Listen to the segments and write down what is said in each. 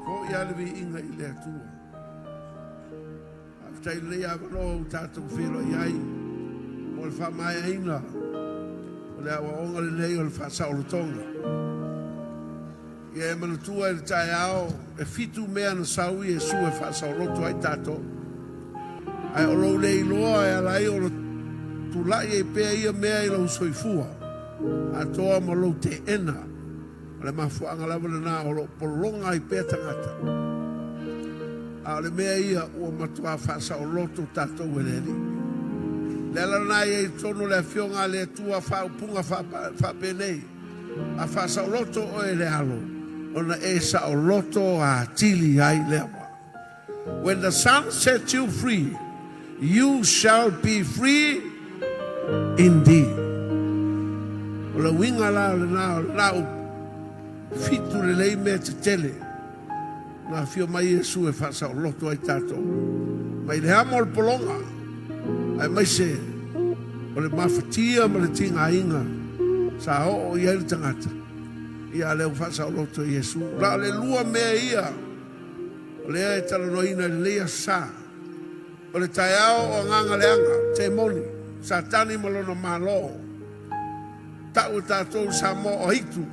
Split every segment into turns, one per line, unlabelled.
Fo'i lava le viiga i le Atua. Faafetai i lenei avanoa ua tatou feiloai ai mo le faamaeaina o le aoaoga lenei o le faasaolotoga. Ia e manatua i le taeao e fitu mea na sau Iesu e faasaoloto ai tatou. Ae o lou le iloa e ala ai ona tulai ai pea ia mea i lou soifua atoa ma lou teena. O le mafuaaga lava lena o lo o pologa ai pea tagata. A o le mea ia ua matua faasaoloto tatou e le Alii. O le ala lena e i ai i totonu o le Afioga a le Atua faaupuga faapenei, A faasaoloto oe e le Alo, ona e saoloto atili ai lea. When the Son sets you free, you shall be free indeed. O le uiga la o lena, o lena upu, fitu lelei mea tetele na afio mai Iesu e faasaoloto ai tatou mai le amo o le pologa, aemaise o le mafatia ma le tigaina sa oo i ai le tagata. Ia, a lea ua faasaoloto e Iesu. La o le lua mea ia O lea e talanoaina i lenei aso sa, o le taeao o agaga leaga, temoni, Satani ma lona malo. Tau e tatou i Samoa o Aitu,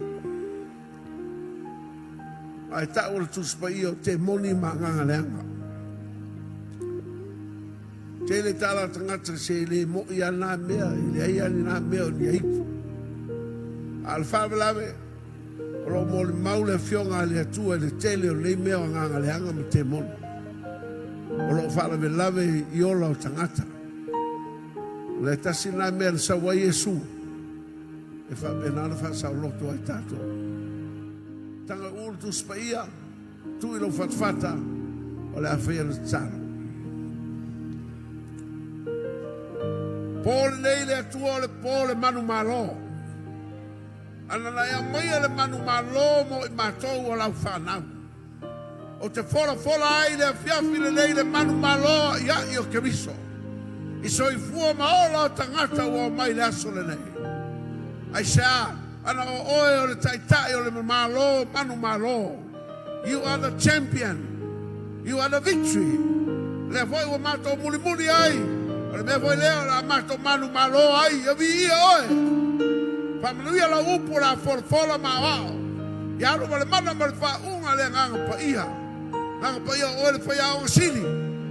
ae tau o le Tusi Paia o temoni ma agaga leaga. Tele tala tagata se le mo'i a na mea, i leai a ni na mea o ni aitu. A o le faalavelave, O lo o molimau le Afioga a le Atua i le tele o nei mea o agaga leaga ma temoni o lo o faalavelave i ola o tagata. O le tasi lena mea na sau ai Iesu e faapena ona faasaoloto ai tatou. Taga uu le Tusi Paia, tuu i lou fatafata, o le a faia le tatalo. Po lenei le Atua o le po le manumalo. Ana na e aumaia le manumalo mo i matou o lau fanau. Ou te folafola ai i le afiafi lenei le manumalo a'ia'i o Keriso, i soifua ma ola o tagata ua omai i le aso lenei. Aisea? Ana o oe o le Taitai o le Malo manumalo. You are the champion. You are the victory. Lea foi ua matou mulimuli ai, o le mea foi lea o le a matou manumalo ai, ia viia oe. Faamanuia lau upu o le a folafola ma aoao. Ia alu ma le mana ma le faauuga le Agaga Paia. Agaga Paia o oe le faiaoga sili.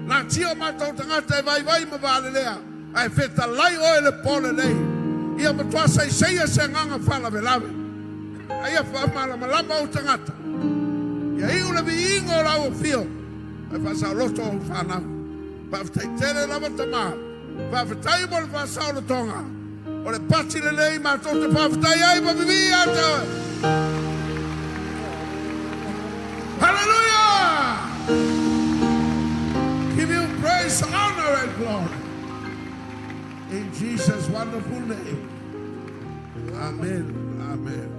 Natia o matou tagata e vaivai ma valelea, ae fetalai oe i le po lenei. Ia matua saisaia se agaga faalavelave. A ia faamalamalama ou tagata, ia iu le viiga o lau afio, ae faasaoloto ou fanau. Faafetai tele lava Tama, faafetai mo le faasaolotoga o le pati lenei matou te faafetai ai ma vivii ia te oe. Hallelujah! Give you praise, honor and glory. In Jesus' wonderful name. Amen. Amen.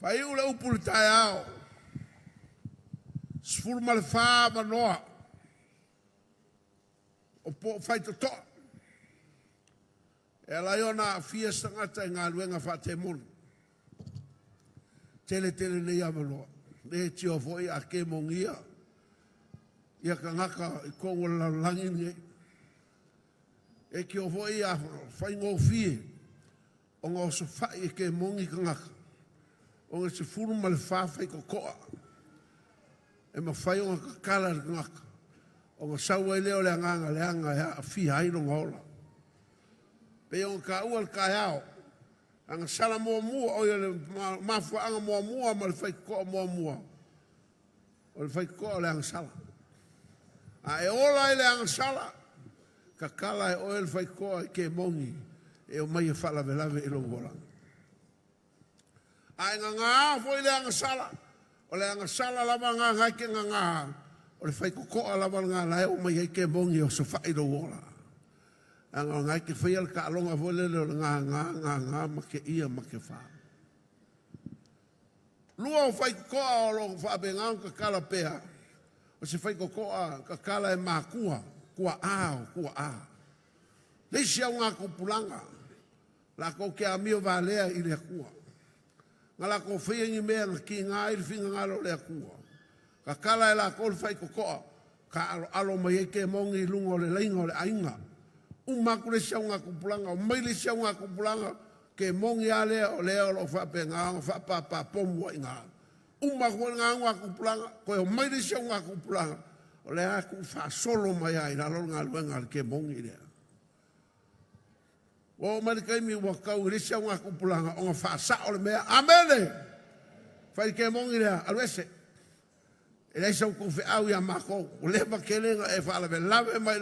Faaiu le upu i le taeao. 14 avanoa o po o faitotoa e ala ai ona aafia se tagata i galuega faatemonu. Tele tele nei avanoa. Le tio foi a kemogia ia kangaka i totonu o le lalolagi lenei. E tio foi a faigofie ona osofai e kemogi kangaka ona 14 faitotoa e mafai ona tatala e le tagata ona sau ai lea o le agaga leaga e aafia ai lona ola. Pei ona taua le taeao, agasala muamua, oi o le mafuaaga muamua ma le faitotoa muamua, o le faitotoa o le agasala. A e ola i le agasala, tatala e oe le faitotoa i kemoni e omai e faalavelave i lou olaga. A e gagā foi le agasala, o le agasala lava lena e te gagā, o le faitotoa lava lena la e oo mai ai kemoni e osofai lou ola. Leaga o lena e te faia le taaloga foi lele o le gagā, gagā ma te ia ma te fa. Lua o faitotoa o lo o faapena ona tatala pea, o se faitotoa tatala e makua, tuaa o tuaa. Le isi augatupulaga. Lakou te amio valea i le Atua. Na lakou faia ni mea na kiga ai le finagalo o le Atua. Tatala e lakou le faitotoa, taaloalo mai ai kemoni i luga o le laina o le aiga. Uma atu le isi augatupulaga, omai le isi augatupulaga, kemoni lava lea o lea o lo o faapena ona faapapapomu ai i ina. Uma atu foi lena augatupulaga, toe omai le isi augatupulaga, o lea lava e tuufaasolo mai lava i lalo le galuega a le kemoni lea. Ua oo mai le taimi ua tau i le isi augatupulaga ona faasao le mea. Amene! Fai le kemoni lea, alu ese. E leai sa outou feau ia matou, ua leva tele na e faalavelave mai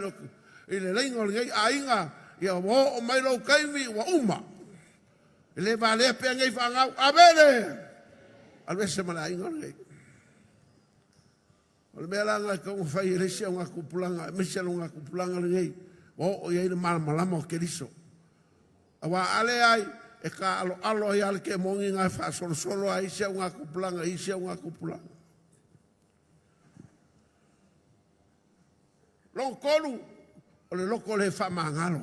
i le laina o lenei aiga, ia ua oo mai lou taimi ua uma. E le valea pea nei fanau. Amene! Alu ese ma le aiga lenei. O le mea la lena e tatau ona fai e le isi augatupulaga, aemaise le augatupulaga lenei ua oo i ai le malamalama o Keriso. Aua a leai, e taaloalo ai lava le kemoni na e faasolosolo ai isi augatupulaga i isi augatupulaga. Lona tolu, o le loto le faamagalo.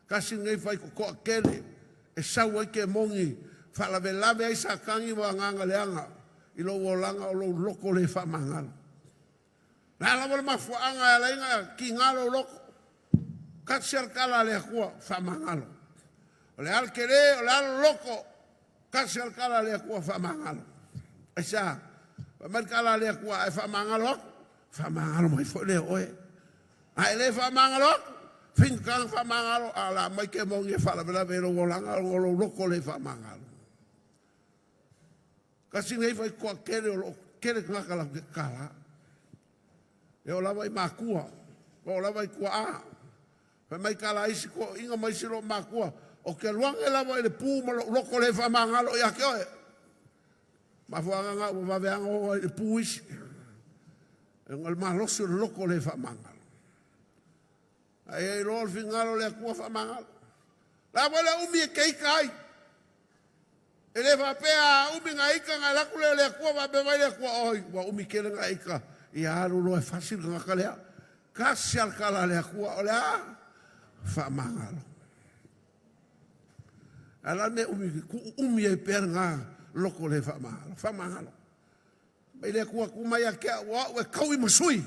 Tasi lenei faitotoa tele e sau ai kemoni, faalavelave ai Satani ma agaga leaga i lou olaga o lou loto le faamagalo. O le a lava le mafuaaga e ala ai ona tiga lou loto, tasi lava le tala a le Atua, faamagalo. O le a le tele, o le a le loto, tasi lava le tala a le Atua, faamagalo. Aisea? Fai mai le tala a le Atua, a e faamagalo atu, faamagalo mai foi lea o oe. A e le faamagalo atu, faigata ona faamagalo, a o le a aumai kemoni e faalavelave i lou olaga ona o lou loto le faamagalo. Tasi lenei faitotoa tele o lo o tele tagata latou te tatala. E oo lava i matua, e oo lava i tuaa. Fai mai tala a isi toeaiina ma isi loomatua, ou te alu ane lava i le pu ma lou loto le faamagalo ia te oe. Mafuaaga na ua vave lava ona oo ai i le pu isi. Ona o le malosi o le loto le faamagalo. A ia iloa o le finagalo o le Atua faamagalo. O le a foi le umi e te ita ai? E le faapea a umi na ita ona alu atu lea o le Atua faapea mai le Atua, oi, ua umi tele na ita, ia alu loa e fasi le tagata lea. Tasi lava le tala a le Atua, o le a? Faamagalo. Ae o le a le mea e umi, tuu umi ai pea lena loto le faamagalo? Faamagalo. Mai le Atua tu mai ia te au, o au e taui ma sui.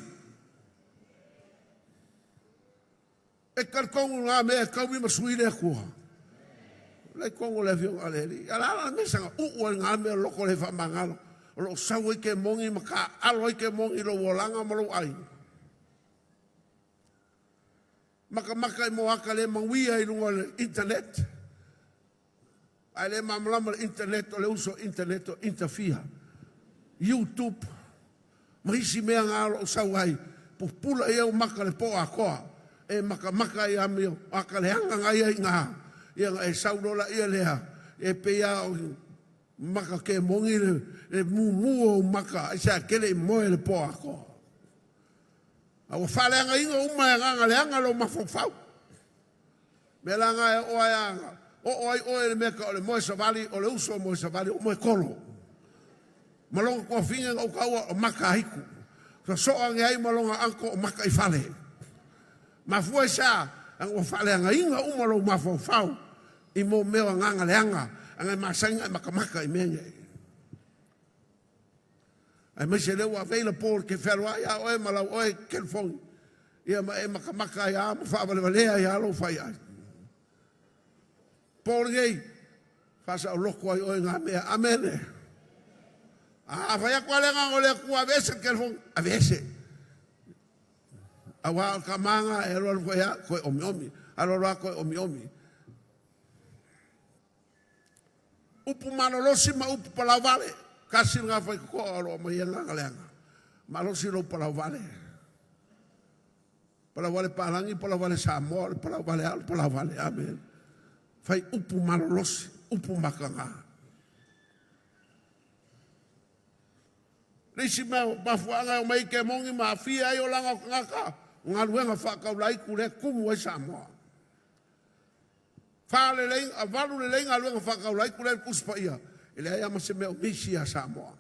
E talitonu na mea e taui ma sui le Atua. La i tonu o le afioga a le Alii. A la la mea saga uu ai ngā mea loko le faamagalo. O loo sau ai kemoni ma taaalo ai kemoni i lou olaga ma lou aiga. Makamaka i moaka le mauia i luga o le internet. Ae le malamalama le internet, o le uso internet o interfere. YouTube ma isi mea na o lo o sau ai, pupula i au maka le po atoa, e makamaka i amio aka leaga na ia i na, ia na e sau loa laia lea, e pei lava o maka kemoni le, le mumu o ou maka, aisea e te le i moe le po atoa. A ua faaleagaina uma e agaga leaga lou mafaufau. Mea la na e oo ai a oo ai oe i le mea tau o le moe savali, o le uso moe savali o moe kolo. Ma lona tuafine na ou taua o Mataitu. Sosoo ane ai ma lona uncle o Mataifale. Mafua i se a? Leaga ua faaleagaina uma lou mafaufau i mo mea o agaga leaga, aga e masani ona e matamata i mea nei. Aemaise lea ua available ke fealuai ia oe ma lau oe telefoni. Ia ma e makamaka ai lava ma faavalevalea ai lava lou faiai. Po lenei, faasaoloko ai oe ngā mea. Amene. A fai atu lava le agaga o le Atua, aveese le telefoni, aveese. Aua o le tama lena e alualu foi lava, toe omiomi. Alualu lava toe omiomi. Upu malolosi ma upu palauvale, tasi lena faitotoa o lo o aumai ai agaga leaga. Malosi lou palauvale. Palauvale palagi, palauvale Samoa, o le palauvale lava o le palauvale. Amene. Fai upu malolosi, upu mataga. Le isi mea mafuaaga e omai ai kemoni ma aafia ai olaga o tagata, o galuega faataulaitu lea e tumu ai Samoa. Fa lelei, valu lelei galuega faataulaitu lea i le Tusi Paia, e leai lava ma se mea o misi ia Samoa.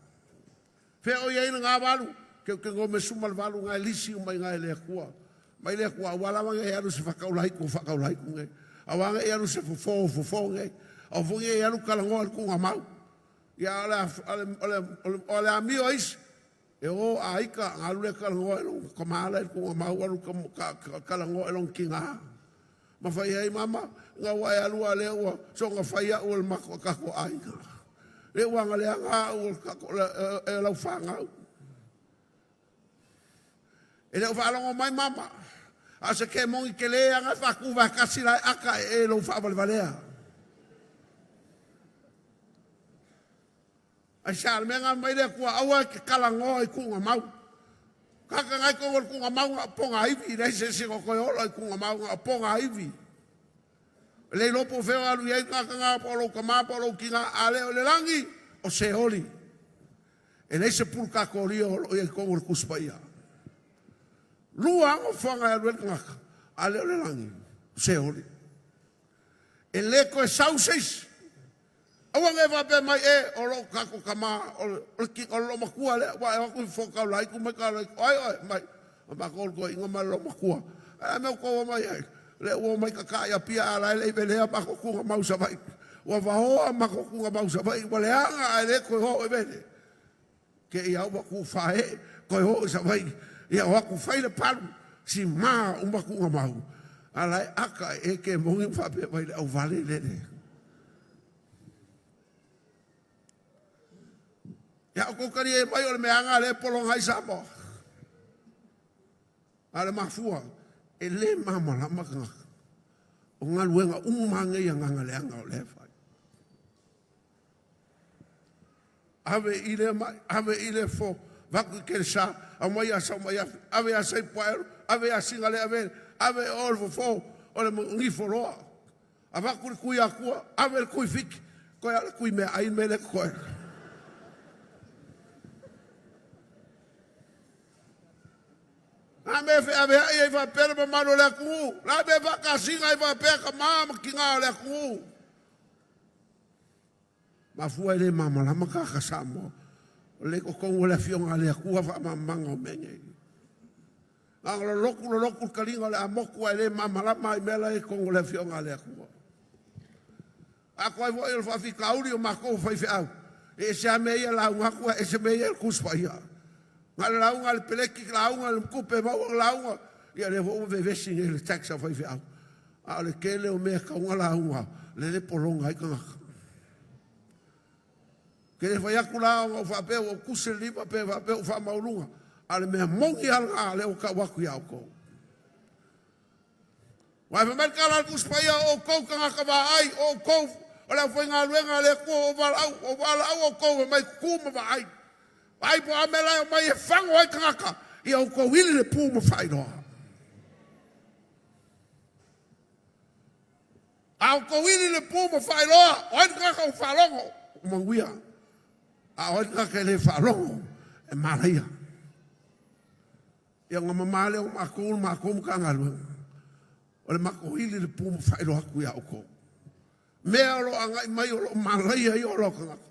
Fea o i ai lena valu? Teuteuga o Mesuma le valu na e lisi uma i ina e le Atua. Mai le Atua, aua lava ne i alu i se faataulaitu o faataulaitu nei. Aua ne i alu se fofo o fofo nei. Aua foi ne i alu talanoa i le tuugamau. Ia a o le, o le, o le, o le amio a isi, e o a ita, ona alu lea talanoa i lona tama la i le tuugamau, alu talanoa i lona tina. Ma fai ai, Mama, ina ua e alu a lea ua soona fai au e le matou tatou aiga. Lea ua agaleaga au e lau fanau. E le o faalogo mai mama, a o se kemoni tele lava na e faatuvaetasi la e ata ee i lou faavalevalea. Aisea? Le mea na aumai le Atua, aua e te talanoa i tuugamau. Tagata na i totonu o le tuugamau na o pogaivi, leai se isi na toe ola i tuugamau na o pogaivi. E le iloa po o fea o alu i ai le tagata na, po o lou tama po o lou tina, a le o le lagi, o Seoli. E leai se pulukatolia o lo o i ai i totonu o le Tusi Paia. Lua lava nofoaga e alu ai le tagata, a le o le lagi, o Seoli. E le toe sau se isi. Aua ne i faapea mai, e, o lou tatou tama, o le, o le loomatua lea, ua e o atu i foka o laitu mai ka laitu, o ai oe, mai, o matou o le toeaina ma le loomatua. A mea ua tou omai ai, lea ua omai tata i Apia a la e le i velea matou tuugamau i Savaii. Ua vaoa matou tuugamau i Savaii, ua leaga ae le toe o e vele. Te i au ua tuufaee, toe o i Savaii, ia o atu fai le palu, sima uma tuugamau, a la e aka e ke moni ma faapea mai le auvale lele. Ia outou talia mai o le meaga lea e pologa ai Samoa. A o le mafua, e le malamalama tagata. O galuega uma nei agaga leaga o lea e fai. Ave i lea mai, ave i lea fo, vaku i kelesa, aumai ia Saumaiafi, ave ia Saipuaelo, ave ia Sigaleavele, ave o le fofo o le gifo loa. Avatu le tui akua, ave le tui fiki, toe a o le tui meaai le mea lea e totoe. A mea e feaveai ai faapea le mamalu o le atunuu, la mea e faatasiga ai faapea tama ma tina o le atunuu. Mafua e le malamalama tagata Samoa. O le totonu o le Afioga a le Atua faamalamalamaga o mea nei. Na ona lolotu lolotu le taliga o le amotu ae le malamalama i mea la e i totonu o le Afioga a le Atua. Atoa ai foi o le faafitauli o matou faifeau, e ese lava mea ia e lauga atu, ae ese mea ia e Tusi Paia. Na o le lauga a le peleki, lauga le tupe maua, lauga, ia lea foi ua vevesi nei i le tax a faifeau. A o le tele o mea e tatau ona lauga, lele e pologa ai tagata. Ou te le fai atu la ona ou faapea ua ou tusi le lima pe faapea ua faamaualuga, a o le mea moni lava lena lea ua tau atu ia outou. Aua fai mai le tala a le Tusi Paia, o outou tagata vaai, o outou o le aufaigaluega a le Atua, ua valaau, ua valaau outou e mai tutu ma vaai. Vaai po o a mea la e omai e fago ai tagata, ia outou ili le pu ma faailoa. A outou ili le pu ma faailoa, o ai le tagata ua faalogo? Ua manuia. A o ai le tagata e le faalogo? E malaia. Ia ona mama lea o matou le matou Matagaluega, o le matou ili le pu ma faailoa atu ia outou. Mea o lo o agai mai o lo o malaia ia ola o tagata.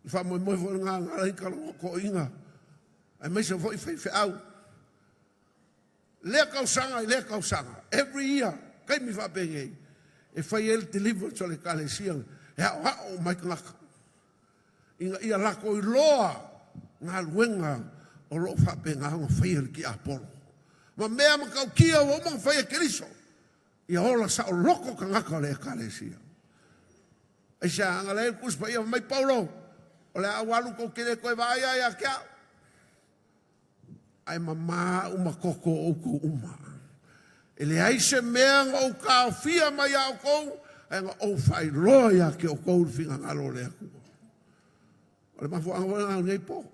Le faamoemoe foi lena na ala ai ona toeaiina, aemaise foi faifeau. Lea tausaga i lea tausaga, every year, taimi faapenei, e fai ai le deliverance o le Ekalesia, e aoao uma ai tagata, ina ia latou iloa galuega o lo o faapena ona faia e le tiapolo, ma mea matautia ua uma ona faia e Keriso, ia ola saoloto tagata o le Ekalesia. Aisea? Ana leai le Tusi Paia, fai mai Paulo, o le a ou alu tou te le toe vaai lava ia te au, ae mama au ma toto o outou uma. E leai se mea na ou taofia mai ia outou, ae na ou faailoa ia te outou le finagalo o le Atua. O le mafuaaga foi lena o lenei po.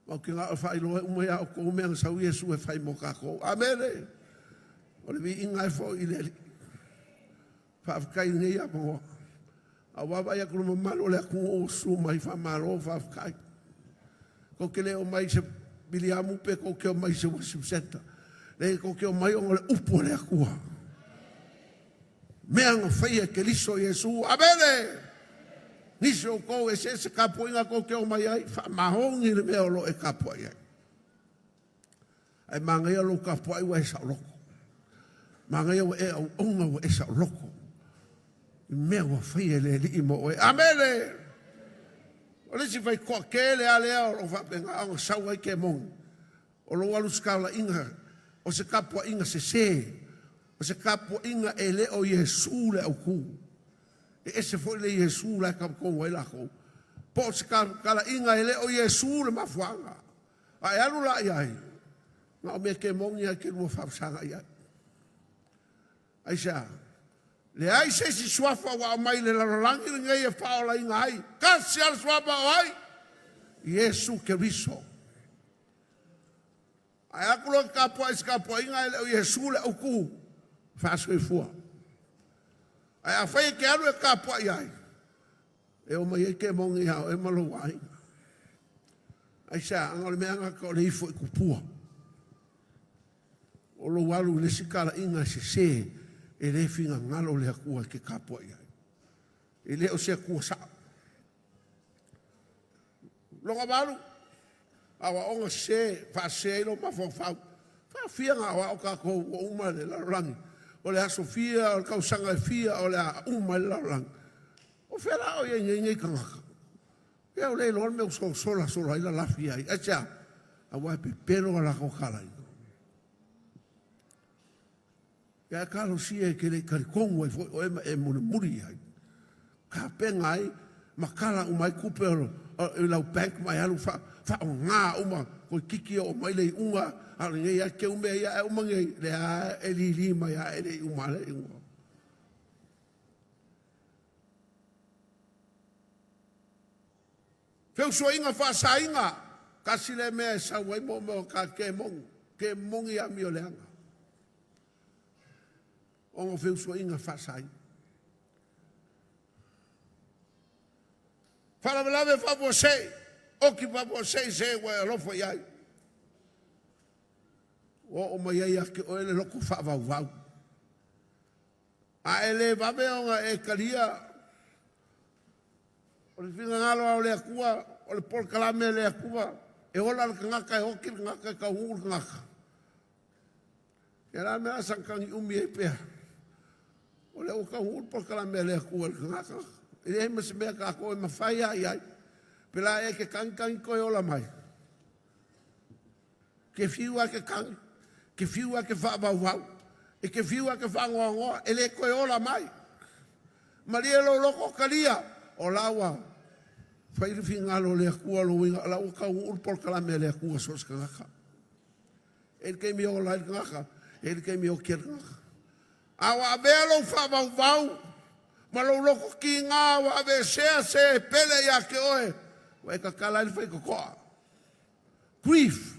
Matou te na o faailoa uma ia outou mea na sau Iesu e fai mo tatou. Amene. O le viiga e foi i le Alii. Faafetai i lenei avanoa. A o vaavaai atu i le mamalu o le atunuu ua susu mai, faamalo faafetai. Tou te le omai i se miliamu pe tou te omai i se worship center. Leai, tou te omai ona o le upu a le Atua. Mea na faia e Keriso Iesu. Amene! Nisi o outou e eseese tapuaiga tou te omai ai, faamaoni le mea o lo o e tapuai ai. Ae manaia lou tapuai ua e saoloto. Manaia ua e auauna ua e saoloko i mea ua faia e le Alii mo oe. Amene! O le isi faitoatele lava lea o lo o faapena ona sau ai kemoni, o lou alu ositaula'iga, o se tapua'iga sesē, o se tapua'iga e le o Iesu le autū. E ese foi le Iesu la e talitonu ai latou. Po o se talaiga e le o Iesu le mafuaaga. A e alu la i ai, na o mea kemoni lava e te lua faafesaga'i ai. Aisea? Leai se isi suafa ua aumai i le lalolagi lenei e faaolaina ai. Tasi lava le suafa o ai? Iesu Keriso. Ae aku loa tapuai i se tapuaiga e le o Iesu le autu faasoifua. Ae afai e te alu e tapuai ai, e o mai ai kemoni ia oe ma lou aiga. Aisea? Ana o le mea gata o le ifo i tupua. O lou alu i le isi talaiga e sesē, e le finagalo le Atua e te tapuai ai. E le o se Atua sao. Lona valu, aoaoga sesē, faasese ai lou mafaufau. Faafia na aoao tatou ua uma le lalolagi. O le aso fia, o le tausaga e fia, o le a uma ai le lalolagi. O fea la o i ai nei nei tagata? Ia ua le iloa le mea ua sosola solo ai lalafi ai. Aisea? Aua e pepelo a latou talaiga. Ia e talosia e te le i talitonu ai foi oe ma e mulimuli i ai. Tapena ai ma tala uma ai tupe o i lau bank ma e alu faaaoga uma toeitiiti oo mai le iuga a o lenei lava teu mea ia ae uma nei lea e lili mai lava e le i uma lava le iuga. Feusuaiga faasaina, tasi lea mea e sau ai mo mea o ka kemoni, kemoni amioleaga. Ona o feusuaiga faasaina. Faalavelave faafuasei, oki faafuasei se ua e alofa i ai. Ua oo mai ai ia te oe le loto faavauvau. A e le vave ona e talia o le finagalo lava o le Atua, o le polokalame a le Atua, e ola le tagata, e oti le tagata, e taunuu le tagata. Ia la mea a sagatagi umi ai pea. O lea ua taunuu le polokalame a le Atua i le tagata. E leai ma se mea tatou e mafai lava i ai. Pe la e te tagitagi toe ola mai. Ke fiu lava e te tagi, ke fiu lava e te faavauvau, e te fiu lava e te faanoanoa, e le toe ola mai. Malie lou loto talia, o la ua fai le finagalo o le Atua lou uiga, o la ua taunuu le polokalame a le Atua so o se tagata. E i ai le taimi e ola ai le tagata, e i ai le taimi e oti ai le tagata. A ua avea lou faavauvau ma lou loto kiga ua aveesea se pele ia te oe, ua e tatala ai le faitotoa. Grief,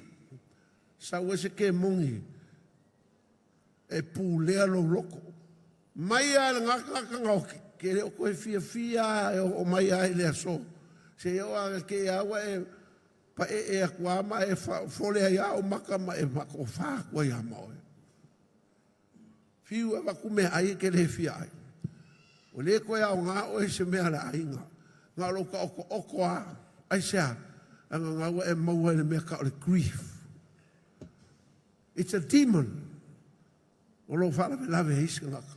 sau ai se kemoni e pulea lou loto. Mai lava i lena tagata na oti, ke le o toe fiafia e oo mai lava i le aso. Seia oo lava te i lava ua e paee atu lava ma e fole ai lava ou maka ma e faatofa atu ai lava ma oe. Fiu e avatu meaai e te le fia ai. Ua le toe aoga oe i se mea a le aiga. Na o lou taotooto lava. Aisea? Leaga na ua e maua i le mea tau o le grief. It's a demon o lo o faalavelave ai isi tagata.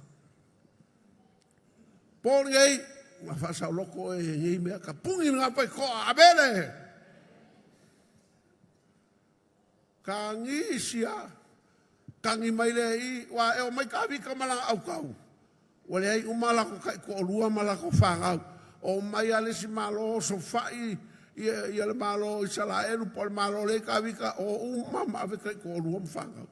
Po lenei, ua faasaoloto oe i nei mea, tapuni lena faitotoa, avele! Tagisia, tagi mai lea i, ua e omai Tavita ma lana autau. Ua leai uma latou taitoalua ma latou fanau. Omai lava le isi malo osofai ia, ia le malo o Isaraelu po o le malo lea i Tavita, o uma ma ave taitoalua ma fanau.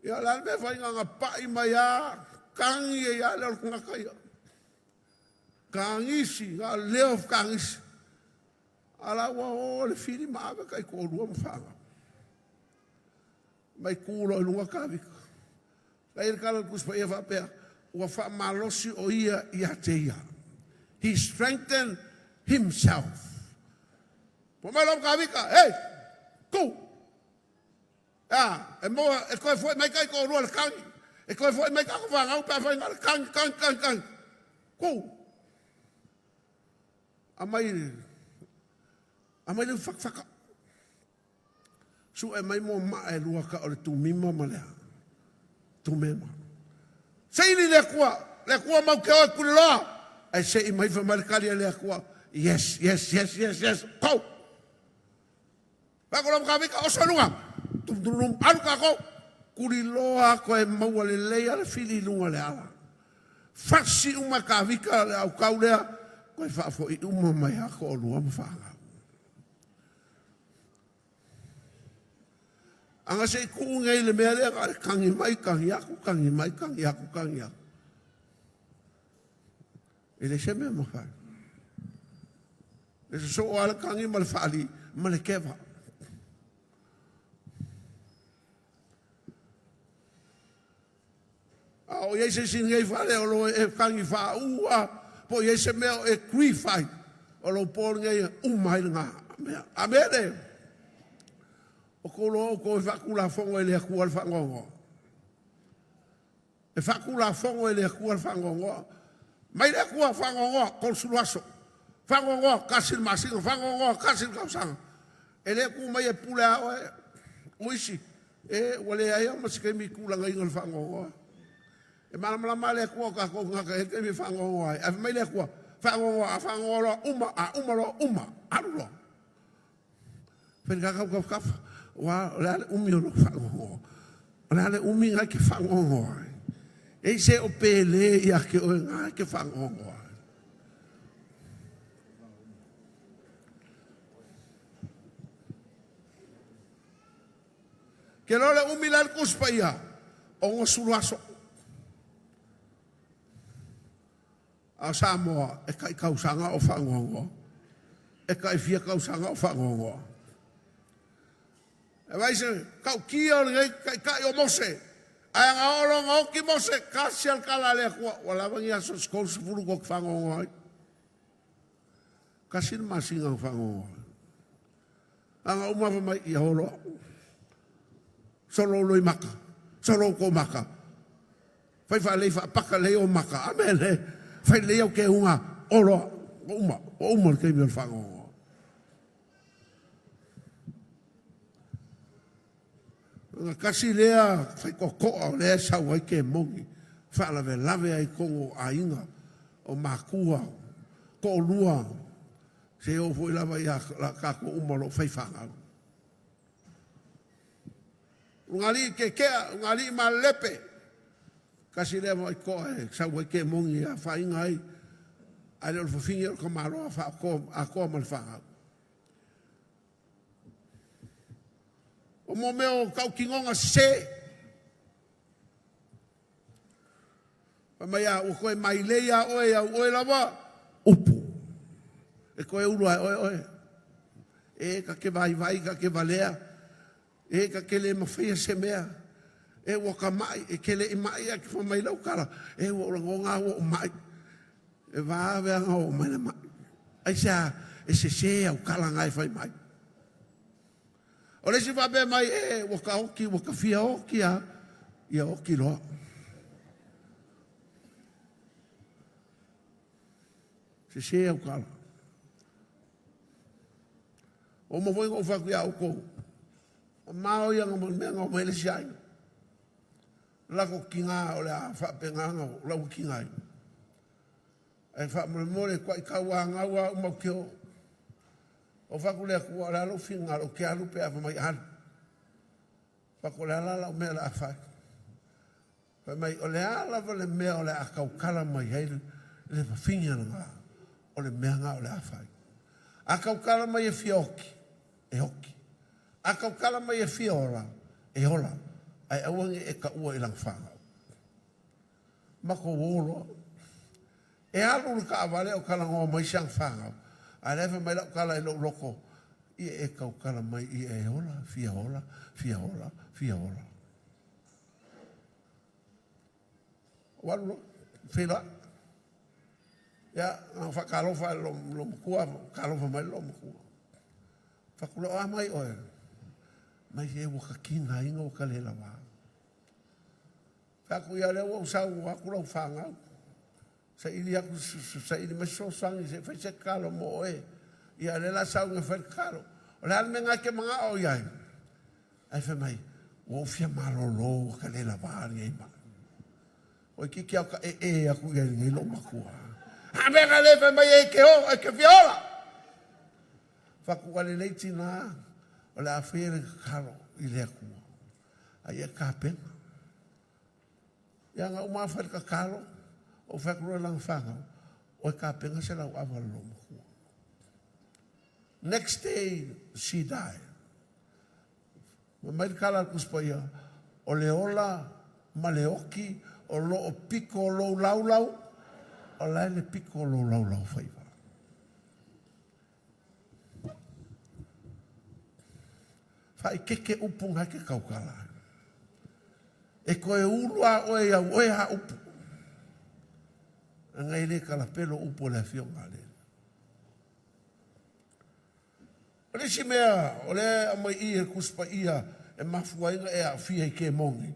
Ia o le a le mea e fai na ona pai mai lava, tagi ai lava lea o le tagata ia. Tagisi, na o le leo o tagisi. A la ua o le fili ma ave taitoalua ma fanau. Mai tu loa i luga Tavita. La i le tala o le Tusi Paia faapea, ua faamalosi o ia ia te ia. He strengthened himself. Fai mai loa Tavita, hey, tu! A, e moa, e toe foi mai taitoalua i le tagi. E toe foi mai tatou fanau pe a fai na o le tagi, tagi, tagi, tagi. Tu! Aumai, aumai le ufatafata. Sue mai moa maa e lua ka o le Tumima ma le a. Tumema. Saili le Atua, le Atua mau ke oe kuliloa, ae se'i mai fai mai le tali a le Atua, yes, yes, yes, yes, yes, go! Fai lava kavika, oso i luga, tum tum tum, alu kākou, kuliloa koe maua lelei a le fili i luga le ala. Fasi uma kavika le aukau lea, koe faafo'i uma mai a to'alua ma fanau. Aga se i tuu nei le mea lea na o le tagi mai, tagi atu, tagi mai, tagi atu, tagi atu. E le se mea mafai. E sosoo lava le tagi ma le faali ma le keva. A o i ai se isi i lenei fale o lo o e tagi faaua, po o i ai se mea o e grief ai, o lou po lenei e uma ai lena mea. Amene. O kou loa outou e faatulafono e le Atua le faanoanoa. E faatulafono e le Atua le faanoanoa. Mai le Atua faanoanoa 30 aso. Faanoanoa 1 le masina, faanoanoa 1 le tausaga. E le tu mai e pule a oe. O isi, e ua leai lava ma se taimi i tulagaina le faanoanoa. E malamalama lava le Atua o tatou tagata e i ai le taimi e faanoanoa ai. Ae fai mai le Atua, faanoanoa, a faanoanoa loa, uma, a uma loa, uma, alu loa. Fai le kakau tafatafa, aua o le a le umi o lou faanoanoa? O le a le umi na e te faanoanoa ai? E i se o pele ia te oe na e te faanoanoa ai. Ke loa le umi la le Tusi Paia, 60 aso. A o Samoa, e tai tausaga o faanoanoa. E tai fia tausaga o faanoanoa. E vaai se tautia o lenei taitai o Mose. Ae ana oo loa ina oti Mose, tasi lava le tala a le Atua, ua lava ni aso se 30 tou te faanoanoa ai. Tasi le masina na faanoanoa ai. Ana uma fai mai, ia o loa. Solo loimata, solo kou maka. Fai faalelei faapaka lelei ou maka. Amene. Fai lelei au keuga o loa. Ua uma, ua uma le taimi o le faanoanoa. Ona tasi lea faitotoa o lea e sau ai kemoni, faalavelave ai totonu o aiga, o matua, toalua, seia oo foi lava ia tatou uma o lo o fai fanau. Ulugalii tietia, ulugalii malelepe. Tasi lea vaitoa e sau ai kemoni e afaina ai, ae le o le fafine o le tamaloa faaotoa atoa ma le fanau. O mo mea o tautinoga sese. Fai mai a ua toe mailei a oe au oe lava upu. E toe ulu ae oe oe. E ta te vaivai, ta te valea, e ta te le mafaia se mea. E ua ka mai, e ke le i mai ae ke fai mai lau tala, e ua ou lagona ua ou mai. E vave lava ona oo mai le mai. Aisea? E sese au tala na e fai mai. O le isi faapea mai, e, ua ka oti, ua ka fia oti a, ia oti loa. Sese au tala. Ua uma foi ona ou fai atu ia outou, mamao ia na mea na omai le isi aiga. Lako tiga o le a faapena ona lau tiga ai. Ae faamolemole tuai tauanau a uma ou te o. Ou fai atu le Atua, o le a lou finagalo ou te alu pe a fai mai alu. Fai atu, o le a la lau mea o le a fai? Fai mai, o le a lava le mea o le a tautala mai ai le fafine lena, o le mea lena o le a fai. A tautala mai e fia oti, e oti. A tautala mai e fia ola, e ola. Ae aua ne i e taua i lana fanau. Matou o loa. E alu le taavale o talanoa mai si ana fanau, a o lea e fai mai lau tala i lou loto, Ia e tautala mai ia e ola, fia ola, fia ola, fia ola. Ua alu loa, feiloai. Ia, na faatalofa i lou matua, talofa mai lou matua. Fai atu loa, o a mai oe? Mai e ua ka tigaina ua ka le lawa. Fai atu ia lea ua ou sau ua atu lau fanau. Saili atu, saili mai fesoasoani se i fai se tatalo mo oe. Ia o lea la sau e fai le tatalo. O le a le mea lena e te manao i ai? Ae fai mai, ua ou fia malolo ua ka le lawa lenei mai. Toeitiiti lava o taee atu i ai nei lou matua. A mea na le fai mai e te o, e te fia ola. Fatu lelei tina, o le a faia le tatalo i le Atua. A ia tapena. Ia na uma fai le tatalo, ou fai atu loa i lana fanau, o e tapena se lauava le lou matua. Next day, she died. Fai mai le tala a le Tusi Paia, O le ola ma le oti o lo o pito o lou laulau, o la e le pito o lou laulau faiva. Faaikeke upu na e ke tautala. E toe ulu a oe i au oe a upu. Ana e le kalapelo upu o le afioga a le. O le isi mea o lea e aumai i i e le Tusi Paia e mafua ai ona e aafia i kemoni,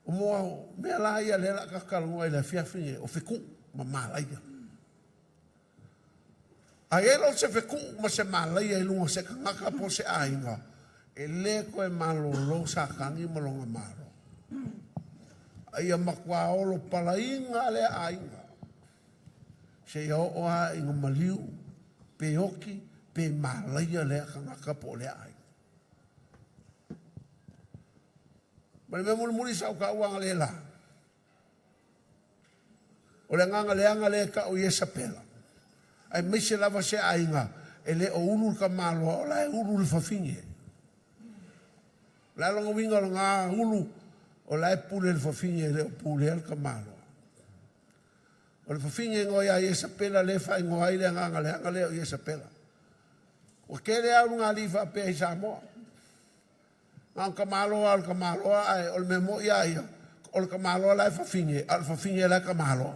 o moa mea la ia lea o le a tatou talanoa i le afiafi lenei, o fetuu ma malaia. A i ai loa se fetuu ma se malaia i luga o se tagata po o se aiga, e le toe malolo Satani ma lona malo. A ia matua olo palaina lea aiga. Seia oo lava ina maliu, pe oti, pe malaia lea tagata po o lea aiga. Ma le mea mulimuli sa ou taua analeila, o le agaga leaga lea e tau i Iesapela, aemaise lava se aiga e le o ulu le tamaloa, o la e ulu le fafine. O le a lona uiga o lena ulu? O la e pule le fafine e le o pulea le tamaloa. O le fafine igoa ia Iesapela lea e faaigoa ai le agaga leaga lea o Iesapela. Ua tele lava ulugalii faapea i Samoa. Na o le tamaloa lava o le tamaloa ae o le mea moni lava ia, o le tamaloa la e fafine, a o le fafine la e tamaloa.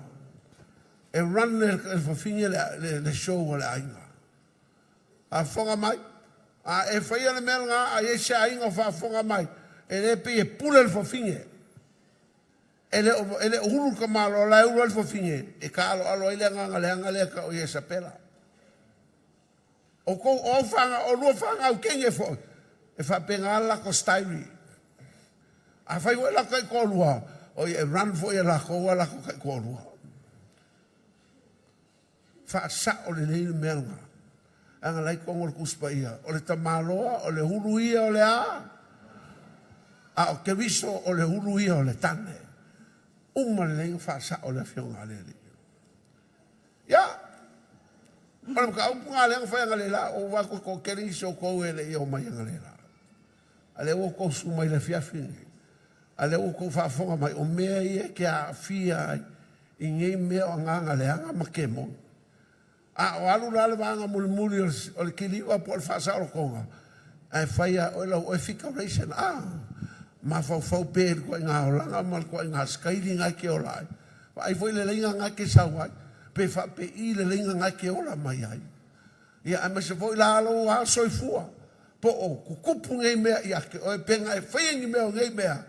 E run e le fafine le show a le aiga. Faafofoga mai, a e faia le mea lena a i ai se aiga o faafofoga mai, e le pei e pule le fafine. E le o, e le o ulu le tamaloa, o la e ulu ai le fafine e taaloalo ai le agaga leaga lea e tau o Iesapela. O tou, o au fanau, o lua fanau teine foi, e faapena le latou style. Afai foi latou taitoalua, oi e run foi e latou a latou taitoalua. Faasao lelei le mea lena. Leaga la e i totonu o le Tusi Paia, o le tamaloa, o le ulu ia o le a, a o Keriso o le ulu ia o le tane. Uma lelei ona faasao e le Afioga a le Alii. Ia, o le mataupu lena lea na fai analeila, ua ou vaai atu e toatele nisi o outou e le i omai analeila. A lea ua outou susu mai i le afiafi lenei, a lea ua outou faafofoga mai, o mea ia e te aafia ai i nei mea o agaga leaga ma kemoni. A o alu la le vaega mulimuli o le kiliva po o le faasaolotoga, ae fai lava e oe lau oe figuration, a mafaufau pea i le ituaiga olaga ma le ituaiga sikaili na e te ola ai. Vaai foi le laina na e te sau ai, pe faapei le laina na e te ola mai ai. Ia aemaise foi la lou lava soifua, po o tutupu nei mea ia te oe, pe na e faia ni mea o nei mea,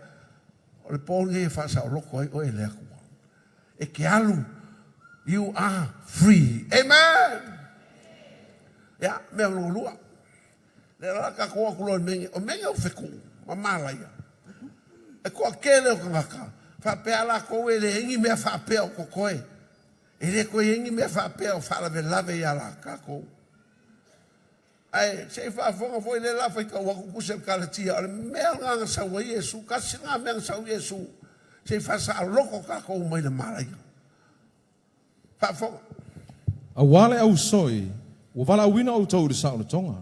o le po lenei e faasaoloto ai oe e le Atua. E te alu, you are free. Amen! Ia, mea lona lua, lea la tatou o atu loa i mea nei, o mea nei o fetuu ma malaia. E toatele o tagata, faapea latou e leai ni mea faapea o totoe. E le toe i ai ni mea faapea o faalavelave ia tatou. Ae se i faafofoga foi lea la faitau atu tusi a le Kalatia, o le mea lena na sau ai Iesu, tasi lena mea na sau ai Iesu, se i faasaaloto tatou mai le malaia. Faafofoga.
Aua le ausoi, ua valaauina outou i le saolotoga,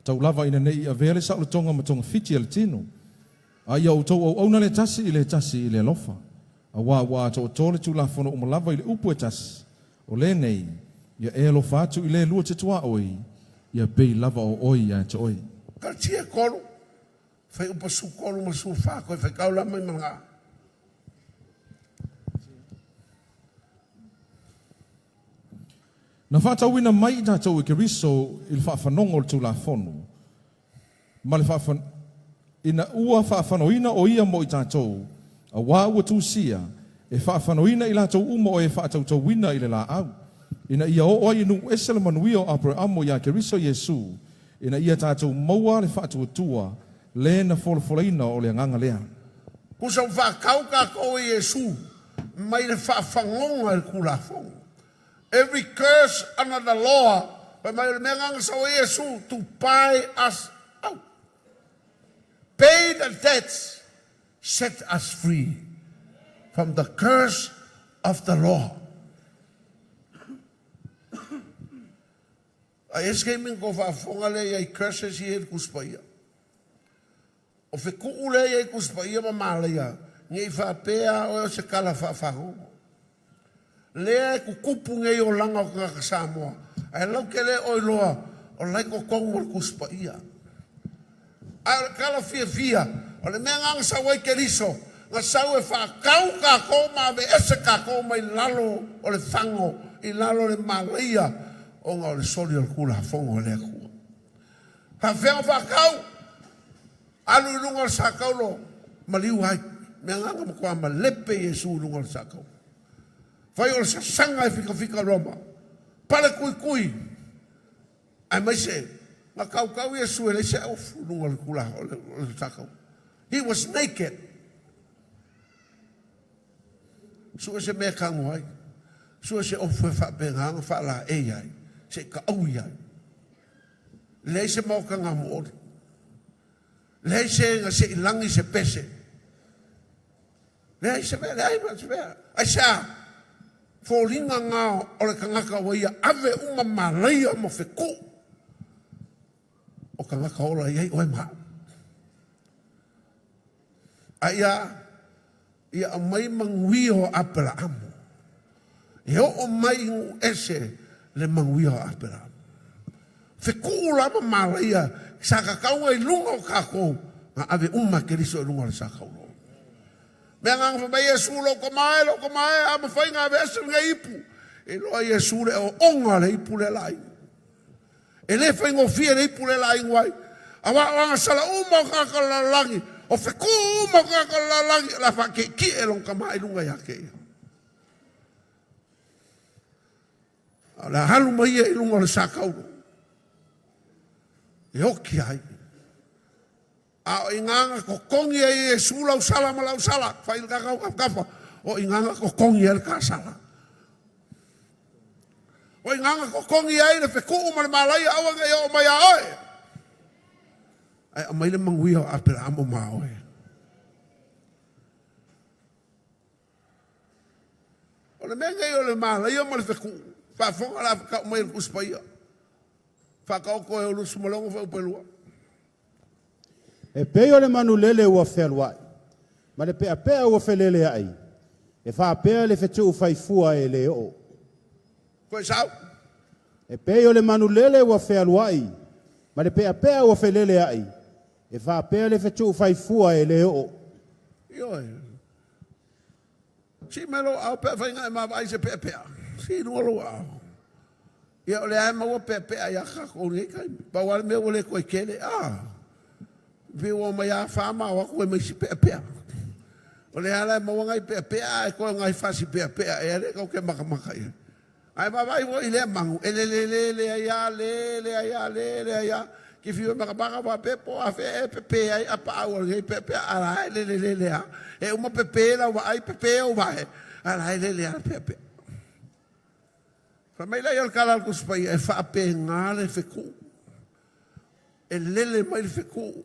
tau lava ina ne i avea le saolotoga ma togafiti a le tino, a ia outou auauna le tasi i le tasi i le alofa. Aua ua atoatoa le Tulafono uma lava i le upu e tasi, o lenei, Ia e alofa atu i le lua te tuaoi, ia pei lava o oe ia te oe.
Kalatia e tolu, fuaiupu 13 ma le 14, toe faitau la mai ma lena.
Na faatauina mai i tatou e Keriso i le faafanoga o le Tulafono, ma le faafan, ina ua faafanoina o ia mo i tatou, auā ua tusia, e faafanoina i latou uma o e faatautauina i le laau, ina ia oo ai i nuu ese le manuia o Apereamo iā Keriso Iesu, ina ia tatou maua le faatuatua le na folafolaina o le agaga lea.
Tusa ua faatau tatou e Iesu. mai le faafagoga i le Tulafono. Every curse under the law, fai mai o le mea lena na sau ai Iesu, to buy us out. Pay the debts, set us free from the curse of the law. A i ai se taimi ona tou faafofoga lea i ai curses ia i le Tusi Paia. O fetuu lea i ai Tusi Paia ma Malaia, ne i faapea oe o se tala faafanono. Lea e tutupu nei olaga o tagata Samoa, ae lau te le o iloa o la e i totonu o le Tusi Paia. A o le tala fiafia, o le mea lena na sau ai Keriso, na sau e faatau tatou ma aveese tatou mai lalo o le fago, i lalo o le malaia, ona o le soli o le Tulafono a le Atua. Faafefea ona faatau? Alu i luga o le sakaulo, maliu ai. Mea lena na matua malepe Iesu i luga o le sakaulo. Fai o le sasaga e fikafika Roma, pale tuitui, aemaise na tautau Iesu e leai se aufu i luga o le tula o le sakaulo. He was naked. Sue se mea e tago ai. Sue se ofu e faapena ona faalaei ai, se i taui ai. Leai se maota gamuoli. Leai se na sei lagi se pese. Leai se mea, leai se mea. Aisea? Foliga na o le tagata ua ia ave uma malaia ma fetuu o tagata ola i ai oe ma au. A ia Ia aumai manuia o Aperaamo. E oo mai i nuu ese le manuia o Aperaamo. Fetuu lava malaia sa tatau ai luga o tatou na ave uma e Keriso i luga o le sa taulo. Mea na fai mai Iesu, lou tama e, lou tama e, a mafai na ave ese lenei ipu. E iloa Iesu le ooga o le ipu lea la inu. E le faigofie le ipu lea la inu ai. Aua o agasala uma o tagata o le lalolagi, o fekū uma o tagata o le lalolagi, o le a faakiekie lona tama i luga ia te ia. A o le a alu mai ia i luga o le sa tauro e oki ai. A o i na totogi ai e Iesu lau sala ma lau sala, fai le kakau tafatafa, o i na totogi ai le ta sala. O i na totogi ai le fetuu ma le malaia aua ne i oo mai a oe. Ae aumai le manuia o Aperaamo ma oe. O le mea nei o le malaia ma le fetuu, faafofoga la tau mai e le Tusi Paia. Faataoto e o 26 fuaiupu e 2.
E pei o le manulele ua fealuai, ma le peapea ua feleleai, e faapea le fetuu faifua e le oo.
Toe sau.
E pei o le manulele ua fealuai, ma le peapea ua feleleai, e faapea le fetuu faifua e le oo.
Ioe. Sii mai lou aao pe afai na e vaavaai i se peapea. Sii i luga lou aao. Ia o lea e maua peapea ia tatou i lenei taimi. Pau lava le mea ua le toe tele. Ah, pei ua omai lava fa ma o atu e mai isi peapea. O lea la e maua nai peapea ae toe nai fasi peapea ea lea tatou te matamata i ai. Ae vaavaai foi i lea manu, e lele ai lava, lele ai lava, lele ai lava. Ke fiu e matamata faapea po o afea ea e pepe ai apaau o lenei peapea, a la e lele lele lava. E uma pepe lau vaai, pepe ou vae, a la e lele lava le peapea. Fai mai laia o le tala a le Tusi Paia, e faapena le fetuu. E lele mai le fetuu.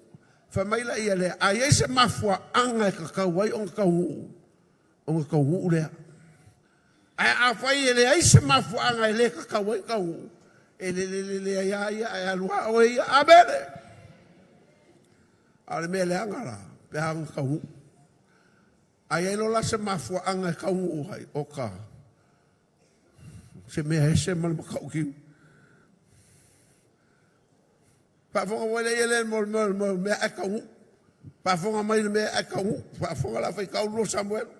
Fai mai laia lea, a i ai se mafuaaga e tatau ai ona taunuu, ona taunuu lea. Ae afai e leai se mafuaaga e le tatau ai ona taunuu, e lele lele ai lava ia ae alu lava oe ia. Amene! A o le mea leaga la, pe a ona taunuu. A i ai loa la se mafuaaga e taunuu ai, oka, se mea ese ma le matautiu. Faafofoga foi lea ia mo le mea ae taunuu. Faafofoga mai le mea ae taunuu. Faafofoga la faitau 2 Samuelu.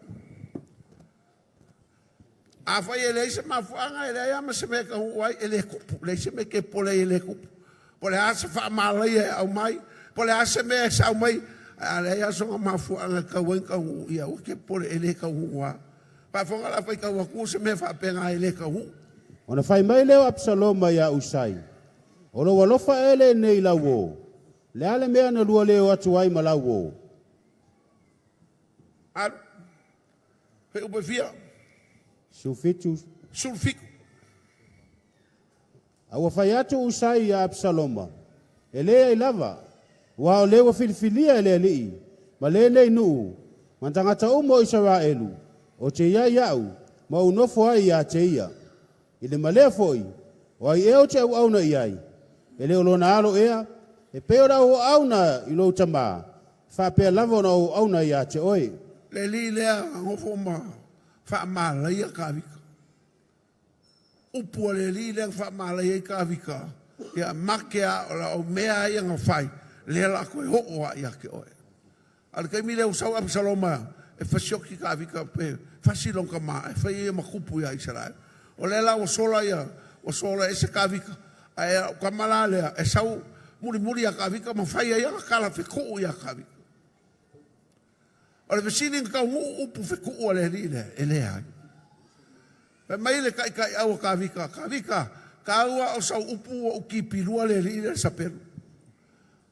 Afai e leai se mafuaaga, e leai lava ma se mea e taunuu ai, e le tupu. Leai se mea e te popole ai e le tupu. Po o le a se faamalaia e aumai, po o le a se mea e sau mai, ae a leai lava sona mafuaaga e tatau ai ona taunuu, ia aua e te popole e le taunuu lava. Faafofoga la faitau atu se mea faapena e le taunuu.
Ona fai mai lea o Apisaloma iā Usai, O lou alofa ea lenei i lau uō? Le a le mea na lua le o atu ai ma lau uō?
Alu. Fuaiupu e fia?
17.
17.
A ua fai atu Usai ia Apisaloma, E leai lava, aua o le ua filifilia e le Alii ma lenei nuu ma tagata uma o Isaraelu, ou te i ai au ma ou nofo ai ia te ia. I le malea foi, o ai ea ou te auauna i ai? E le o lona alo ea? E pei o le auauna i lou tamā, e faapea lava ona ou auauna ia te oe.
Le alii lea nofo ma faamalaia Kavika. Upu a le alii lea na faamalaia ai Kavika, ia make a o lau mea ia na fai, lea la toe oo a ia te oe. A o le taimi lea ua sau Apisaloma e fasioti Kavika pe fasi lona tama e fai ia ma tupu ia Isaraelu. O lea la ua sola ia, ua sola ese Kavika, ae o lau tama la lea e sau mulimuli ia Kavika ma fai ai ana tala fetuu ia Kavika. O le fesili na taunuu upu fetuu a le alii lea, e leai. Fai mai le taitaiau a Kavika, Kavika, taua o sau upu ua ou tipilua le alii lea i le sapelu.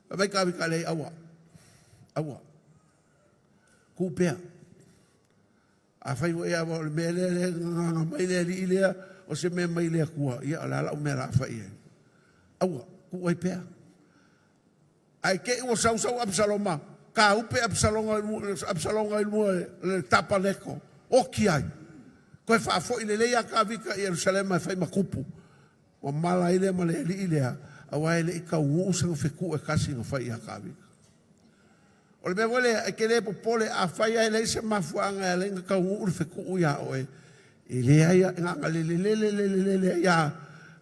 Fai mai Kavika, leai, aua, aua, tuu pea. Afai foi lava o le mea lea lea na gagana mai le alii lea o se mea mai le Atua, ia o le a lau mea o le a fai i ai? Aua, tuu ai pea. Ae te i ua sau sau Apisaloma, taupe Apisaloma i luma o le tapaneko, oti ai. Toe faafoi lelei ia Kavika i Ierusalema e fai ma tupu. Ua mala ai lea ma le alii lea, aua e le i taunuu sana fetu e tasi na fai ia Kavika. O le mea foi lea, e te le popole, afai lava e leai se mafuaaga e ala ai ona taunuu le fetuu ia oe, e leai lava, na ona lele lele lele lele ai lava,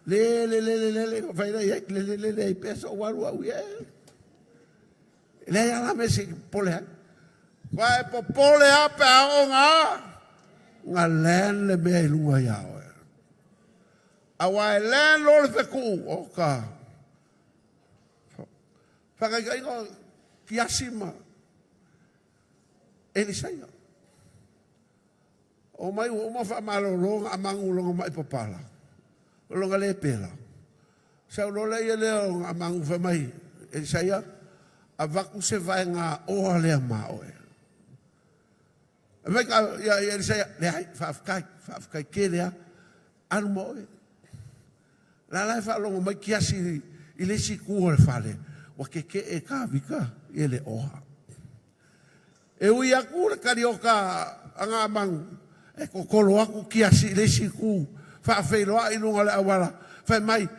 lele lele lele, ona fai lea i ai, lele lele ai pea sou alu au ia e. E leai lava la mea se i popole ai. Aua e popole lava pe a oo na land le mea i luga ia oe. Aua e land loa le fetuu, oka. Faataitaiga o Kiasi ma Elisaia. Omai ua uma faamalolo na amagu lona mai papala, o lona le pela. Sau loa lea ia lea o na amagu fai mai, Elisaia, avatu se vaega oa lea ma oe. Fai mai ia Elisaia, leai, faafetai, faafetai tele lava, alu ma oe. La la e faalogo mai Kiasi i le isi itu o le fale, ua tetee Kavika i le oa. E ui atu le kaliota a Gamanu, e totolo atu Kiasi i le isi itu, faafeiloai i luga o le auala, fai mai,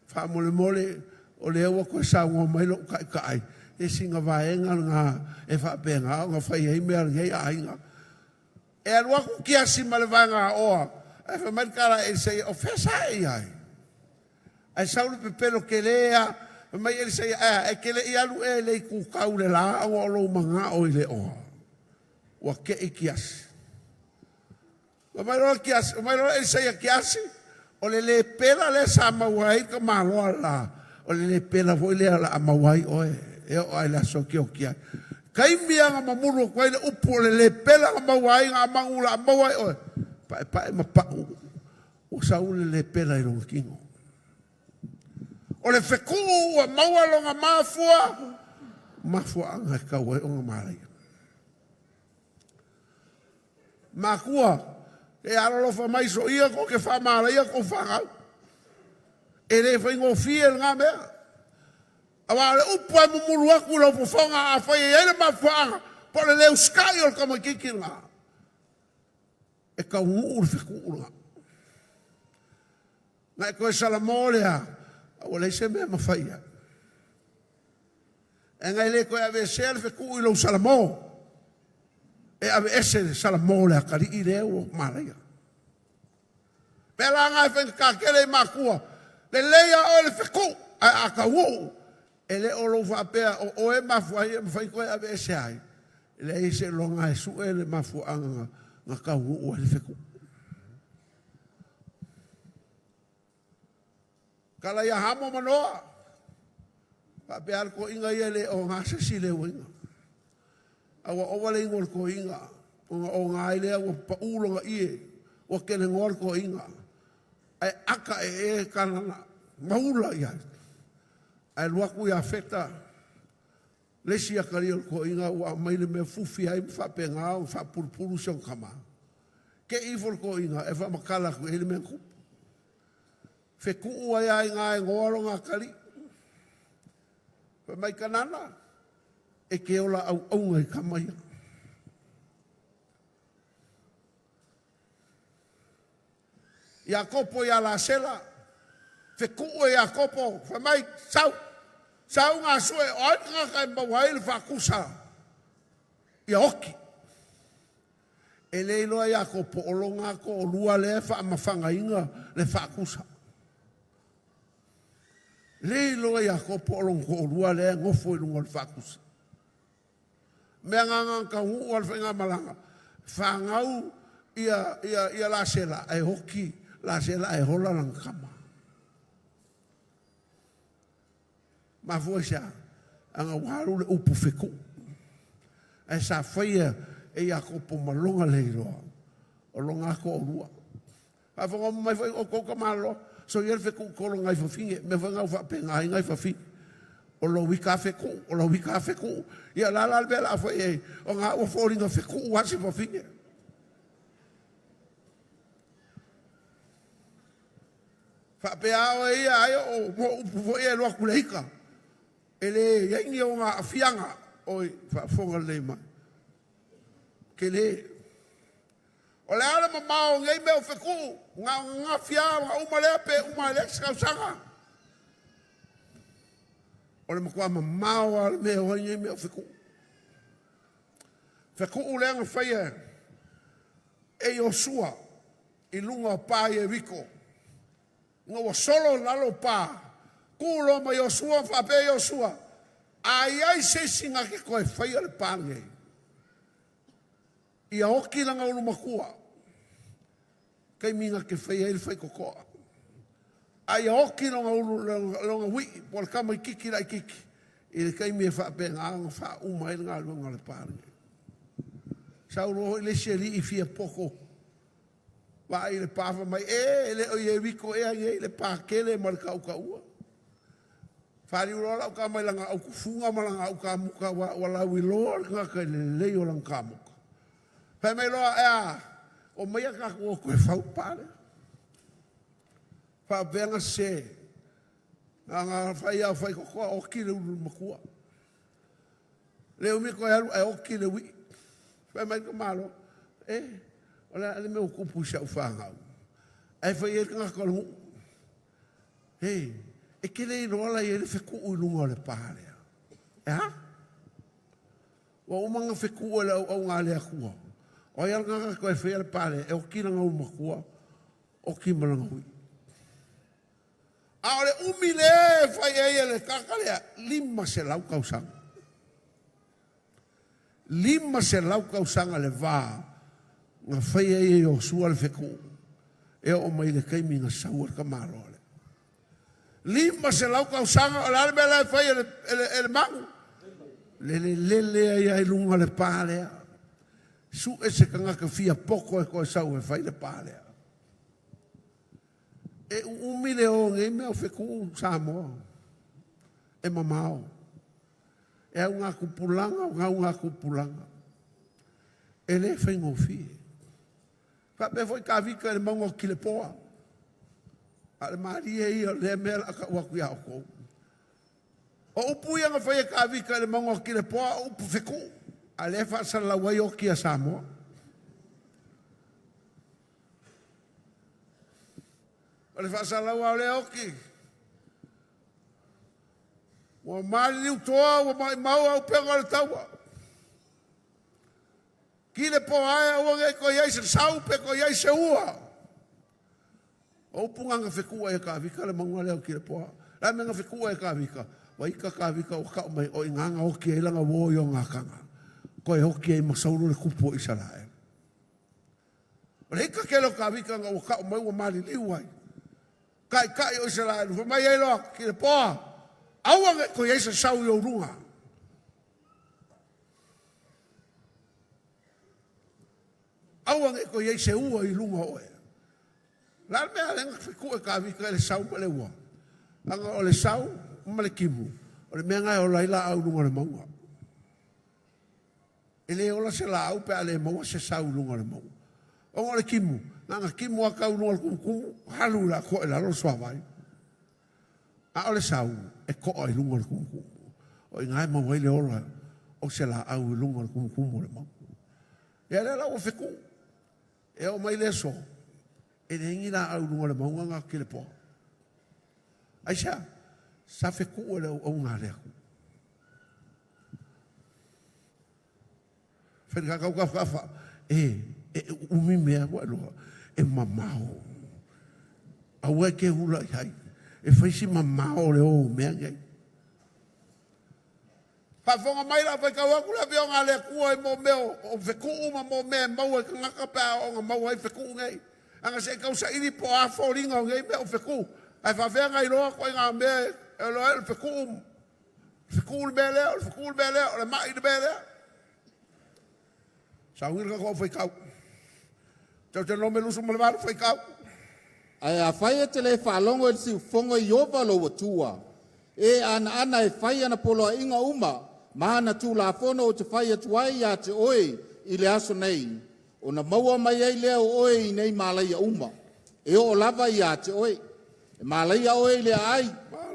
Faamolemole, o lea ua toe saunoa mai lou taitai, e sina vaega lena e faapena ona fai ai mea a lenei aiga. E alu atu Kiasi ma le vaega aoa, ae fai mai le tala a Elisaia, O fea sa e i ai? Ae sau le pepelo tele lava, fai mai Elisaia, Ae a, e te le i alu ea i le itu tau le la ona o lou manao i le oa? Ua te i Kiasi. Fai mai loa Kiasi, fai mai loa Elisaia Kiasi, o le lepela lea sa maua ai le tamaloa le la, o le lepela foi lea o le a maua ai oe, e oo lava i le aso e kioki ai. Taimi lava na mamulu atu ai le upu o le lepela na maua ai na magu o le a maua ai oe, paepae ma pau, ua sau le lepela i lona tino. O le fetuu ua maua lona mafua, mafuaaga e tatau ai ona malaia. Makua, e alolofa mai soia tou te faamalaia tou fanau. E le faigofie lena mea. Aua o le upu lava e mumulu atu i lau fofoga afai e i ai le mafuaaga po o le le usitai o le tamaitiiti lena, e taunuu le fetuu lena. Na e toe salamo lea, a ua leai se mea e mafai i ai. E na e le toe aveesea le fetuu i lou salamo, e aveese le salamo o le atalii lea ua malaia. Pea la na e faigata tele i matua, lelei a oe le fetuu, ae a taunuu, e le o lou faapea o oe e mafua ai e mafai toe aveese ai, e leai seiloga e sue le mafuaaga na taunuu ai le fetuu. Tala ia Hamo ma Noa, faapea lava le toeaina ia e le oga se isi i le uaina. A ua ova le inu a le toeaina, ona oga ai lea ua pau lona ie, ua kelenoa le toeaina. Ae ata ee kanana maula i ai. Ae alu atu Iafeta, le isi atalii o le toeaina ua aumai le mea fufi ai ma faapena ona faapulupulu si ona tama. Te i ifo le toeaina e faamatala atu i ai le mea na tupu. Fetuu ai lava i ina e noa lona atalii. Fai mai, Kanana, e te ola auauna i tama ia. Iakopo ia Lasela, fetuu e Iakopo, fai mai, sau, sau gasue, o ai le tagata e maua ai le faatusa ia oti. E le iloa Iakopo o lona toalua lea e faamafagaina le faatusa. Le iloa Iakopo o lona toalua lea e nofo i luga o le faatusa. Mea na na taunuu a le faigamalaga, fanau ia, ia, ia Lasela, ae oti Lasela ae ola lana tama. Mafua i se a? Ana ua alu le upu fetuu. Ae sa faia e Iakopo ma lona leiloa, o lona toalua. Faafofoga mai foi outou tamaloa, soia le fetuu tolo nai fafine, mea foi na ua faapena ai nai fafine. O lou ita fetuu, o lou ita fetuu. Ia o le a la le mea o le a fai ai, o na ua foliga fetuu lava si fafine. Faapea lava oe ia, ai o mo upu foi e alu atu le ita. E le i ai ni ona aafiaga, oi, faafofoga lelei mai. Tele. O le a le mamao o nei mea o fetuu, na o ananafi lava ona uma lea pe uma i le isi tausaga. O le matua mamao lava o le mea e o ai nei mea o fetuu. Fetuu lea na faia e Iosua i luga o pa Ieriko. Ina ua solo i lalo pa, tu loa ma Iosua ma faapea Iosua, A i ai se isi na te toe faia le pa lenei, ia oti lana ulu matua, taimi na te faia ai le faitotoa, a ia oti lona ulu lona uii po o le tamaitiiti laitiiti i le taimi e faapena ona faauma ai le galuega a le pa lenei. Sau loa foi le isi alii fia poto vaai i le pa fai mai, e, e le o Ieriko ea nei le pa tele ma le tautaua. Faliu loa lau tama i lana autufuga ma lana aukamuta aua ua lauiloa le tagata i le lelei o lana kamuta. Fai mai loa, e a, omaia tatou o toe fau le pa lea. Faapea se, na ona fai lava o faitotoa oti le ulu matua. Le umi toe alu ae oti le uii. Fai mai le tamaloa, e, o le a le mea ua tupu i si au fanau? Ae fai ai le tagata o le nuu, e, e te le iloa la i ai le fetuu i luga o le pa lea. E a? Ua uma ona fetuu e le auauna a le Atua. O ai a le tagata toe faia le pa lea, e oti lana ulu matua, oti ma lana uii. A o le umi lea e fai ai e le tagata lea, 500 tausaga. 500 tausaga le va na fai ai e Iosua le fetuu e oo mai i le taimi na sau ai le tamaloa lea. 500 tausaga, o le a le mea la e fai e le, e le, e le magu? Lelelele ai ai luga le pa lea. Sue se tagata fia poto e toe sau e fai le pa lea. E uumi le o nei mea o fetuu Samoa. E mamao. E auga tupulaga, o gauga tupulaga. E le faigofie. Faapea foi Kavika i le mauga o Kilepoa. A o le malie ia o lea mea o le a tau atu ia outou. O upu ia na fai e Kavika i le mauga o Kilepoa o upu fetuu, a lea e faasalalau ai oti a Samoa. O le faasalalau o lea oti, ua maliliu toa, ua maumau au pega o le taua. Kilepoa ae aua ne i toe i ai se sau pe toe i ai se ua. O upu na na fetuu ai e Kavika le mauga lea o Kilepoa. Le a mea na fetuu ai e Kavika? Ua ita Kavika ua tau mai o i ina na oti ai lana uo i ona ataga. Toe oti ai ma Saulo le tupu o Isaraelu. O le ita tele o Kavika na ua tau mai ua maliliu ai. Taitai o Isaraelu, fai mai ai loa, Kilepoa, aua ne i toe i ai se sau i ou luga. Aua ne i toe i ai se ua i luga o oe. O le a le mea lea na fetuu e Kavika i le sau ma le ua? Leaga o le sau ma le timu, o le mea lena e ola ai laau i luga o le mauga. E le ola se laau pe a le maua se sau i luga o le mauga. Ona o le timu, na ona timu lava tau i luga o le tumutumu, alu i le atoa i lalo le suavai. A o le sau, e to'a i luga o le tumutumu. O i ina e maua ai le ola o se laau i luga o le tumutumu o le mauga. Ia lea la ua fetu'u. E oo mai le aso, e leai ni laau i luga o le mauga na o kilepoa. Aisea? Sa fetu'u e le auauna a le Atua. Fai tau tafatafa, e, e umi mea ua iloa, e mamao. Aua e te ula i ai. E fai si mamao o le o o mea nei. Faafofoga mai la faitau atu le afioga a le Atua i mo mea o fetuu ma mo mea e maua i tagata pe a oo na maua ai fetuu nei. Ana se i tau saili po o a foliga o nei mea o fetuu. Ae faafefea na iloa ituaiga mea e iloa ai o le fetuu, fetuu le mea lea, o le fetuu le mea lea, o le mai le mea lea. Sauni le tatou faitau. Teuteronome 28 faitau.
Ae afai e te le faalogo i le siufofoga o Ieova lou Atua, e anaana e fai ana poloaiga uma ma ana tulafono ou te fai atu ai ia te oe i le aso nei, ona maua mai ai lea o oe i nei malaia uma, e oo lava ia te oe. E malaia oe i le aai,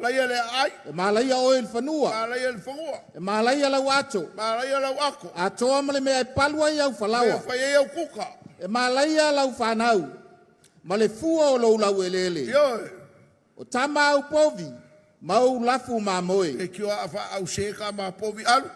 Malaia le aai,
e malaia oe i le fanua,
malaia le fanua,
e malaia lau ato,
malaia lau ato,
atoa ma le mea e palu ai au
mea
falaoa,
fai ai au kuka.
e malaia lau fanau, ma le fua o lou laueleele.
Ioe,
O tama au povi, ma ou lafu mamoe.
e tio a fa au se ka ma povi alu.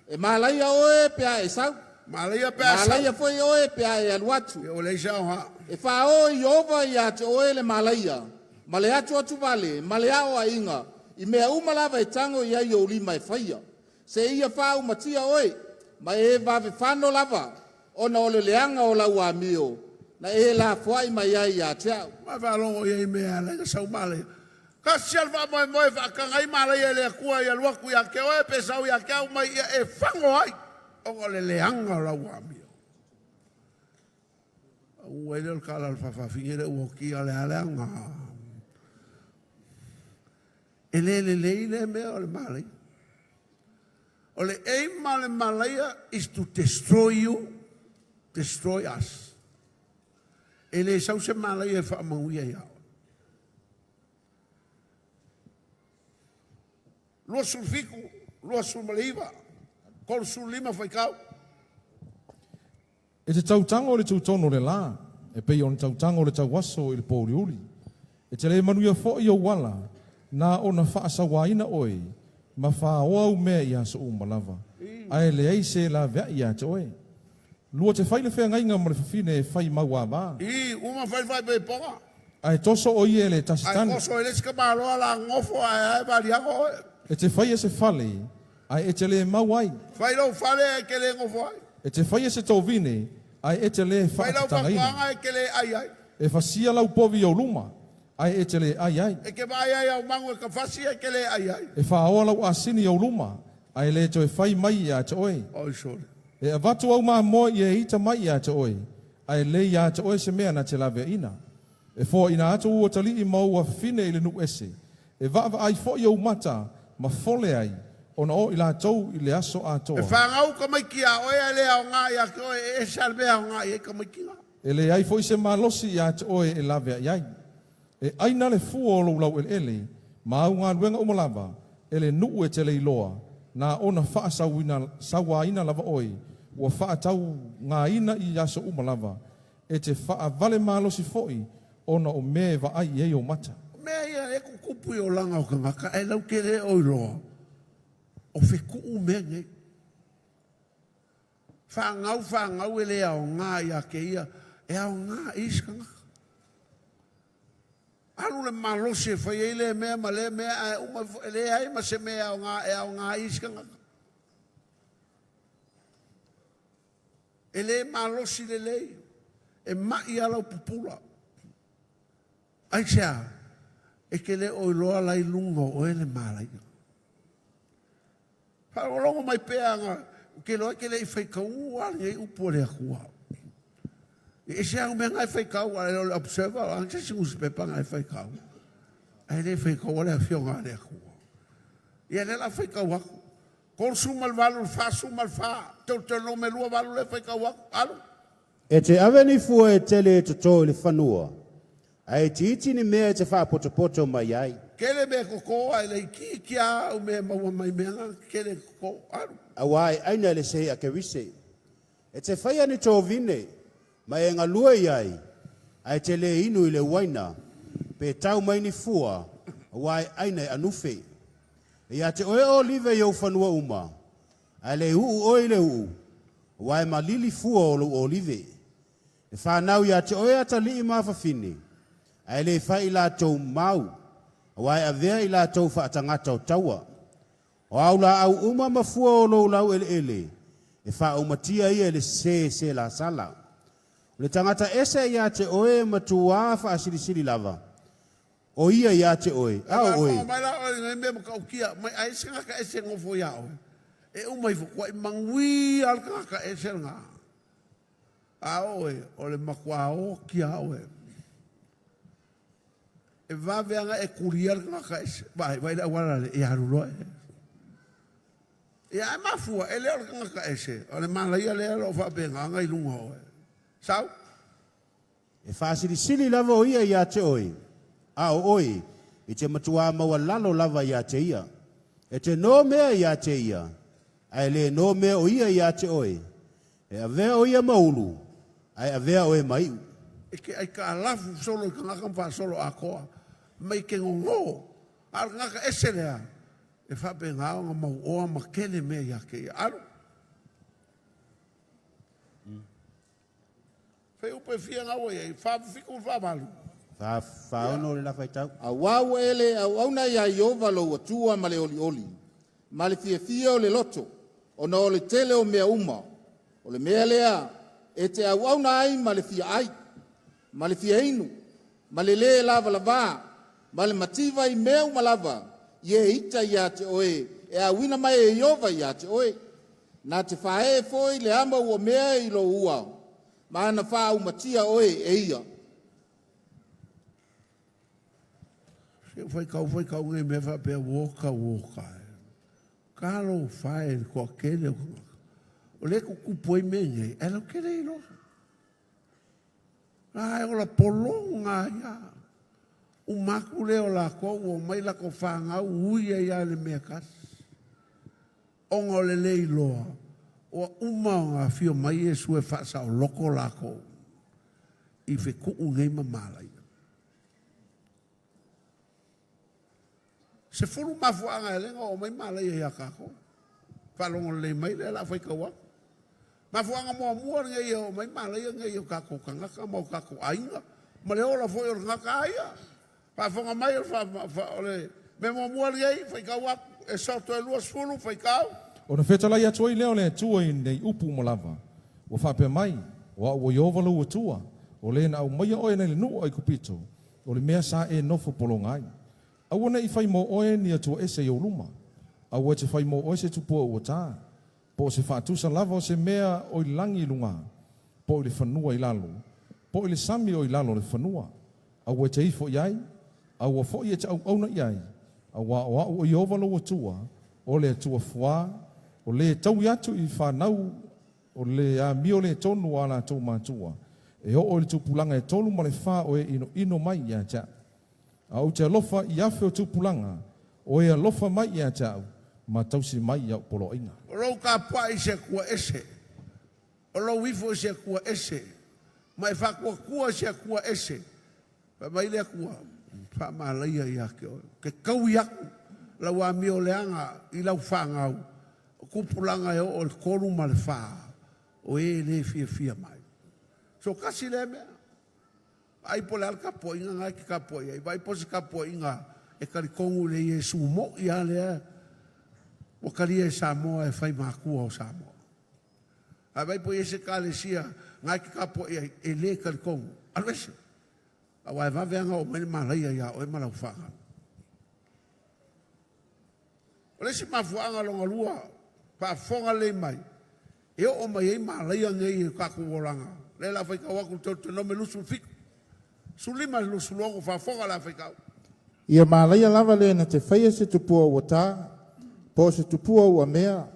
E malaia oe pe a e sau,
Malaia pe a sau.
malaia foi oe pe a e alu atu.
E o leai se aoga.
E faaoo i Ieova ia te oe le malaia, ma le atuatuvale, ma le aoaiga, i mea uma lava e tago i ai ou lima e faia. Seia faaumatia oe, ma e vavefano lava, ona o le leaga o lau amio, na e lafoai mai ai ia te au.
Ma faalogo i ai mea ala i sau malaia. Kasi le faamoemoe faataga ai malaia e le Atua ia alu atu ia te oe pe sau ia te au mai ia e fago ai ona o le leaga o lau amio. Ua ile o le tala o le faafafine le ua okia le a leaga. E le lelei le mea o le malaia. O le aim a le malaia is to destroy you, destroy us. E le sau se malaia e faamanuia ia oe. 27, 29, 35 faitau.
E te tautago i le tutonu o le lā, e pei ona tautago le tauaso i le pōuliuli. E te le manuia foi ou ala, na ona faasauaina oe, ma fāoa au mea i aso uma lava. Ae leai se laveai ia te oe. Lua te fai le feagaiga ma le fafine e fai mauāvā.
I, uma fai faaipoipoga.
Ae toso o ia e le
Ae
tasitane.
toso e le isi tamaloa la gofo ae ae valiago oe.
E te faia se fale, ae e te le mau ai.
Fai lou fale ae e te le gofo ai.
E te faia se tovine, ae e te le
Fai lau
faatatagaina.
faatoaga e te le ai ai.
E fasia lau povi i ou luma, ae e te le ai ai.
E te vaai ai au magu e ka fasi ae te le ai ai.
E fāoa lau asini i ou luma, ae le toe fai mai ia te oe.
Oi sole.
E avatu au mamoe i e ita mai ia te oe, ae leai ia te oe se mea na te laveaina. E foaina atu ou atalii ma ou afafine i le nuu ese. E vaavaai foi ou mata ma fole ai, ona o i latou i le aso
E
atoa.
fanau tamaiti ia oe ae le aoga ia te oe, e ese lava le mea e aoga i ai tamaiti la.
E leai foi se malosi ia te oe e laveai ai. E aina le fua o lou laueleele ma au galuega uma lava e le nuu e te le iloa, na ona faasauina sauaina lava oe, ua faataugaina i aso uma lava, e te faavale malosi foi ona o mea e vaai i ai ou mata.
O mea ia e tutupu i olaga o tagata ae latou te le o iloa o fetuu mea nei. Fanau fanau e le aoga ia te ia, e aoga i isi tagata. Alu le malosi e fai ai lea mea ma lea mea ae uma ifo e leai ma se mea e aoga e aoga i isi tagata. E le malosi lelei, e mai lava lau pupula. Aisea? E te le o iloa la i luga o oe le malaia. Faalogologo mai pea aga, ou te iloa e te le i faitaua lenei upu a le Atua. E ese au mea na e faitau, a le o le Observer, o a se isi nusipepa na e faitau. Ae le faitaua le afioga a le Atua. Ia lea la faitau atu. 38, 44, Teuteronome 28 lea faitau atu. Alu.
E te ave ni fua e tele e totō i le fanua, ae itiiti ni mea e te faapotopoto mai ai.
Kele mea koko ai le itiiti a au mea maua mai mea ngā kele koko alu.
Auā e aina e le sei a Kerise. E te faia ni tōvine, ma e galue i ai, ae te lē inu i le uaina, pe tau mai ni fua, auā e aina e anufe. E ia te oe o olive i ou fanua uma, ae le uu oe i le uu, auā e malili fua o lou olive. E fanau ia te oe atalii ma afafine, ae le fai i latou mau, auā e avea i latou faatagata o taua. O au laau uma ma fua o lou laueleele, e faaumatia ia e le sē selasala. O le tagata ese ia te oe e matuā faasilisili lava, o ia ia te oe,
E
a o oe.
faafofoga mai la oe i nei mea matautia, mai ai se tagata ese e nofo iā oe, e uma ifo kuaʻi manuia le tagata ese lena. A o oe, o le matua oti lava oe. E vave ana e kulia le tagata ese. Vaai, vaai le auala lea, ia alu loa e. Ia ae mafua, e le o le tagata ese, o le malaia lea o lo o faapena ona i luga o oe. Sau.
E faasilisili lava o ia ia te oe, a o oe, i te matuā maualalo lava ia te ia. E te nō mea ia te ia, ae le nō mea o ia ia te oe. E avea o ia ma ulu, ae avea oe ma iʻu.
E ke aikaalafu solo i tagata ma faasolo atoa, mai ke gogō, a o le tagata ese lea, e faapena ona mauoa ma tele mea ia te ia. Alu. Fai upu e fia na ua i ai, 47 ma 48.
46 le la faitau.
Auā ua e le auauna iā Ieova lou Atua ma le olioli, ma le fiafia o le loto, ona o le tele o mea uma. O le mea lea e te auauna ai ma le fia ai, ma le fia inu, ma le lē lavalavā, ma le mativa i mea uma lava i e ita iā te oe e auina mai e Ieova iā te oe. Na te faaee foi le ama ua mea i lou ua, ma na faaumatia oe e ia.
Se ua faitau faitau nei mea faapea woka woka e. Talofa e i le toatele o tagata. O lea e tutupu ai mea nei, ae lautele iloa. A e ola pologa ai lava. Uma atu lea o latou ua omai latou fanau ui ai lava i le mea e tasi. Ona o le le iloa, ua uma ona afio mai Iesu e faasaoloko latou i fetuu nei ma malaia. 10 mafuaaga e ala ai ona oo mai malaia ia tatou. Faalogo lelei mai lea o le a faitau atu. Mafuaaga muamua lenei e oo mai malaia nei i o tatou tagata ma o tatou aiga ma le ola foi o le tagata a ia. Faafofoga mai o le mea muamua lenei, faitau atu, Esoto e 20, faitau.
Ona fetalai atu ai lea o le Atua i nei upu uma lava, ua faapea mai, O au o Ieova lou Atua, o le na aumaia oe nei le nuu o Aikupito, o le mea sa e nofo pologa ai. Aua ne i fai mo oe ni atua ese i ou luma. Aua e te fai mo oe se tupua ua ta, po o se faatusa lava o se mea o i le lagi i luga, po o i le fanua i lalo, po o i le sami o i lalo o le fanua. Aua e te ifo i ai, aua foi e te auauna i ai, auā o au o Ieova lou Atua, o le Atua fuā, o le taui atu i fanau o le amio lē tonu o a latou matua, e oo i le tupulaga e tolu ma le fā o e inoino mai ia te a'u. A ou te alofa i afe o tupulaga, o e alofa mai ia te a'u, ma tausi mai i a'u poloaiga.
O lou tapuai i se Atua ese, o lou ifo i se Atua ese, ma e faatuatua i se Atua ese. Fai mai le Atua, Faamalaia ia te oe, ou te taui atu lau amio leaga i lau fanau, o tupulaga e oo i le tolu ma le fa, o e le fiafia mai. So tasi lea mea. Vaai po o le a le tapuaiga lena e te tapuai ai. Vaai po o se tapuaiga e talitonu i le Iesu mo'i lava lea ua talia e Samoa e fai matua o Samoa. Ae vaai po o i ai se ekalesia na e te tapuai ai e le talitonu. Alu ese! Aua e vave lava ona oo mai le malaia ia oe ma lau fanau. O le isi mafuaaga lona lua, faafofoga lelei mai, e oo mai ai malaia nei i o tatou olaga. O lea o le a faitau atu le Teutotenome 27, 15 i le 26, faafofoga o le a faitau.
Ia malaia lava le na te faia se tupua ua ta, po o se tupua ua mea,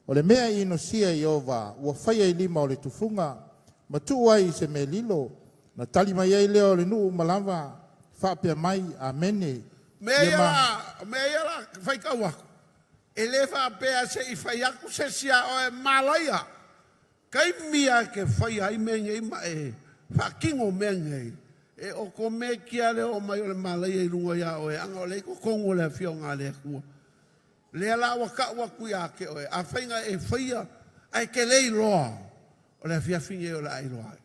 o le mea e inosia e Ieova ua faia i lima o le tufuga, ma tuu ai i se mea lilo. Ona tali mai ai lea o le nuu uma lava, faapea mai, Amene.
Mea
Ia
ia
ma.
la, mea ia la faitau aku, e le faapea se i fai atu se isi a oe malaia. Taimi a ke fai ai mea nei ma e faatino mea nei, e o ko me kia le o mai o le malaia i luga ia oe, aga o le i totonu o le afioga a le Atua. Lea la ua tau atu ia te oe, afai na e faia, ae te le iloa, o le afiafi nei o le a iloa ai.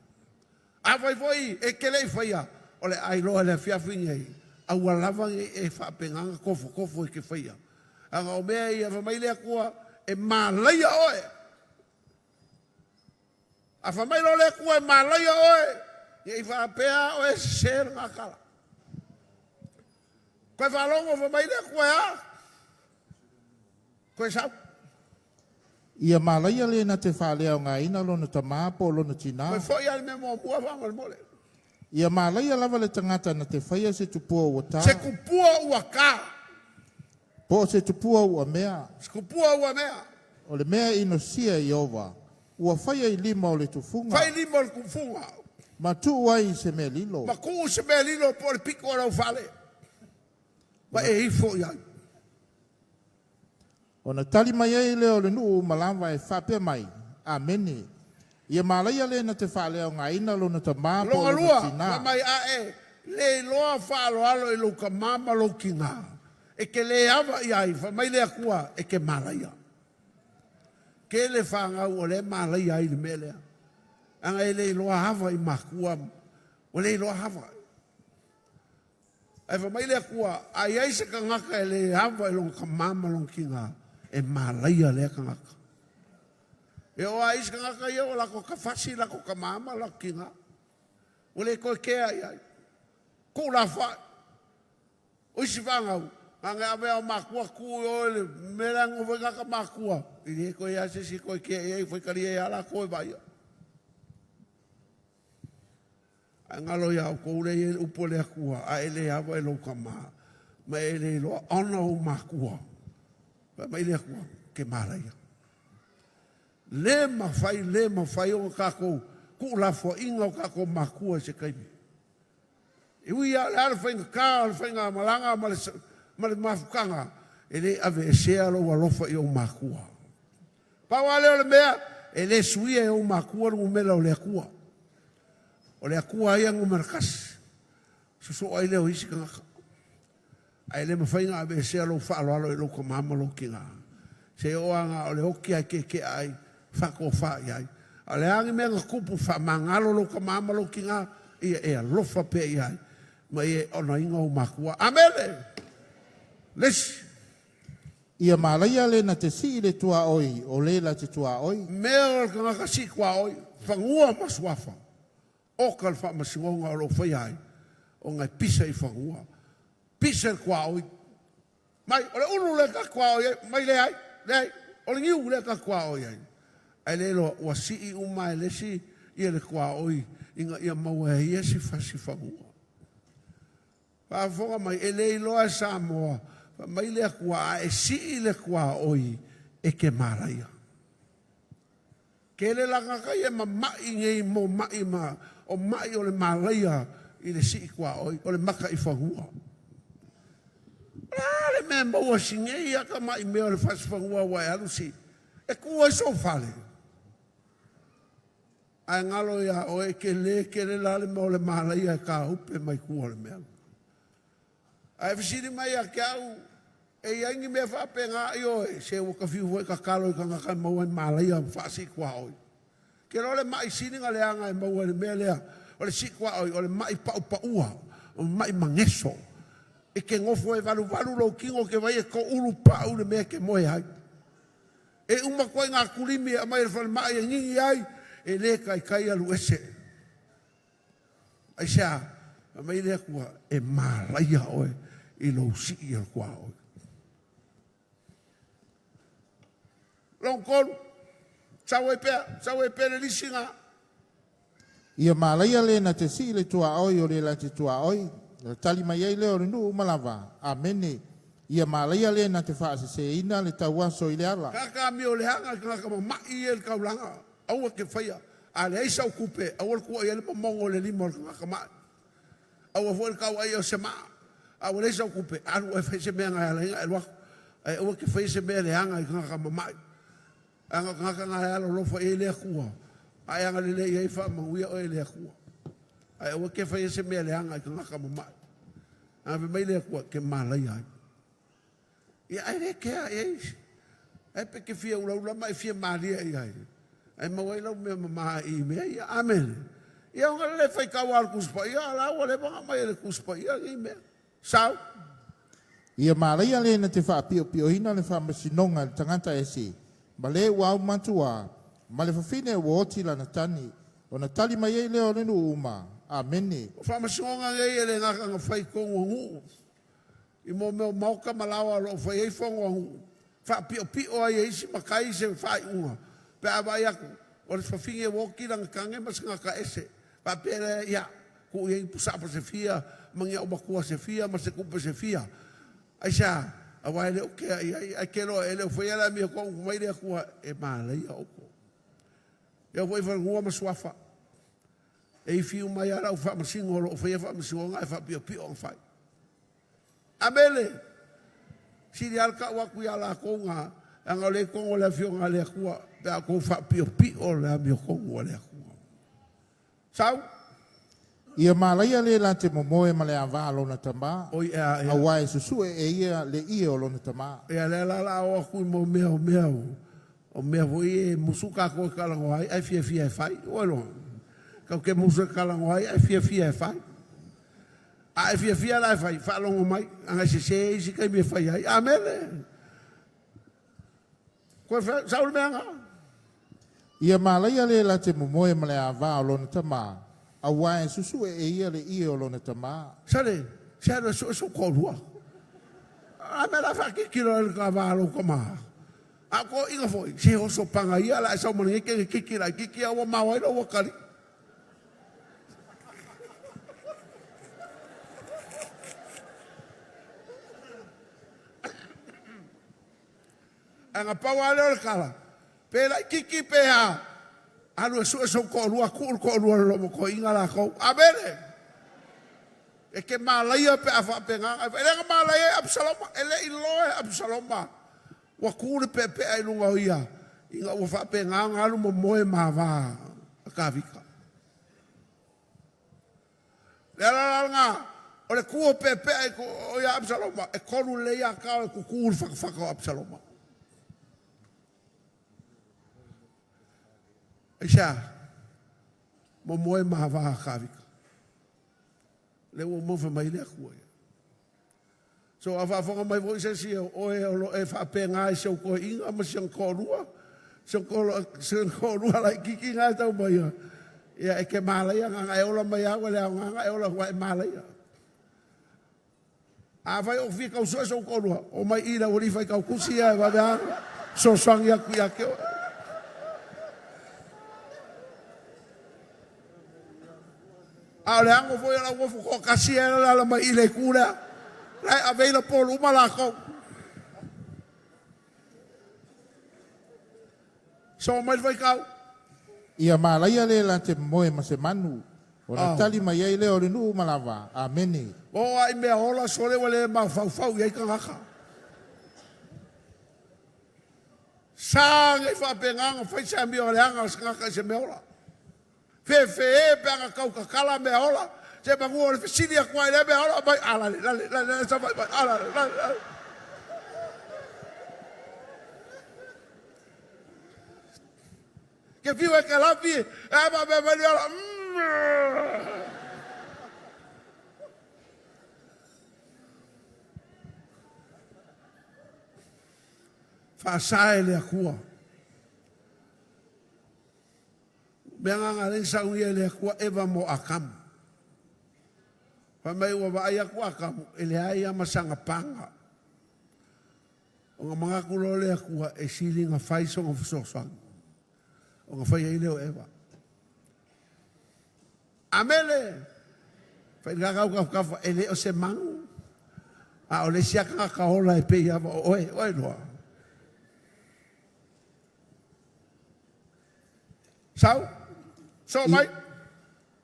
Afai foi e te le i faia, o le a iloa i le afiafi nei, aua lava ne i e faapena ona tofotofo e te faia. Aga o mea ia, fai mai le Atua, e malaia oe. A fai mai loa le Atua e malaia oe, ne i faapea oe e sese lena tala. Toe faalogo fai mai le Atua e a? Toe sau.
Ia malaia le na te faaleaogaina lona tamā po o lona tinā.
Toe foi lava i le mea muamua faamolemole.
Ia malaia lava le tagata na te faia se tupua ua tā.
Se tupua ua tā.
Po o se tupua ua mea.
Se tupua ua mea.
O le mea e inosia e Ieova, ua faia i lima o le tufuga.
Fai i lima o le tufuga.
Ma tuu ai i se mea lilo.
Ma tuu i se mea lilo po o le pito o lau fale. Ma e ifo i ai.
Ona tali mai ai lea o le nuu uma lava e faapea mai, Amene. Ia malaia le na te faaleaogaina lona tamā po o
Lona
lona
lua,
tinā.
fai mai, A e le iloa faaaloalo i lou tamā ma lou tinā, e te le ava i ai, fai mai le Atua, e te malaia. Tele fanau o lea e malaia ai i le mea lea. Leaga e le iloa ava i makua, ua le iloa ava. Ae fai mai le Atua, A i ai se tagata e le ava i lona tama ma lona tina, e malaia lea tagata. E oo lava i isi tagata ia ua latou tafasi latou tama ma latou tina, ua le toe kea i ai. Tuulafoai. O isi fanau, na ona ave lava o matua tuu i o i le mea la e nonofo ai tagata matutua, e le toe i ai lava se isi e toe kea i ai, faitalia ai lava latou e vaaia. Ae galo ia outou lea e i ai le upu a le Atua, a e le ava i lou tama, ma e le iloa ona ou makua, fai mai le Atua, ke malaia. Le mafai, le mafai ona tatou tuulafoaiina o tatou makua i se taimi. E ui lava o le a le faigata o le faigamalaga ma le, ma le mafutaga, e le aveesea lou alofa i ou makua. Pau lava lea o le mea, e le suia e ou makua le numera o le Atua. O le Atua lava ia numera tasi. Sosoo ai lea o isi tagata. Ae le mafai ona aveesea lou faaaloalo i lou tama ma lou tina. Se oo lava na o le oti lava e keke'a ai, faatofa i ai. A o le a ni mea na tupu, faamagalo lou tama ma lou tina, ia e alofa pea i ai, ma ia e onaina ou makua. Amene! Le isi.
Ia malaia le na te sii le tuaoi o le la te tuaoi.
Mea o le tagata sii tuaoi, fanua ma suafa. Oka le faamasinoga o lo o faia ai, ona e pisa i fanua. Pisa i le tuaoi. Mai, o le ulu lea ta te tuaoi ai, mai leai, leai, o le niu lea ta te tuaoi ai. Ae le iloa, ua sii uma e le isi ia le tuaoi ina ia maua e ia si fasi fanua. Faafofoga mai, e le iloa e Samoa, fai mai le Atua, a e sii le tuaoi, e te malaia. Tele la tagata ia e mama'i nei mo ma'i ma o ma'i o le malaia i le sii tuaoi, o le maka i fanua. O le a le mea e maua si nei a tama'i mea o le fasi fanua ua e alu sii e tu ai sou fale? Ae galo iā oe e tele tele la le mea o le malaia e tāupe mai tua o le mea. Ae fesili mai ia te au, e i ai ni mea faapena? Ioe, se ua ta fiu foi e tatalo i tagata e maua ai malaia ma faasituaoi. Te iloa o le ma'i sili na leaga e maua i le mea lea o le situaoi, o le ma'i paupaua, o le ma'i mageso. E te nofo e valuvalu lou tino e te vaai e toulu pau le mea e te moe ai. E uma atu ai ngā kulimi e aumai e le falemai e gigi ai, e le taitai alu ese. Aisea? Fai mai le Atua, e malaia oe i lou sii o le tuaoi. Lona tolu, sau ai pea, sau ai pea le lisi na.
Ia malaia le na te sii le tuaoi o le la te tuaoi, o le tali mai ai lea o le nuu uma lava. Amene. Ia malaia le na te faaseseina le tauaso i le ala.
Kaka amio leaga i tagata mama'i ia i le taulaga, aua te faia. A leai sau tupe, aua le tuuaia ai le momono i le lima o le tagata ma'i. Aua foi le tauaia o se maa. A ua leai sau tupe, alu oe e fai se mea na e ala ai ona e alu atu. Ae aua e te faia se mea leaga i tagata mama'i. Leaga o tagata na e alolofa i ai le Atua, a e agalelei i ai, e faamanuia oe e le Atua. Ae aua e te faia se mea leaga i tagata mama'i. Leaga fai mai le Atua, e te malaia ai. Ia ae le kea i ai isi. Ae pe te fia ulaula ma e fia malie i ai, ae maua ai lau mea mama i mea ia. Amene. Ia ona le faitau lava o le Tusi Paia, a la ua leva ona aumai e le Tusi Paia nei mea. Sau.
Ia malaia le na te faapiopioina le faamasinoga i le tagata ese, ma le ua aumatua, ma le fafine ua oti lana tani, ona tali mai ai lea o le nuu uma. Amene.
O faamasinoga nei e le gata na fai i totonu o nuu, i mo mea o maota ma laoa o lo o fai ai fono a nuu, faapiopio ai e isi matai se faaiuga pe a vaai atu o le fafine ua oti lana tane ma se tagata ese, faapea lea, ia, tuu i ai ni pusaapa se fia ma ni aumatua se fia ma se tupe se fia. Aisea? Aua e le o kea i ai, ae kelo e le o faia le amiotonu fai mai le Atua e malaia outou. E oo foi i fanua ma suafa, e ifi uma ai lava le au faamasino o lo o faia faamasinoga ae faapiopio ona fai. Amene! Sili lava le tau atu ia lakou na, leaga o lea e i totonu o le Afioga a le Atua, pe a outou faapiopio le amiotonu a le Atua. Sau.
Ia malaia le la te momoe ma le avā a lona tamā,
Oi, ea, ea.
auā e susue e ia le ie o lona tamā.
Ia, lea la o le a oo atu i mo mea o mea o, o mea foi e musu tatou e talanoa ai ae fiafia e fai. Ua iloa? Tatou te musu e talanoa ai ae fiafia e fai. A e fiafia la e fai, faalogo mai, leaga e sese isi taimi e fai ai. Amene! Koe fai, sau le mea na.
Ia malaia le la te momoe ma le avā o lona tamā, auā e susue e ia le ie o lona tamā.
Sale, se alu e sue sou toalua. A mea la faakikilo ai le ta va lou tama. A o toeaiina foi, se oso paga ia la e sau ma lenei kene kiki laitiiti a ua mao ai lou atalii. Ae na pau lava lea o le tala, pe laitiiti pe a, alu e sue sou toalua, tuu le toalua i le lomo toeaina latou. Amene! E te malaia pe a faapena. E le na malaia ai Apisaloma, e le i loa e Apisaloma Ua tu le peapea i luga o ia, ina ua faapena ona alu momoe ma va a Tavita. Le ala la lena, o le tu o peapea i o ia Apisaloma, e kolu lelei atao e tutu i le fatafata o Apisaloma. Aisea? Momoe ma va a Tavita. Lea ua uma ona fai mai le Atua ia. So a faafofoga mai foi se isi o oe o lo o e faapena i si ou toeaina ma si ona toalua, si ona toalua laitiiti na e tau mai ia, ia e te malaia na ona e ola mai lava ua le aoga ona e ola aua e malaia. Afai o fia tau sue sou toalua, omai i le aualii faitautusi ia e vave lava ona fesoasoani atu ia te oe. A o le ano foi o lau nofo toatasi e alaala mai i le itu lea, la e available uma latou. So mai le faitau.
Ia malaia le la te momoe ma se manu, ona tali mai ai lea o le nuu ma lava. Amene.
Oo a i mea ola sole ua le mafaufau i ai tagata. Sa nei faapena ona fai se amio leaga a se tagata i se mea ola. Fefe pe a na tau tatala mea ola, se manu o le fesili atu ai lea mea ola, mai a lale lale lale lale sa mai mai a lale lale lale. Ke fiu e ke lafi e a ma mea mai le ola. Faasae le Atua. Mea agaga lea na saunia e le Atua Eva mo Atamu. Fai mai ua vaai atu Atamu e leai lava ma sana paga. Ona manatu loa le Atua e sili ona fai sona fesoasoani ona fai ai lea o Eva. Amene! Fai le gagau tafatafa e le o se manu, a o le isi lava tagata ola e pei lava o oe, oe loa. Sau. So mai.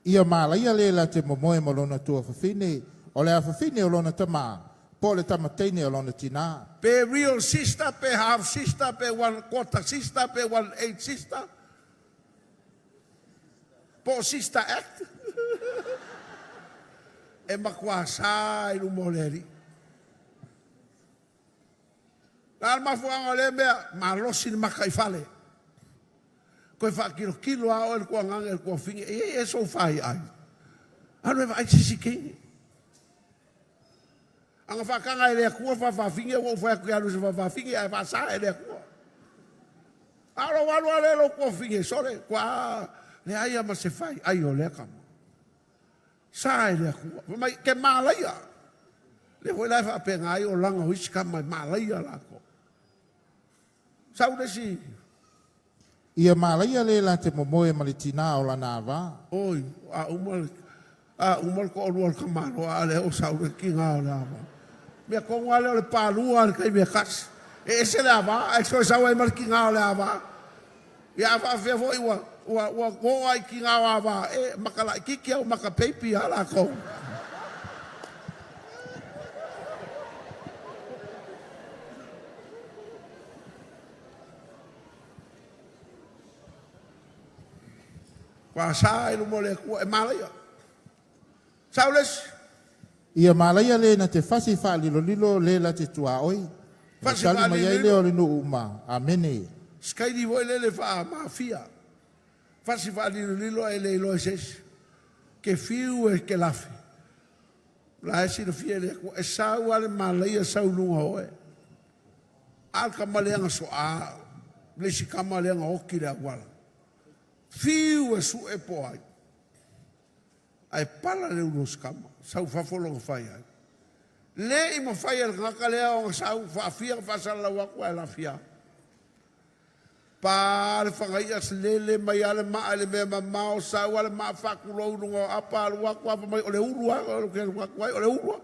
Ia malaia le la te momoe ma lona tuafafine, o le afafine o lona tamā, po o le tama teine o lona tinā.
Pe real sister, pe half sister, pe one quarter sister, pe one eight sister, po o Sister Act. E matua sa i luma o le Alii. Na le mafuaaga o lea mea, malosi le maka i fale. Toe faakilokilo lava oe le tuagaga i le tuafafine, e i ai ea sou faiai? Alu e vaai se isi teine. A na faataga e le Atua faafafine, ua ou fai atu e alu i se faafafine, ae faasa e le Atua. A o lou alu lava lea i lou tuafafine, sole, toa leai lava ma se faiai o lea tama. Sa e le Atua. Fai mai, ke malaia. Lea foi la e faapena ai olaga o isi tama e malaia latou. Sau le isi.
Ia malaia le la te momoe ma le tinā o lana avā.
Oi, a uma le, a uma le toalua o le tamaloa, a lea ua sau le tiga o le ava. Mea tonu lava lea o le palua i le taimi e tasi. E ese le ava, ae toe sau ai ma le tiga o le ava. Ia a faapefea foi ua, ua, ua oo lava i tiga o ava, e maka laitiiti au maka peipi lava latou. Ua sa i luma o le Atua e malaia. Sau le isi.
Ia malaia le na te fasi faalilolilo le la te tuaoi. Ona
Fasi
tali mai ai lea
faalilolilo.
o le nuu uma, Amene.
Sikaili foi lele faa-mafia. Fasi faalilolilo ae le iloa e se isi. Ke fiu e ke lafi. La e silafia e le Atua, e sau lava le malaia sau i luga o oe. A le tama lea na soa, le isi tama lea na oti i le auala. Fiu e sue po o ai, ae pala le ulu o si tama, sau fafo lona fai ai. Le i mafai e le tagata lea ona sau faafia na faasalalau atu ae lafia. Pa le fagai'a lele mai a le maa i le mea mamao, sau a le maa faatulou i luga o apa, alu atu a fai mai o le ulu a, o le alu atu ai o le ulu a.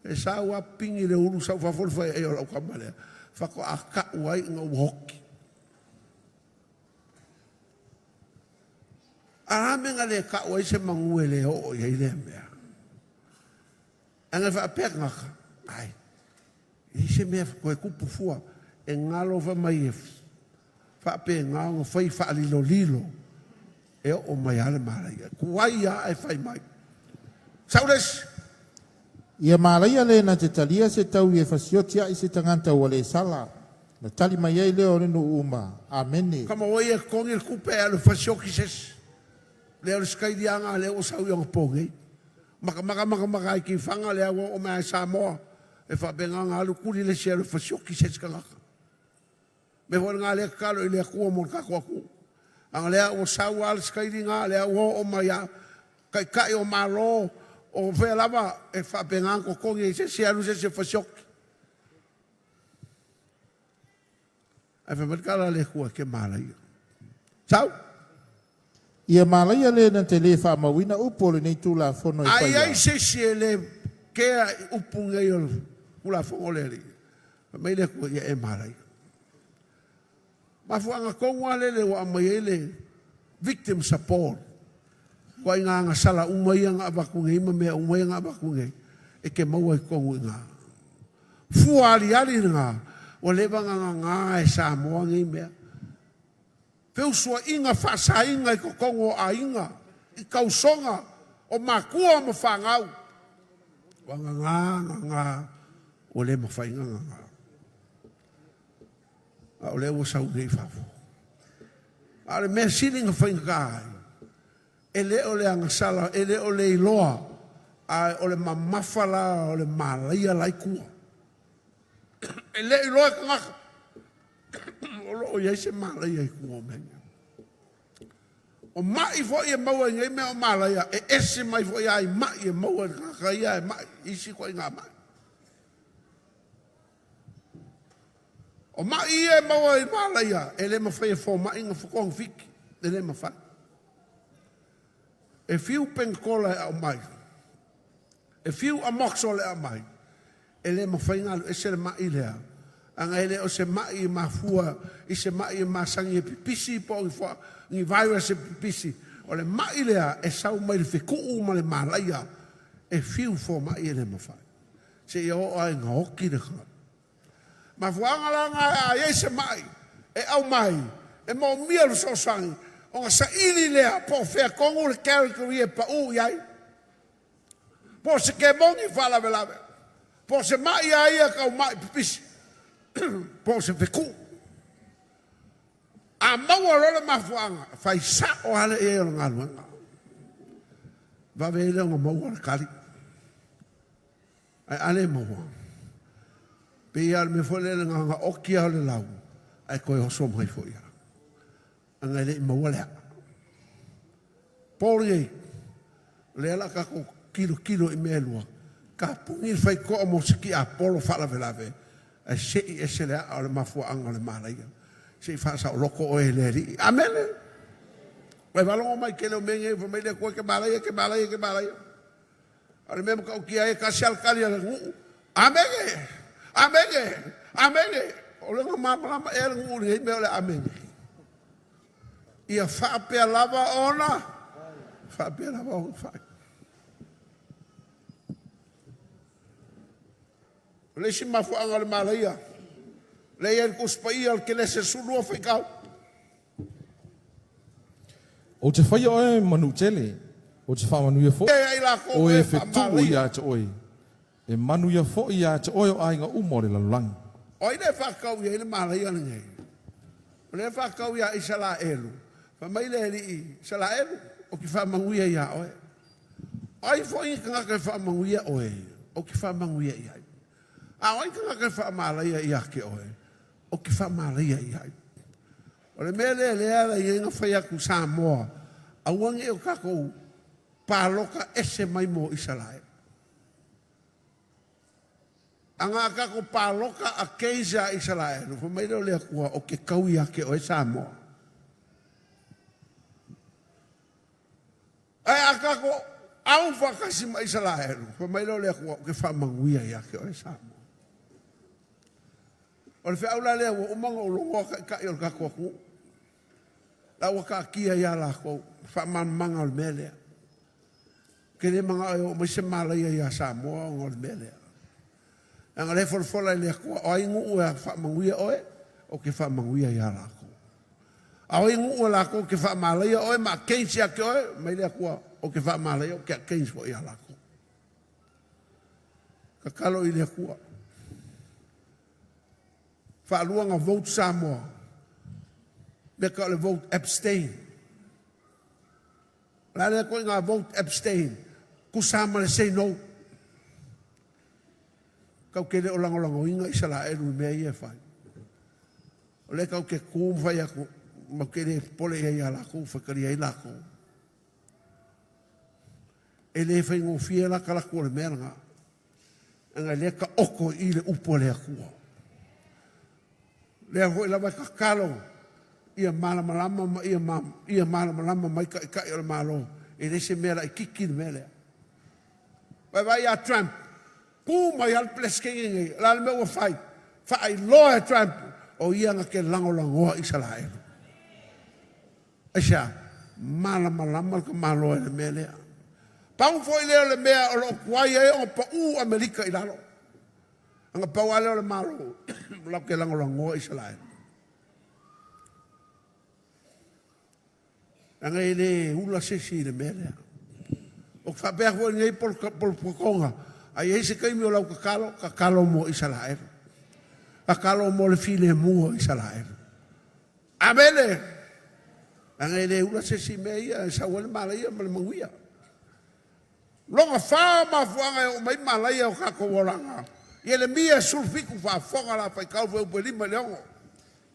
E sau a pigi le ulu sau fafo le faiaia o lau tama lea. Faatoa ta'u ai ina ua oti. A le mea na le ta'u ai se manu e le oo i ai lea mea? Ana faapea tagata, ai, e leai se mea toe tupu fua, e galo fai mai e faapena ona fai faalilolilo e oo mai lava le malaia. Tuai lava ae fai mai. Sau le isi.
Ia malaia le na te talia se taui e fasioti ai se tagata ua le sala. Ona tali mai ai lea o le nuu uma, Amene.
Kama ua ia totogi le tupe e alu e fasioti se isi. Lea o le sikailiaga lea ua sau i ona po nei. Makamaka makamaka ai tifaga lea ua oo mai lava i Samoa e faapena ona alu tuli le isi e alu e fasioti se isi tagata. Mea foi lena lea tatalo i le Atua mo le tatou atunuu. Aga lea ua sau lava le sikailiga lea ua oo mai lava taitai o Malo o fea lava e faapena ona totogi ai se isi e alu se isi e fasioti. Ae fai mai le tala a le Atua e te malaia. Sau.
Ia malaia le na te lē faamauina upu o lenei Tulafono e
A i
faia.
ai se isi e le kea i upu nei o le Tulafono o le Alii, fai mai le Atua, ia e malaia. Mafuaaga tonu lava lele ua aumai ai le victim support, ituaiga agasala uma ia na avatu nei ma mea uma ia na avatu nei, e te maua i totonu i ina. Fua aliali lena, ua leva ona gaga e Samoa nei mea. Feusuaiga faasaina i totonu o aiga, i tausoga o matua ma fanau. Ua gaga, gaga, ua le mafai ona gaga. A o lea ua sau nei i fafo. A o le mea sili na faigata ai, e le o le agasala, e le o le iloa, a o le mamafa la o le malaia la i tua. E le iloa e tagata o lo o i ai se malaia i tua o mea nei. O mai foi e maua i nei mea o malaia, e ese mai foi lava i mai e maua i le tagata ia e mai, isi ituaiga mai. O mai ia e maua i malaia, e le mafai e fomai ona togafiti, e le mafai. E fiu penikola e aumai, e fiu amoxol e aumai, e le mafai ona alu ese le mai lea, aga e le o se mai e mafua i se mai e masani e pipisi po o ni virus e pipisi. O le ma'i lea e sau mai le feku'u ma le malaia e fiu foma'i e le mafai. Seia oo lava ina oti le tagata. Mafuaaga la na a i ai se ma'i e aumai e moomia le fesoasoani ona saili lea po o fea tonu le category e pa'u i ai. Po o se kemoni faalavelave, po o se ma'i a ia tau ma'i pipisi, po o se feku'u. A maua loa le mafuaaga, fai sa'o lava lea i ai o le galuega. Vave ai lea ona maua le tali. Ae a le maua, pei lava o le mea foi lele na ona oti lava o le lau ae toe oso mai foi lava. Leaga e le i maua le a'a. Po lenei, o lea o le a tatou tilotilo i mea e lua, tapuni le faitotoa mo se tiapolo faalavelave, ae se'i ese le a'a o le mafuaaga o le malaia. Se i faasaoloto oe e le Alii. Amene! Ua e faalogo mai i le tele o mea nei fai mai le Atua e te malaia, e te malaia, e te malaia. A o le mea e matautia ai, e tasi lava le tali a le nuu, Amene! Amene! Amene! O lona malamalama ea le nuu i lenei mea o le amene? Ia faapea lava ona faapea lava ona fai. O le isi mafuaaga o le malaia, lea e i ai le Tusi Paia o le Kenese 12 faitau.
Ou te faia oe ma nuu tele, ou te faamanuia foi oe e fetuu ia te oe, e manuia foi ia te oe o aiga uma o le lalolagi.
O ai lea e faatau i ai le malaia lenei? O lea e faatau ia Isaraelu. Fai mai le Alii, Isaraelu, ou te faamanuia ia oe. O ai foi ni tagata e faamanuia oe, ou te faamanuia i ai. A o ai tagata e faamalaia ia te oe, ou te faamalaia i ai. O le mea lea lea e ala ai ona fai atu Samoa, aua ne i o tatou palota ese mai mo Isaraelu. Ana a tatou palota against ia Isaraelu, fai mai lea o le Atua, ou te tau ia te oe Samoa. Ae a tatou au faatasi ma Isaraelu, fai mai lea o le Atua, ou te faamanuia ia te oe Samoa. O le feau la lea ua uma ona ou logoa taitai o le tatou atunuu. La ua taatia ia latou faamalamalamaga o le mea lea. Ou te le manao e oo mai se malaia ia Samoa ona o le mea lea. Leaga o lea e folafola e le Atua, o ai nuu e faamanuia oe, ou te faamanuia ia latou. A o ai nuu e latou te faamalaia oe ma against ia te oe, mai le Atua, ou te faamalaia, ou te against foi ia latou. Tatalo i le Atua. Faalua na vote Samoa, mea ka o le vote abstain. O le a lea ituaiga vote abstain? Tusa ma le say no. Tatou te le o lagolagoina Isaraelu i mea ia e fai. O lea tatou te tu ma fai atu, matou te le popole i ai ia latou, faitalia ai latou. E le faigofie la talaatu o le mea lena. Leaga e le taoto i i le upu a le Atua. Lea foi lava e tatalo ia malamalama ma ia, ma, ia malamalama mai taitai o le Malo. E le se mea laitiiti le mea lea. Vaivai ia Trump, tu mai lava le Peresetene nei, o le a le mea ua fai? Faailoa e Trump, o ia na te lagolagoa Isaraelu. Aisea? Malamalama le tamaloa i le mea lea. Pau foi lea o le mea o lo o tuai ai ona pau Amerika i lalo. Ana pau lava lea o le Malo latou te lagolagoa Isaraelu. Leaga e le ula se isi i le mea lea. O te faapea atu foi i lenei polopotoga, a i ai se taimi o lau tatalo, tatalo mo Isaraelu. Tatalo mo le filemu o Isaraelu. Amene! Leaga e le ula se isi i mea ia e sau ai le malaia ma le manuia. Lona fa mafuaaga e oo mai malaia o tatou olaga. Ieremia 17 faafofoga la faitau fuaiupu e 5 i le 6.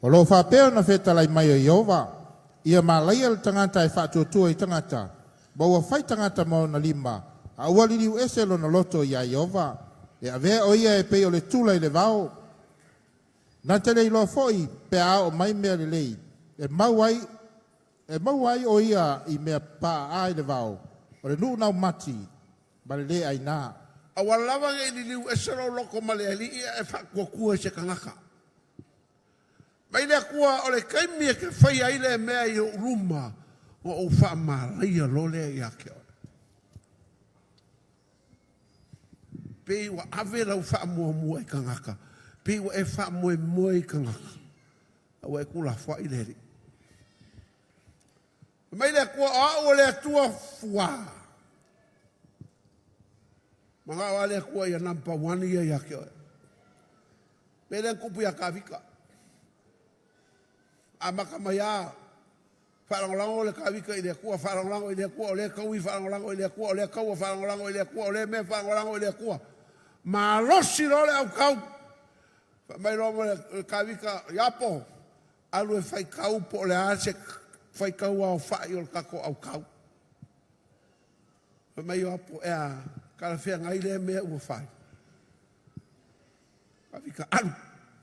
O lo o faapea ona fetalai mai o Ieova, Ia malaia le tagata e faatuatua i tagata, ma ua fai tagata ma ona lima, a ua liliu ese lona loto iā Ieova. E avea o ia e pei o le tula i le vao. Na te le iloa foi pe a oo mai mea lelei, e mau ai, e maua ai o ia i mea paaa i le vao, o le nuu naumati ma le lē ainā.
Aua lava ne i liliu ese lou loto ma le Alii ae faatuatua i se tagata. Mai le Atua o le taimi e te faia ai lea mea i ou luma, Ona ou faamalaia loa lea ia te oe. Pei ua ave lau faamuamua i tagata, pei ua e faamoemoe i tagata, a ua e tuulafoai le Alii. Fai mai le Atua, o au o le Atua fuā. Manao lava le Atua ia number one ia ia te oe. Mea lea na tupu ia Tavita. Amata mai lava, faalagolago le Tavita i le Atua, faalagolago i le Atua, o lea taui faalagolago i le Atua, o lea taua faalagolago i le Atua, o lea mea faalagolago i le Atua. Malosi loa le autau. Fai mai loa ma le Tavita, Iapo, alu e faitau po o le a se faitau aofai o le tatou autau. Fai mai Ioapo, e a, talafeagai lea mea ua fai? Tavita, alu,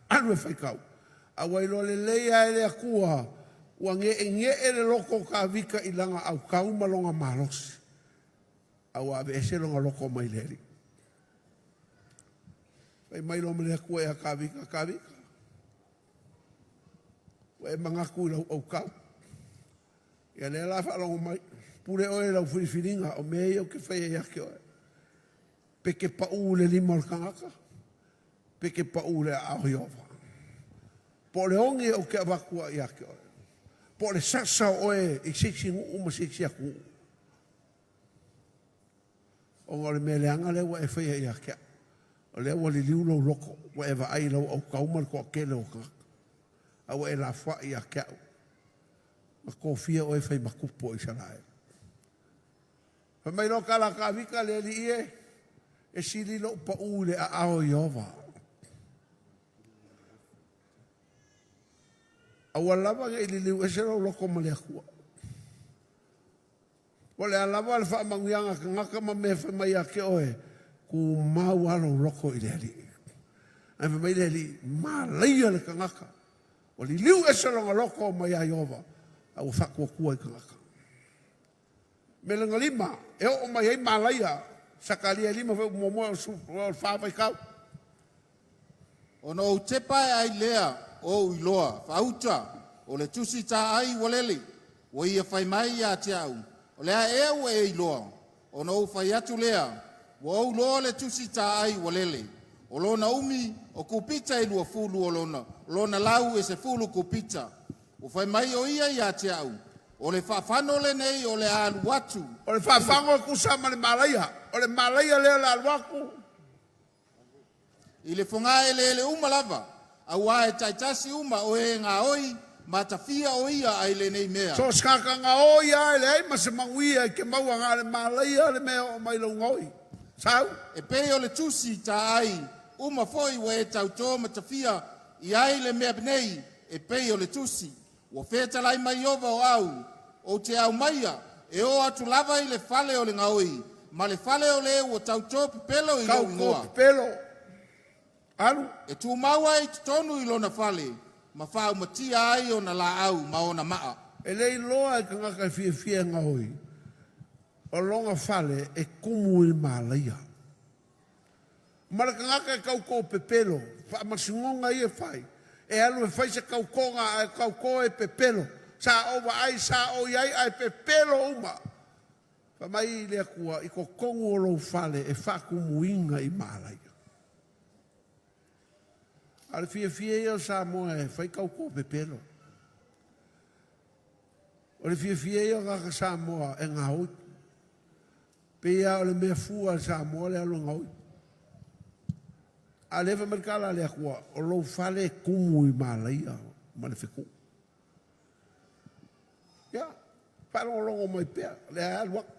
alu e faitau. A ua iloa lelei lava e le Atua ua geegee le loto o Tavita i lana autau ma lona malosi, a ua aveese lona loto mai le Alii. Fai mai loa ma le Atua ia Tavita, Tavita, ua e manatu i lau autau. Ia lea la faalogo mai, pule oe i lau filifiliga o mea ia ou te faia ia te oe. Pe te pau i le lima o le tagata, pe te pau i le aao o Ieova. Po o le ogi ou te avatu ai ia te oe. Po o le sasa o oe i se isi nuu ma se isi atunuu. Ona o le mea leaga lea ua e faia ia te au. O lea ua liliu lou loto, ua e vaai i lau autau ma le toatele o tagata. A ua e lafoai ia te au. Na tofia oe e fai ma tupu o Isaraelu. Fai mai loa tala a Tavita, le Alii e, e sili lou pau i le aao o Ieova. Aua lava ne i liliu ese lou loto ma le Atua. Po o le a lava le faamanuiaga a tagata ma mea e fai mai ia te oe, tumau lava lou loto i le Alii. Ae fai mai le Alii, malaia le tagata, ua liliu ese lona loto mai ia Ieova, a ua faatuatua i tagata. Melega lima, e oo mai ai malaia, Sakaria 5 fuaiupu muamua e o le fa vaitau.
Ona ou tepa ae ai lea o ou iloa, faauta, o le tusi taai ua lele, ua ia fai mai ia te au, o le a ea ua e iloa? Ona ou fai atu lea, ua ou iloa le tusi taai ua lele. O lona umi o kupita e 20, o lona lau e 10 kupita. Ua fai mai o ia ia te au, o le faafano lenei o le a alu atu.
O le faafano e tusa ma le malaia. O le malaia lea o le a alu atu.
I le fogaeleele uma lava, auā e taitasi uma o e gaoi matafia o ia ai lenei mea.
So o se tagata gaoi lava e leai ma se manuia e te maua na o le malaia le mea e oo mai i lou gaoi. Sau.
E pei o le tusi taai uma foi ua e tautō matafia i ai le mea nei e pei o le tusi. Ua fetalai mai Ieova o au, ou te aumaia e oo atu lava i le fale o le gaoi, ma le fale o le ua tautō pepelo i lou
Tautō
igoa.
pepelo. Alu.
E tumau ai i totonu i lona fale, ma faaumatia ai ona laau ma ona maa.
E le iloa e tagata e fiafia e gaoi, o lona fale e kumu i le malaia. Ma le tagata e tautō pepelo, faamasinoga ia e fai, e alu e fai se tautoga ae tautō e pepelo. Sa ou vaai, sa ou i ai ae pepelo uma. Fai mai le Atua, i totonu o lou fale e faatumuina i malaia. A o le fiafia ia o Samoa e fai tautō pepelo. O le fiafia ia o tagata Samoa e gaoi. Pei lava o le mea fua a le Samoa le alu e gaoi. A o lea fai mai le tala a le Atua, o lou fale e tumu i malaia ma le fetuu. Ia, faalogologo mai pea, o lea e alu atu.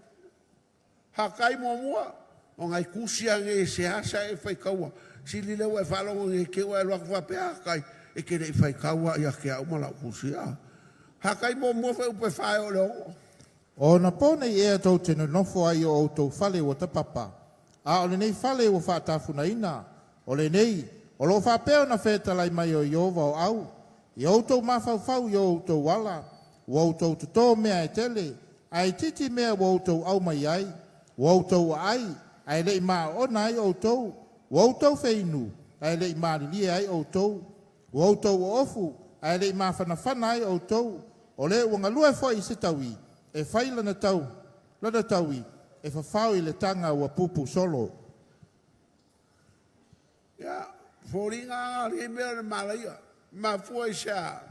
Hakai muamua, o nai tusi lava nei e seasea e faitaua. Sili lea ua e faalogo nei te i ua e alu atu faapea, Hakai, e te le i faitaua ia te au ma lau tusi. A. Hakai muamua fuaiupu e 4 e oo i le 6.
O ona po nei ea tou te nonofo ai i o outou fale ua tapapa, a o lenei fale ua faatafunaina, o lenei, o lo o faapea ona fetalai mai o Ieova o au, ia outou mafaufau i o outou ala, ua outou totō mea e tele, ae itiiti mea ua outou aumai ai, ua outou aai, ae le i maoona ai outou, ua outou feinu, ae le i malilie ai outou, ua outou oofu, ae le i mafanafana ai outou, o le ua galue foi i se taui, E fai lana tau lana taui e fafao i le taga ua pupu solo.
Ia, foliga lava lenei mea o le malaia. Mafua i se a?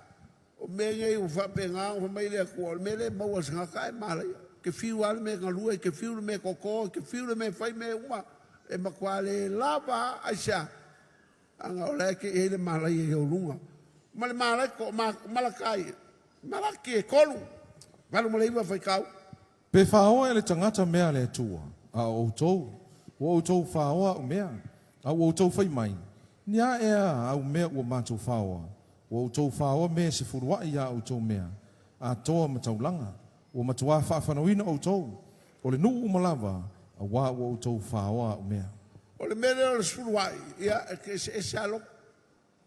O mea nei ua faapena ona fai mai le Atua, o le mea lea e maua e se tagata ae malaia. E te fiu lava le mea e galue, e te fiu le mea e toto, e te fiu le mea e fai mea uma, e matua le lava lava. Aisea? Leaga o la e te i ai le malaia i ou luga. Ma le malaiko, ma Malakai, Malaki e 3, 8 ma le 9 faitau.
Pe faoa e le tagata mea a le Atua, a o outou, ua outou faoa a'u mea, a ua outou fai mai, Ni a ea āu mea ua matou faoa? Ua outou faoa mea e sefulua'i a outou mea, atoa ma taulaga, ua matuā faafanoina outou, o le nuu uma lava, auā ua outou faoa a'u mea.
O le mea lea o le sefulua'i, ia, e eseese lava lotu.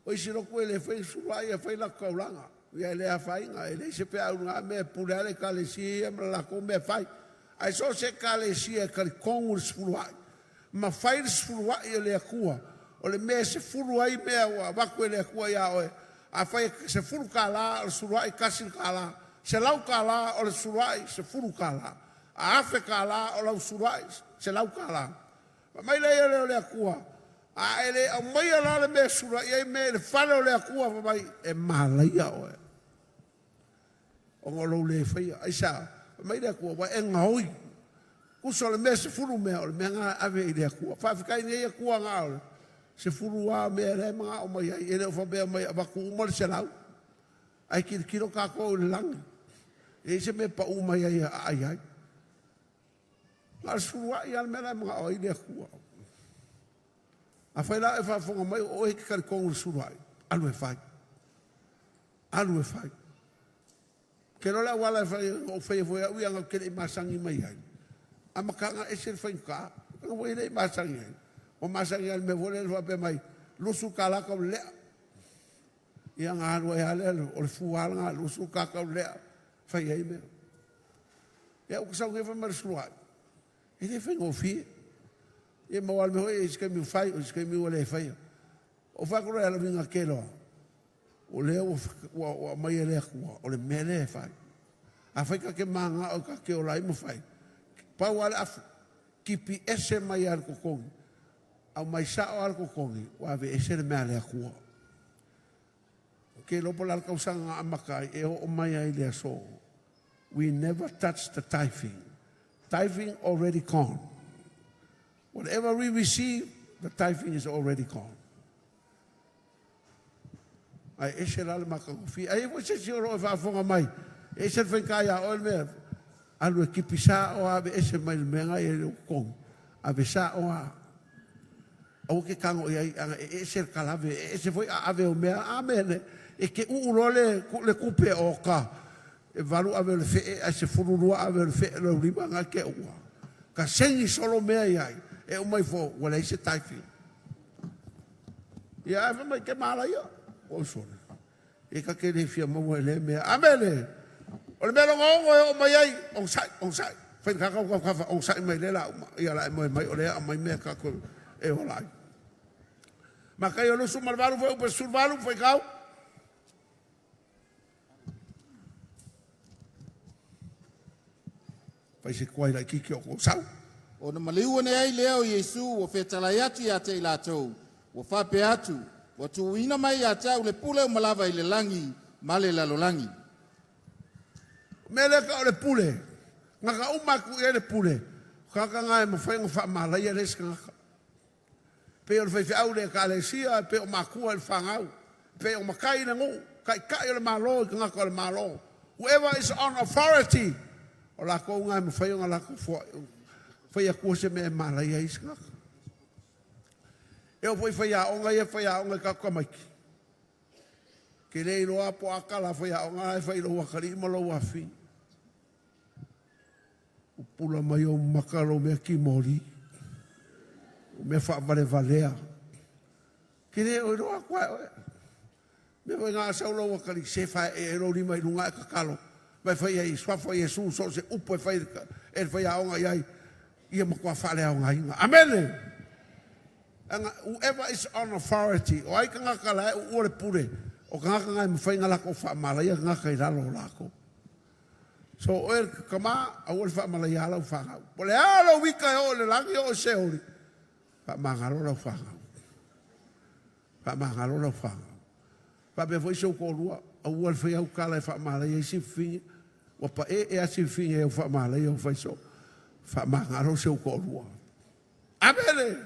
O isi lotu e le faia le sefulua'i ae fai latou taulaga. Ia e le afaina, e leai se feau i lena mea, e pule lava le Ekalesia ia ma le latou mea e fai. Ae so o se Ekalesia e talitonu i le sefulua'i, ma fai le sefulua'i e le Atua, o le mea e sefulu ai mea ua avatu e le Atua ia oe, afai e $10 o le sefulua'i $1, $100 o le sefulua'i $10, a $1000 o lau sefulua'i $100. Fai mai lea o le Atua, a e le aumaia la le mea e sefuluai ai mea i le fale o le Atua, fai mai, e malaia oe ona o lou le faia. Aisea? Fai mai le Atua, ua e gaoi. Tusa o le mea e 10 mea, o le mea lena e ave i le Atua. Faafetai i nei Atua na o le 10 lava mea lea e manao mai ai. E le o faapea mai e avatu uma le 100. Ae tilotilo tatou i le lagi, e leai se mea e pau mai ai e aai ai. Na o le sefulua'i lava le mea la e manao ai le Atua. Afai la o e faafofoga mai o oe e te talitonu i le sefulua'i, alu e fai. Alu e fai. Ou te iloa le auala e fai ai, na ou faia foi e au ia ou te le i masani mai ai. Amataga e ese le faigata. Leaga foi e le i masani ai. Ua masani lava i le mea foi lea faapea mai, $20 taulelea. Ia ona alu ai lava lea, o le fua lava lena, $20 taulelea, fai ai mea. Ia ua ta sau nei fai mai o le sefulua'i, e le faigofie. Ia maua lava le mea foi lea, isi taimi ua fai, isi taimi ua le faia. Ou fai atu loa ia Lavina Keloa, o lea ua aumai e le Atua, o le mea lea e fai. Afai ta te manao ta te ola ai ma fai, pau lava le afu, tipi ese mai lava i le totogi, aumai sao lava le totogi, ua aveese le mea a le Atua. Ou te iloa po o le a le tausaga na amata ai, e oo mai lava i le aso. We never touch the tithing. Tithing already gone. Whatever we receive, the tithing is already gone. Ae ese la le matagofie. Ai foi se isi o lo o e faafofoga mai, e ese le faigata ia oe le mea, alu e tipi sao lava aveese mai le mea na i ai lou totogi, ave sao lava. Aua te tago i ai, ana e ese le talave, e ese foi a ave o mea, a mea nei, e te uu loa le, le tupe o ka, e 8 ave o le fee, ae 12 ave o le fee o le aulima na te uua. Ka segi solo mea i ai, e uma ifo, ua leai se tithing. Ia ae fai mai ke malaia. Oi sole. E ka te le fia maua i lea mea. Amene. O le mea logogo e oo mai ai, onosai, onosai. Fai kakau kau kafa, onosai mai lea la uma. Ia la e moe mai o lea aumai mea tatou e ola ai. Mataio 28 fuaiupu 18 faitau. Fai se tuai laitiiti o kou sau.
Ona maliu ane ai lea o Iesu ua fetalai atu ia te i latou, ua faapea atu, ua tuuina mai ia te au le pule uma lava i le lagi ma le lalolagi.
O mea lea tau o le pule, na ka uma atu i ai le pule, o tagata na e mafai ona faamalaia le isi tagata. Pei o le faifeau i le Ekalesia, e pei o matua i le fanau, e pei o matai i le nuu, taitai o le Malo i tagata o le Malo. Whoever is on authority, o latou na e mafai ona latou fai atua se mea e malaia ai isi tagata. E oo foi i faiaoga ia e faiaoga i tatou tamaiti, ke le iloa po o a tala a faiaoga la e fai i lou atalii ma lou afafine. Pupula mai ou maka lou mea kimoli, o mea faavalevalea. Ke le o iloa atu ai oe. Mea foi na sau lou atalii, se faeee ai lou lima i luga ae tatalo. Mai fai ai, suafa o Iesu, so o se upu e fai e le faiaoga i ai, ia matua faaleaogaina. Amene! Aga, whoever is on authority, o ai tagata la e uua le pule, o tagata na e mafai ona latou faamalaia tagata i lalo o latou. So oe le kakama, aua le faamalaia lau fanau. Po o le a lou ika e oo i le lagi oo i Seoli, faamagalo lau fanau. Faamagalo lau fanau. Faapea foi si ou toalua, aua le faia au tala e faamalaia ai sififine. Ua paee lava sififine i au faamalaia ua fai soo. Faamagalo si ou toalua. Amene!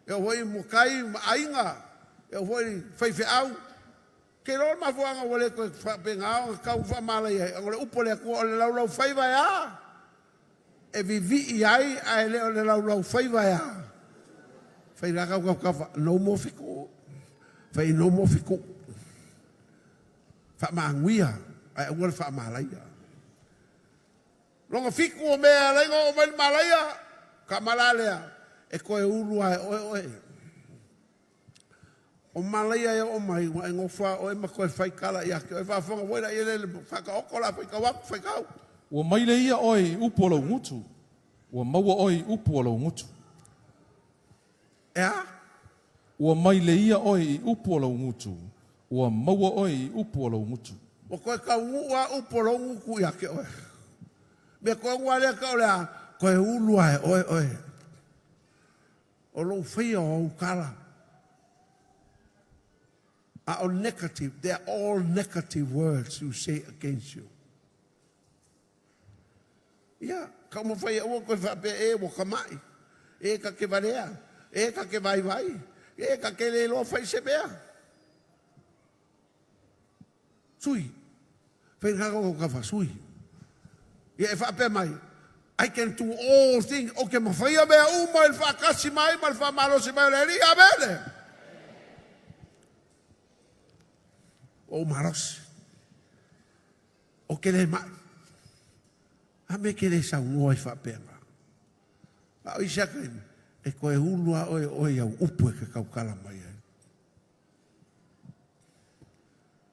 E oo foi i matai ma aiga, e oo foi i faifeau. Ou te iloa o le mafuaaga ua le toe faapena ona tatau ona faamalaia ai, ona o le upu a le Atua, o le laulaufaiva e a? E vivii ai, ae le o le laulaufaiva e a? Fai la tau tautaufa, no more fiku. Fai no more fiku. Faamanuia, ae aua le faamalaia. Lona fitu o mea e ala ai ona oo mai le malaia, tama la lea, e toe ulu lava e oe oe. O malaia e oo mai, ua e nofo lava oe ma toe fai tala ia te oe, faafofoga foi la i ai le faataoto o le a faitau atu, faitau.
Ua maile ia oe i upu o lou gutu, ua maua oe i upu o lou gutu.
E a?
Ua maile ia oe i upu o lou gutu, ua maua oe i upu o lou gutu.
Ua toe taunuu lava upu o lou gutu ia te oe. Mea tonu lava lea tau o le a toe ulu lava e oe oe. O lou faia o au tala a o negative, they are all negative words you say against you. Ia, taumafai e aua toe faapea e ua tama'i, e ta te valea, e ta te vaivai, e ta te le iloa fai se mea. Sui, fai lena tou tafa, sui. Ia e faapea mai, I can do all things, ou te mafaia mea uma i le faatasi mai ma le faamalosi mai o le Alii. Amene. Ua ou malosi. Ou te le ma'i. A mea e te le saunoa ai faapena? A o isi lava taimi, e toe ulu lava oe oe i au upu e te tautala mai ai.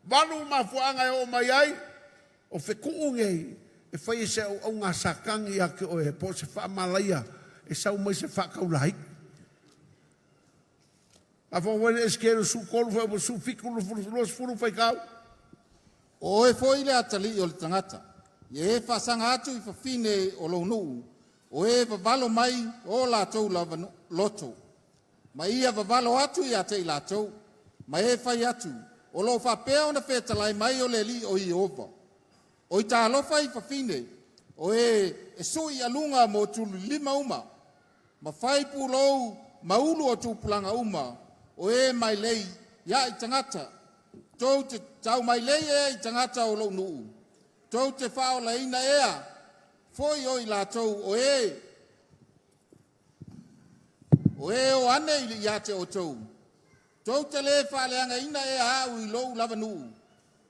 Valu mafuaaga e oo mai ai, o fetuu nei e fai e se auauga a Satani ia te oe po o se faamalaia e sau mai se faataulaiti. Faafofoga foi le Esekiele 13 fuaiupu 17 20 faitau.
O oe foi le atalii o le tagata, ia e faasaga atu i fafine o lou nuu, o e vavalo mai o latou lava loto, ma ia vavalo atu ia te i latou, ma e fai atu, o lo o faapea ona fetalai mai o le Alii o Ieova. O i talofa i fafine, o e e sui aluga mo tululima uma, ma fai pulou maulu o tupulaga uma, o e mai lei ia i tagata, tou te tau mai lei ea i tagata o lou nuu, tou te faaolaina ea foi o i latou o e o e o ane i le ia te outou. Tou te le faaleagaina ea au i lou lava nuu,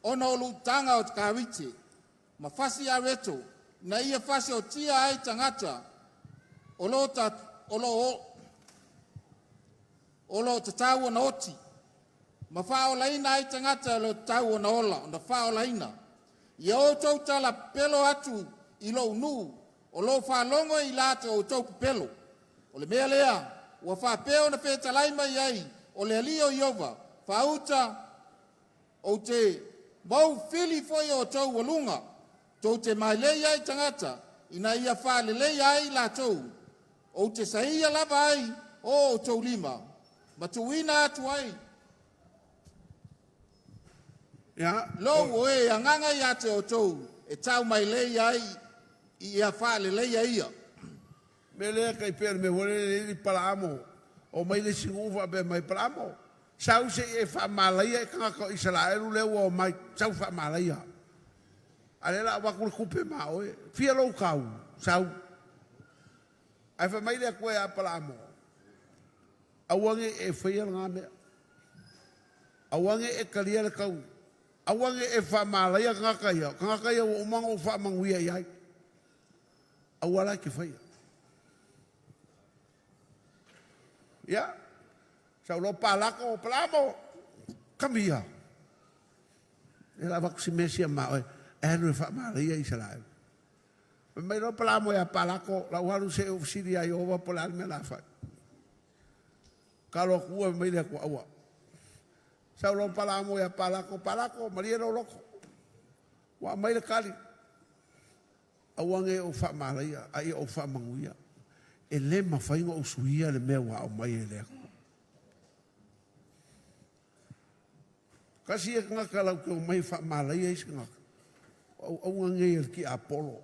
ona o luutaga o te karite, ma fasi areto, na ia fasiotia ai tagata o lo ta, o lo o lo tatau ona oti, ma faaolaina ai tagata o lo tatau ona ola, ona faaolaina. Ia outou tala pepelo atu i lou nuu, o lo o faalogo i latou outou pepelo. O le mea lea, ua faapea ona fetalai mai ai o le Alii o Ieova, faauta ou te mau fili foi o outou aluga, tou te mailei ai tagata, ina ia faaleleia ai latou, ou te saia lava ai o outou lima, ma tuuina atu ai
Ia,
lou o e agaga ia te outou, e tau mailei ai ia faaleleia ia.
Mea lea tai pei o le mea foi lele e i ai Palaamo, omai le isi nuu faapea mai, Palaamo, sau se i e faamalaia i tagata o Isaraelu lea ua omai, sau faamalaia. A o lea o le a avatu le tupe ma oe. Fia lou tau? Sau. Ae fai mai le Atua ia Palaamo, aua ne i e faia lena mea. Aua ne i e talia le tau. Aua ne i e faamalaia tagata ia, o tagata ia ua uma ona ou faamanuia i ai. Aua la e te faia. Ia, sau loa Palako, Palaamo, come here. E la avatu si mea sia ma oe, e alu e faamalaia Isaraelu. Fai mai loa Palaamo ia Palako, lau alu se i ou fesili ia Ieova po o le a le mea o le a fai. Talo atu ua mai le Atua, aua. Sau loa Palaamo ia Palako, Palako, malie lou loto. Ua aumai le tali. Aua ne i ou faamalaia, a ia ou faamanuia. E le mafai ona ou suia le mea ua aumai e le Atua. Tasi ia tagata latou te omai e faamalaia isi tagata, o auauna nei a le tiapolo,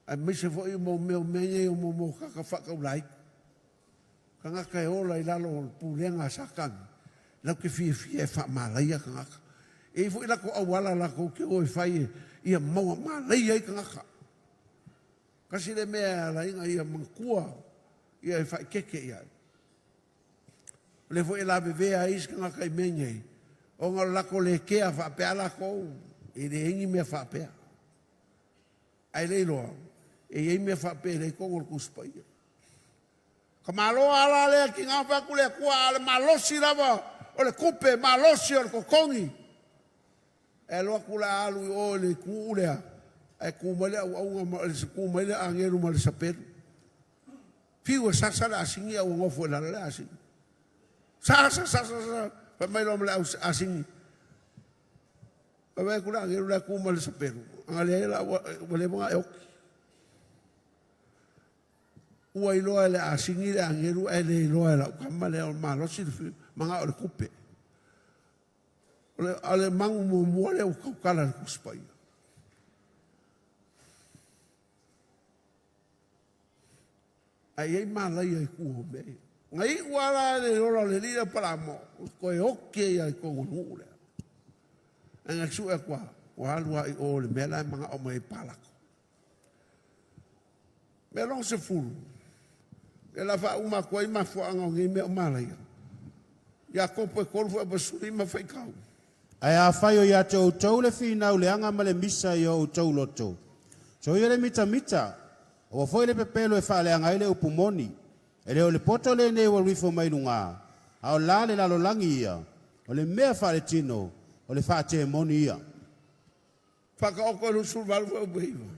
aemaise foi mo mea o mea nei o mo tagata faataulaiti. Tagata e ola i lalo o le pulega a Satani, latou te fiafia e faamalaia tagata. E i ai foi latou auala latou te o e fai ia maua malaia ai tagata. Tasi lea mea e ala ai ona ia manatua ia e faaeteete i ai. O lea foi e lavevea ai isi tagata i mea nei, ona o le latou le kea faapea latou, e leai ni mea faapea. Ae le iloa, e i ai mea faapea e leai totonu o le Tusi Paia. Ka malo ala lea tiga fai atu le Atua, a o le malosi lava o le tupe, malosi o le totogi. E alu atu la alu i o i le itu lea, ae tu mai le auauna ma tu mai le agelu ma le sapelu. Fiu e sasa le asini ae ua nofo i lalo le asini. Sasa, sasa, sasa, fai mai loa ma le asini. Fai atu le agelu la e tu ma le sapelu, aga leai la ua leva ona e oti. Ua iloa e le asini le agelu ae le iloa e lau tama lea o le malosi le manao i le tupe. O le magu muamua lea ua tautala i le Tusi Paia. Ae i ai malaia i tua o mea ia. Na iu lava la le ola o le alii lea o Palamo, ua toe oti ai lava i totonu o le nuu lea. Ae na sue atu lava, ua alu lava i o i le mea la e manao mai ai Palako. Mea lona 10, ia la faauma atu ai mafuaaga o nei mea o malaia. Iakopo e 3 foi 15 faitau.
Ae afai o ia te outou le finau leaga ma le misa i o outou loto, soia le mitamita, aua foi le pepelo e faaleaga ai le upu moni. E le o le poto lenei ua alu ifo mai lugā, a o la le lalolagi ia, o le mea faaletino, o le faatemoni ia.
Faataoto e 28 foi upu e 9.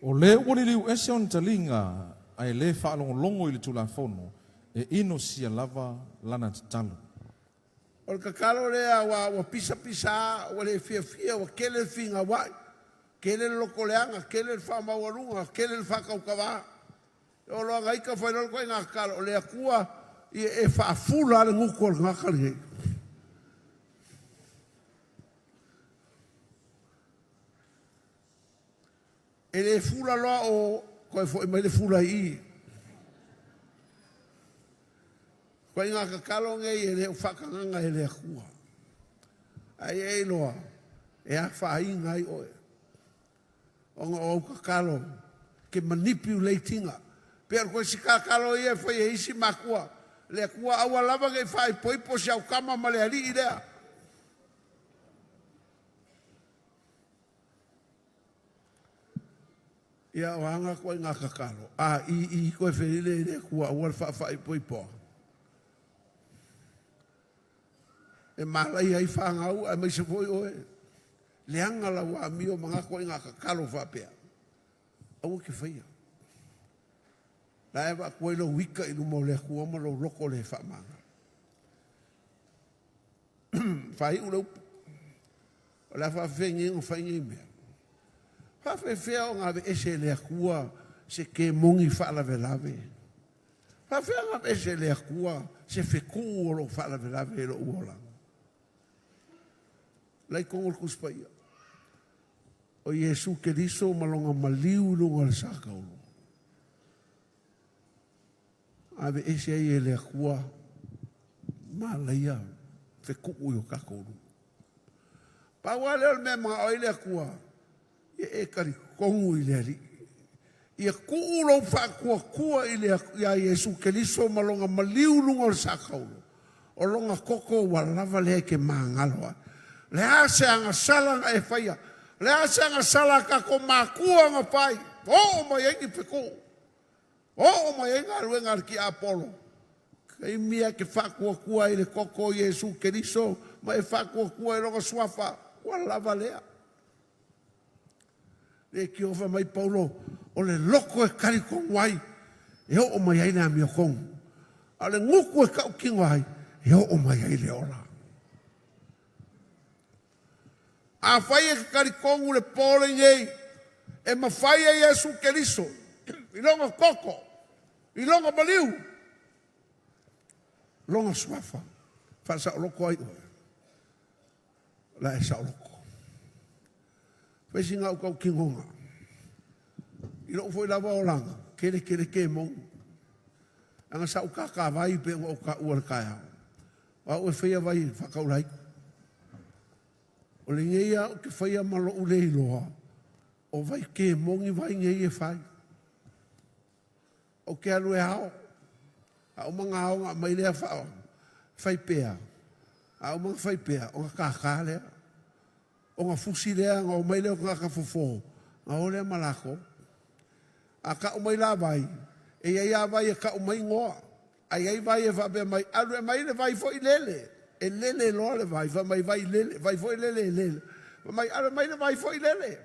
O le ua liliu ese ona taliga ae le faalogologo i le Tulafono, e inosia lava lana tatalo.
O le tatalo lea aua ua pisapisa, ua le fiafia, ua tele le finauai, tele le lotoleaga, tele le faamaualuga, tele le faatautavā. E oo loa ina ita fai loa le ituaiga tatalo, o le Atua ia e faafula lava le gutu o le tagata lenei. E le fula loa o toe foi mai le fula i i. Ituaiga tatalo nei e le o faatagaga e le Atua. Ae ia e iloa, e afaina ai oe. Ona o au tatalo ke manipulate ina. Pei o le toe tatalo ia e fai e isi matua. Le Atua aua lava nei faaipoipo si au tama ma le alii lea. Ia o aga ituaiga tatalo. A i i koe felile i le Atua aua le faafaaipoipoa. E malaia ai fanau aemaise foi oe. Leaga lau amio ma na ituaiga tatalo faapea. Aua te faia. La e avatu ai lou ita i luma o le Atua ma lou loto le faamagalo. Faaiu le upu. O le a faafefea nei ona fai nei mea? Faafefea ona aveese e le Atua se kemoni faalavelave? Faafefea ona aveese e le Atua se fetuu o loo faalavelave i lou olaga? La i totonu o le Tusi Paia. O Iesu Keriso ma lona maliu i luga o le sa taulu. Aveese ai e le Atua malaia fetuu i o tatou luma. Pau lava lea o le mea e manao ai le Atua, ia e talitonu i le Alii. Ia tuu lou faatuatua i le ia Iesu Keriso ma lona maliu i luga o le sa taulu. O lona toto ua lava lea e te magalo ai. O le a se agasala na e faia? O le a se agasala a tatou matua na fai? Oo mai ai ni fetuu. Oo mai ai galuega a le tiapolo. Taimi e te faatuatua ai i le toto o Iesu Keriso ma e faatuatua i lona suafa, ua lava lea. Le tio fai mai Paulo, o le loto e talitonu ai, e oo mai ai le amiotonu. A o le gutu e tautino ai, e oo mai ai le ola. Afai e te talitonu le po lenei, E mafai e Iesu Keriso i lona toto, i lona maliu, lona suafa, faasaoloto ai oe. La e saoloto. Fai sina au tautinoga. I lou foi lava olaga, tele tele kemoni. Leaga sa ou tātāvai pei ona ou taua i le taeao. O au e faia vai faataulaitu. O lenei lava ou te faia ma lou le iloa, o vai kemoni vai nei e fai. Ou te alu e ao, a uma ona ao ona aumai lea faipea, a uma ona faipea ona tātā lea. Ona fusi lea ona omai lea o tagata fofo, ona o lea ma latou. A tau mai la vai, e i ai lava vai e tau mai igoa, ae i ai vai e faapea mai, alu e aumai le vai foi lele, e lele loa le vai, fai mai vai lele, vai foi lele e lele. Fai mai alu e aumai le vai foi lele.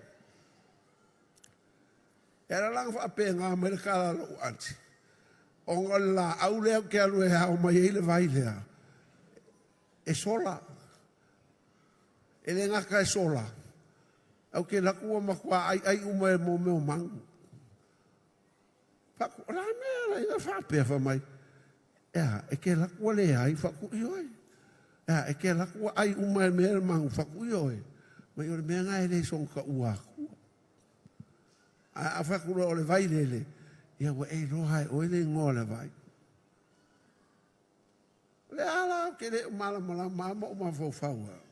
E ala la ona faapena mai le tala a lou aunty, ona o le laau lea ou te alu e ao mai ai le vai lea, e sola. E le gata e sola, ae ou te alu atu ua matua aiai uma e mea o manu. Fai atu, o le a le mea e ala ai ona faapea? Fai mai, e a, e te alu atu ua leai? Fai atu, ioe. E a, e te alu atu ua ai uma e mea manu? Fai atu, ioe. Mai o le mea lena e le soona taua atua. Ae a fai atu loa o le vai lele, ia ua e iloa lava e oe le igoa o le vai. O lea lava la ou te le o malamalama lava ma ou mafaufau lava.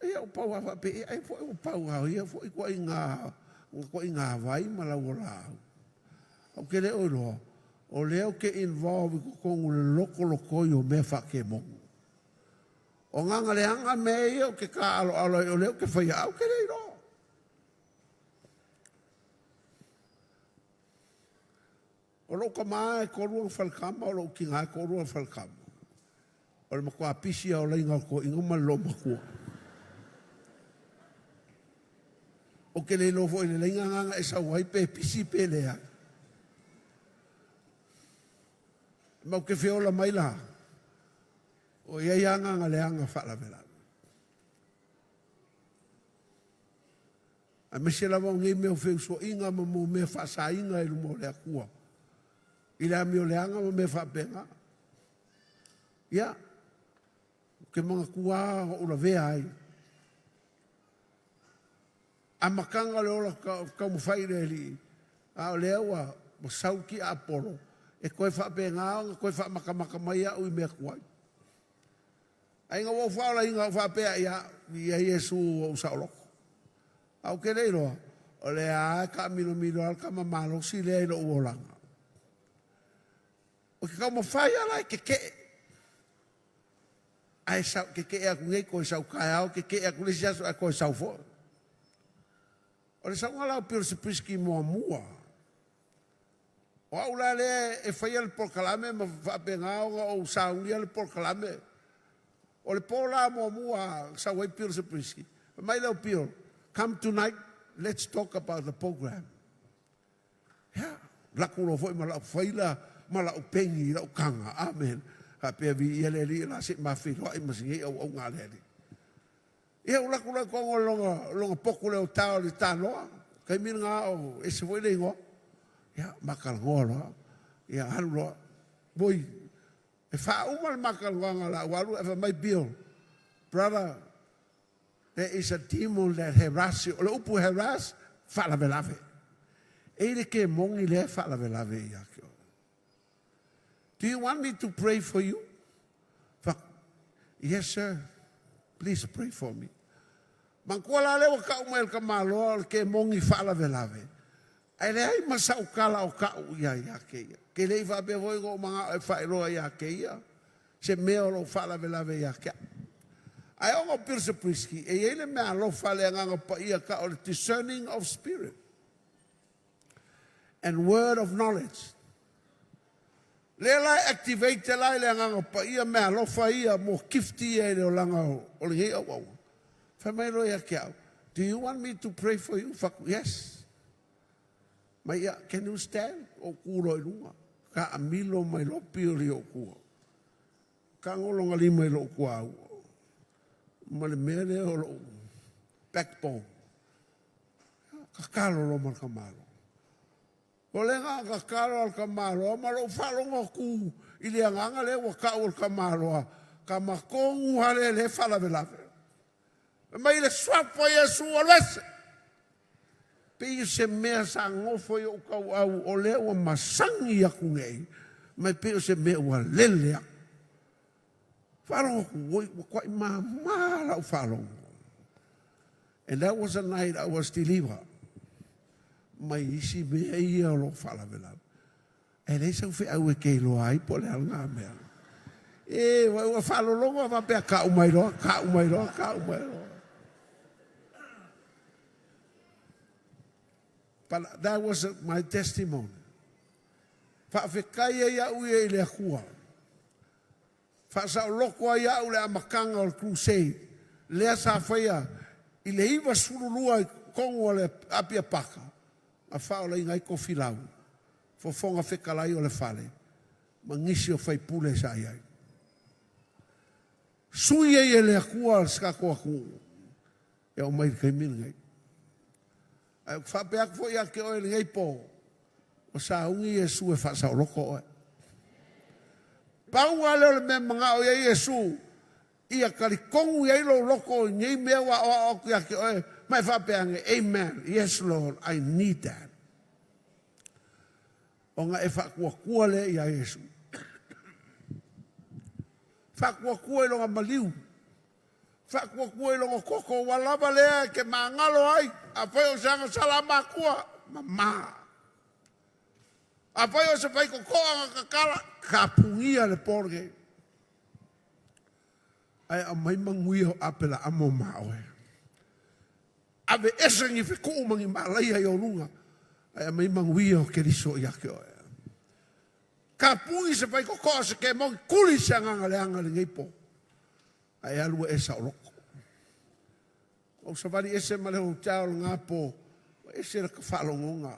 Ia ua pau lava faapea, ai foi ua pau lava o ia foi ituaiga vai ma lauolaau. Ou te le o iloa, o lea ou te involve i totonu o le lotolotoi o mea faakemoni. O agaga leaga mea ia ou te tāaloalo ai o lea ou te faia, ae ou te le iloa. O lou tama e 3 ana faletama, o lou tina e 3 ana faletama. O le matua pisi lava o laina o le toeaina ma le loomatua. Ou te le iloa foi i le laina lena na e sau ai pe pisi pe leai. Ma ou te feola mai la, o i ai agaga leaga faalavelave. Aemaise lava o nei mea o feusuaiga ma mea faasaina i luma o le Atua, i le amioleaga ma mea faapena. Ia, ou te manatua lava ou lavea ai. Amataga o le ola taumafai i le Alii, a o lea ua sau le tiapolo, e toe faapena ona toe faamatamata mai au i mea tuai. Ae ina ua ou faaolaina ou faapea, ia, viia Iesu ua ou saoloto. Ae ou te le iloa, o lea lava e taamilomilo lava le tama malosi lea i lou olaga. Ou te taumafai lava la e tetee. Ae sau, tetee atu nei, toe sau taeao, tetee atu le isi aso ae toe sau foi. O le sauga la o Bill Zabriskie muamua. O au la lea e faia le polokalame ma faapena ona ou saunia le polokalame. O le po la muamua sau ai Bill Zabriskie. Fai mai lea o Bill, come tonight, let's talk about the program. Ia, laku loa foi ma lau faila ma lau peni i lau taga. Amen. Faapea viia le Alii o le a se i mafeiloai ma si nei auauga a le Alii. Ia ua laku loa i totonu o lona potu lea o tao i le tanoa. Taimi lena o ese foi le igoa. Ia, matalanoa loa. Ia, alu loa. Oi, e faauma le matalanoaga la ua alu ae fai mai Bill, brother, there is a demon that harass you. O le upu harass, faalavelave. E i le kemoni lea e faalavelave ia te oe. Do you want me to pray for you? Yes, sir. Please pray for me. Manatua la lea ua tau mai e le tamaloa o le kemoni faalavelave. Ae leai ma sau tala o tau ia ia te ia. Ke le i faapea foi ona ou manao e faailoa ia te ia se mea o lo o faalavelave ia te au. Ae ona o Bill Zabriskie, e i ai le mea alofa a le Agaga Paia tau o le discerning of spirit and word of knowledge. Lea la e activate la i le Agaga Paia mea alofa ia mo gift ia i le olaga o lenei auauna. Fai mai loa ia te au, do you want me to pray for you? Fai atu, yes. Mai ia, can you stand? Ou ku loa i luga. Ka amilo mai loa pio i ou tua. Ka gologa lima i lou tuaua. Ma le mea lea o lou backbone. Tatalo loa ma le tamaloa. O le na tatalo a le tamaloa ma lou faalogo atu i le agaga lea ua tau e le tamaloa, tama tonu lava lea o lea e faalavelave. Fai mai le suafa o Iesu alu ese. Pei o se mea sa nofo i ou tauau o lea ua masani atu nei, ma e pei o se mea ua lele aku. Faalogo atu, oi, ua tuai mama lau faalogo. And that was the night I was delivered mai isi mea ia o lo o faalavelave. E leai sau feau e te iloa ai po o le a lena mea. E, ua faalologo a faapea tau mai loa, tau mai loa, tau mai loa. But that was my testimony. Faafetai ai au ia i le Atua. Faasaoloko ai au le amataga o le crusade lea sa faia i le 92 i totonu o le Apia Paka na faaolaina ai Tofilau, fofoga fetalai o le fale, ma nisi o faipule sa i ai. Sui ai e le Atua si tatou atunuu e oo mai i le taimi lenei. Ae ou te faapea atu foi ia te oe i lenei po, ua sauni Iesu e faasaoloko oe. Pau lava lea o le mea e manao i ai Iesu, ia talitonu i ai lou loto i nei mea ua aoao atu ia te oe, ma e faapea ane, Amen, yes Lord, I need that. Ona e faatuatua lea ia Iesu. Faatuatua i lona maliu. Faatuatua i lona toto ua lava lea e te magalo ai. Afai o se agasala a makua, mama. Afai o se faitotoa na tatala, tapunia le po lenei. Ae aumai manuia o Aperaamo ma oe. Ave ese ni fetuu ma ni malaia i ou luga, ae aumai manuia o Keriso ia te oe. Tapui se faitotoa se kemoni, tuli se agaga leaga i lenei po, ae alu e saoloko. Ou savali ese ma le hotel lena po, ua ese lata faalogoga.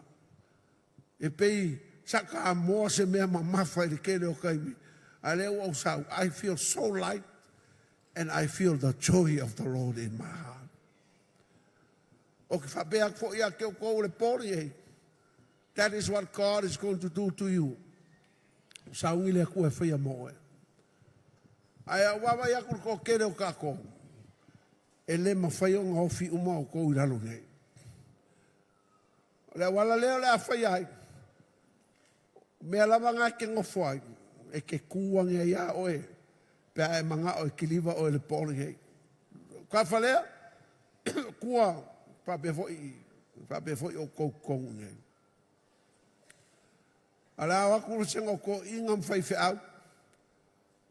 E pei sa ta amoa se mea mamafa i le tele o taimi, a o lea ua ou sau, I feel so light and I feel the joy of the Lord in my heart. Ou te faapea atu foi ia te outou i le po lenei, that is what God is going to do to you. Ua sauni le Atua e faia mo oe. Ae a ou vaavaai atu i le toatele o tatou, e le mafai ona ofi uma outou i lalo nei. O le auala lea o le a faia ai, o mea lava na e te nofo ai, e te tu ane ai lava oe pe a e manao e kiliva oe i le po lenei. Kafa lea, tua faapea foi, faapea foi outou totonu i inei. A o le a o atu le vasega o toeaiina ma faifeau,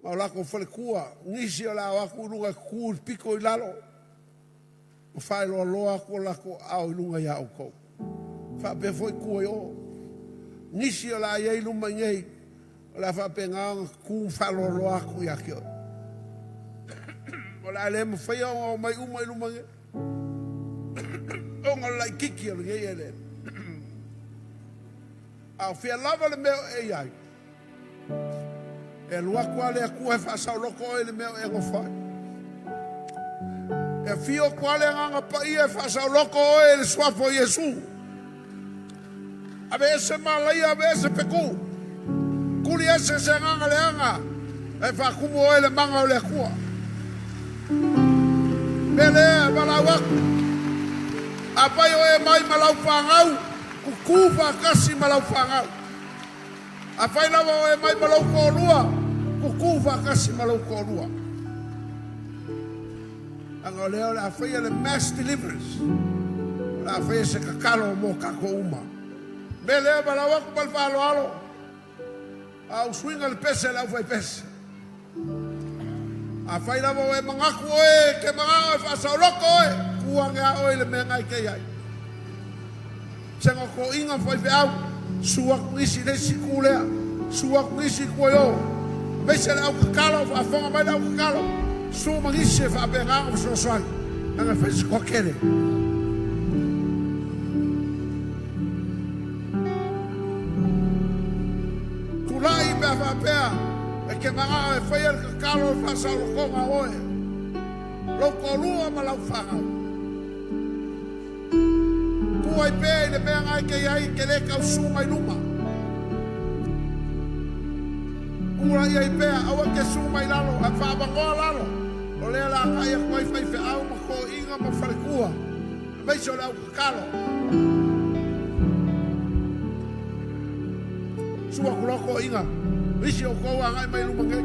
ma o latou faletua, nisi o le a o atu i luga e tutu i le pito i lalo, ma faaloaloa atu o latou aao i luga iā outou. Faapea foi tua i o. Nisi o le a i ai i luma i nei, o le a faapena ona tutu ma faaloaloa atu ia te oe. O le a le mafaia ona omai uma i luma nei, ona o le laitiiti o lenei eleele. A o fea lava le mea o e i ai, E alu atu lava le Atua e faasaoloko oe i le mea o e nofo ai. E afio atu lava le Agaga Paia e faasaoloko oe i le suafa o Iesu. Ave ese malaia, ave ese fetu. Tuli ese se agaga leaga, ae faatumu oe i le maga o le Atua. Mea lea e valaau atu, afai o e mai ma lau fanau, tutu faatasi ma lau fanau. Afai lava o e mai ma lou toalua, tutu faatasi ma lou toalua. Leaga o lea o le a faia le mass deliverance. O le a faia se tatalo mo tatou uma. Mea lea valaau atu ma le faaaloalo, a ou suiga le pese a le aufaipese. Afai lava o e manatu oe e te manao e faasaoloko oe, tu ane a oe i le mea na e te i ai. Se gotoʻiga faifeau, su atu isi i le isi itu lea, su atu isi i tua i o. Aemaise le au tatalo, o faafofoga mai le au tatalo, su ma nisi e faapena ona fesoasoani, leaga e fai se toatele. Tulai pe a faapea e te manao e faia le tatalo o le faasaolotoga o oe, lou toalua ma lau fanau. Tu ai pea i le mea na e te i ai, e te lē tau su mai luma. Ula i ai pea, aua te su mai lalo, ae faaavanoa lalo. O lea o le a agai atu ai faifeau ma toeaiina ma faletua, aemaise o le au tatalo. Susu atu loa toeaiina, nisi o outou agai mai luma nei.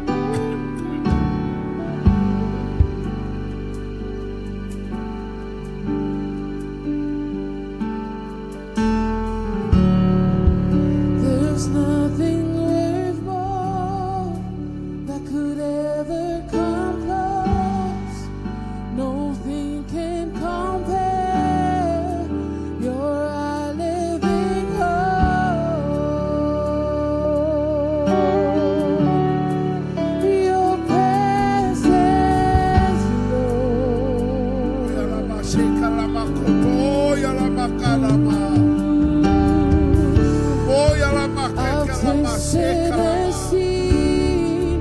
There's nothing worth more that could ever come close. Nothing can compare. You're our living hope. Your presence, Lord.
Ia lama se kalama koto, ia lama kalama. O ia lama ke
I've
kalama se
tasted and
kalama.
seen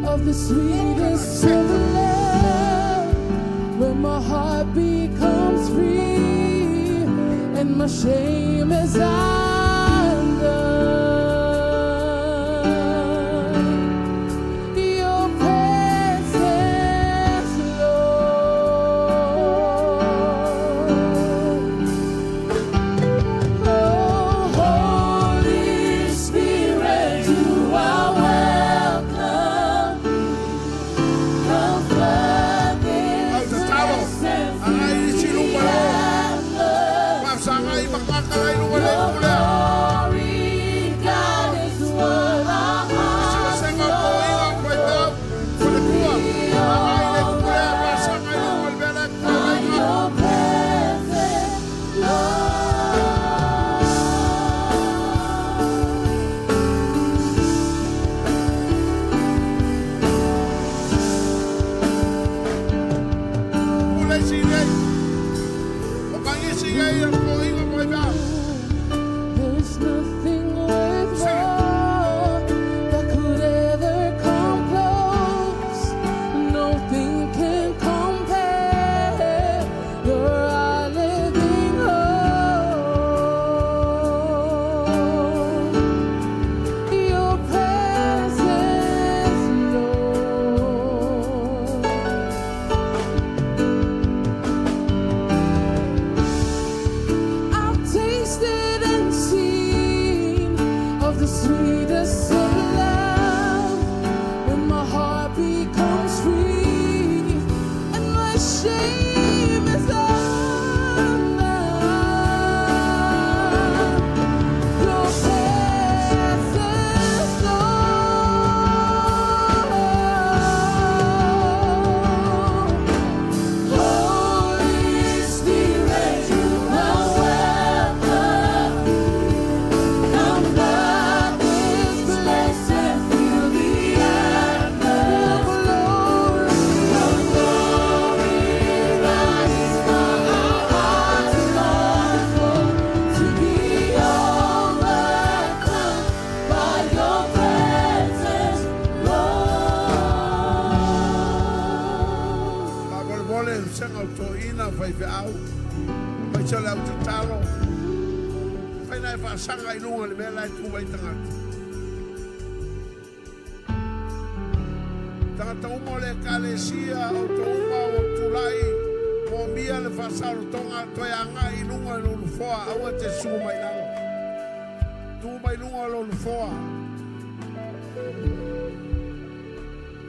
of the sweetest of love, where my heart becomes free and my shame is undone. Your presence, Lord. Oh, Holy Spirit, you are welcome. Come flood
Au
this
tatalo,
place and
agai
fill
i si
the
luma o.
atmosphere.
Faasagai ma kakala i luga le
Your
pulea.
glory, God, is what our
Se
hearts
vasega o toeaiina
long
ma faifeau, faletua. Agai i le pulea, faasagai i luga le mea la e
for.
pulea
By
ai.
your presence, Lord.
Pule si nei. O pagisi nei a toeaiina ma faifeau.
There's nothing worth
Sing it.
more that could ever come close. Nothing can compare. You're our living hope. Your presence, Lord. I've tasted and seen of the sweetest of love when my heart becomes free and my shame is undone. Your presence, Lord. Holy Spirit, you are welcome. Come flood this place and fill the atmosphere. Your glory rises from our hearts long for to be overcome by your presence, Lord.
Faamolemole le sega o toeaiina faifeau, aemaise o le au tatalo. Mafai ona e faasaga i luga i le mea la e tu ai tagata. Tagata uma o le Ekalesia, outou uma ua tulai moomia le faasaolotoga toe agai i luga i lou nofoa, aua e te susu mai lalo. Tu mai luga o lou nofoa.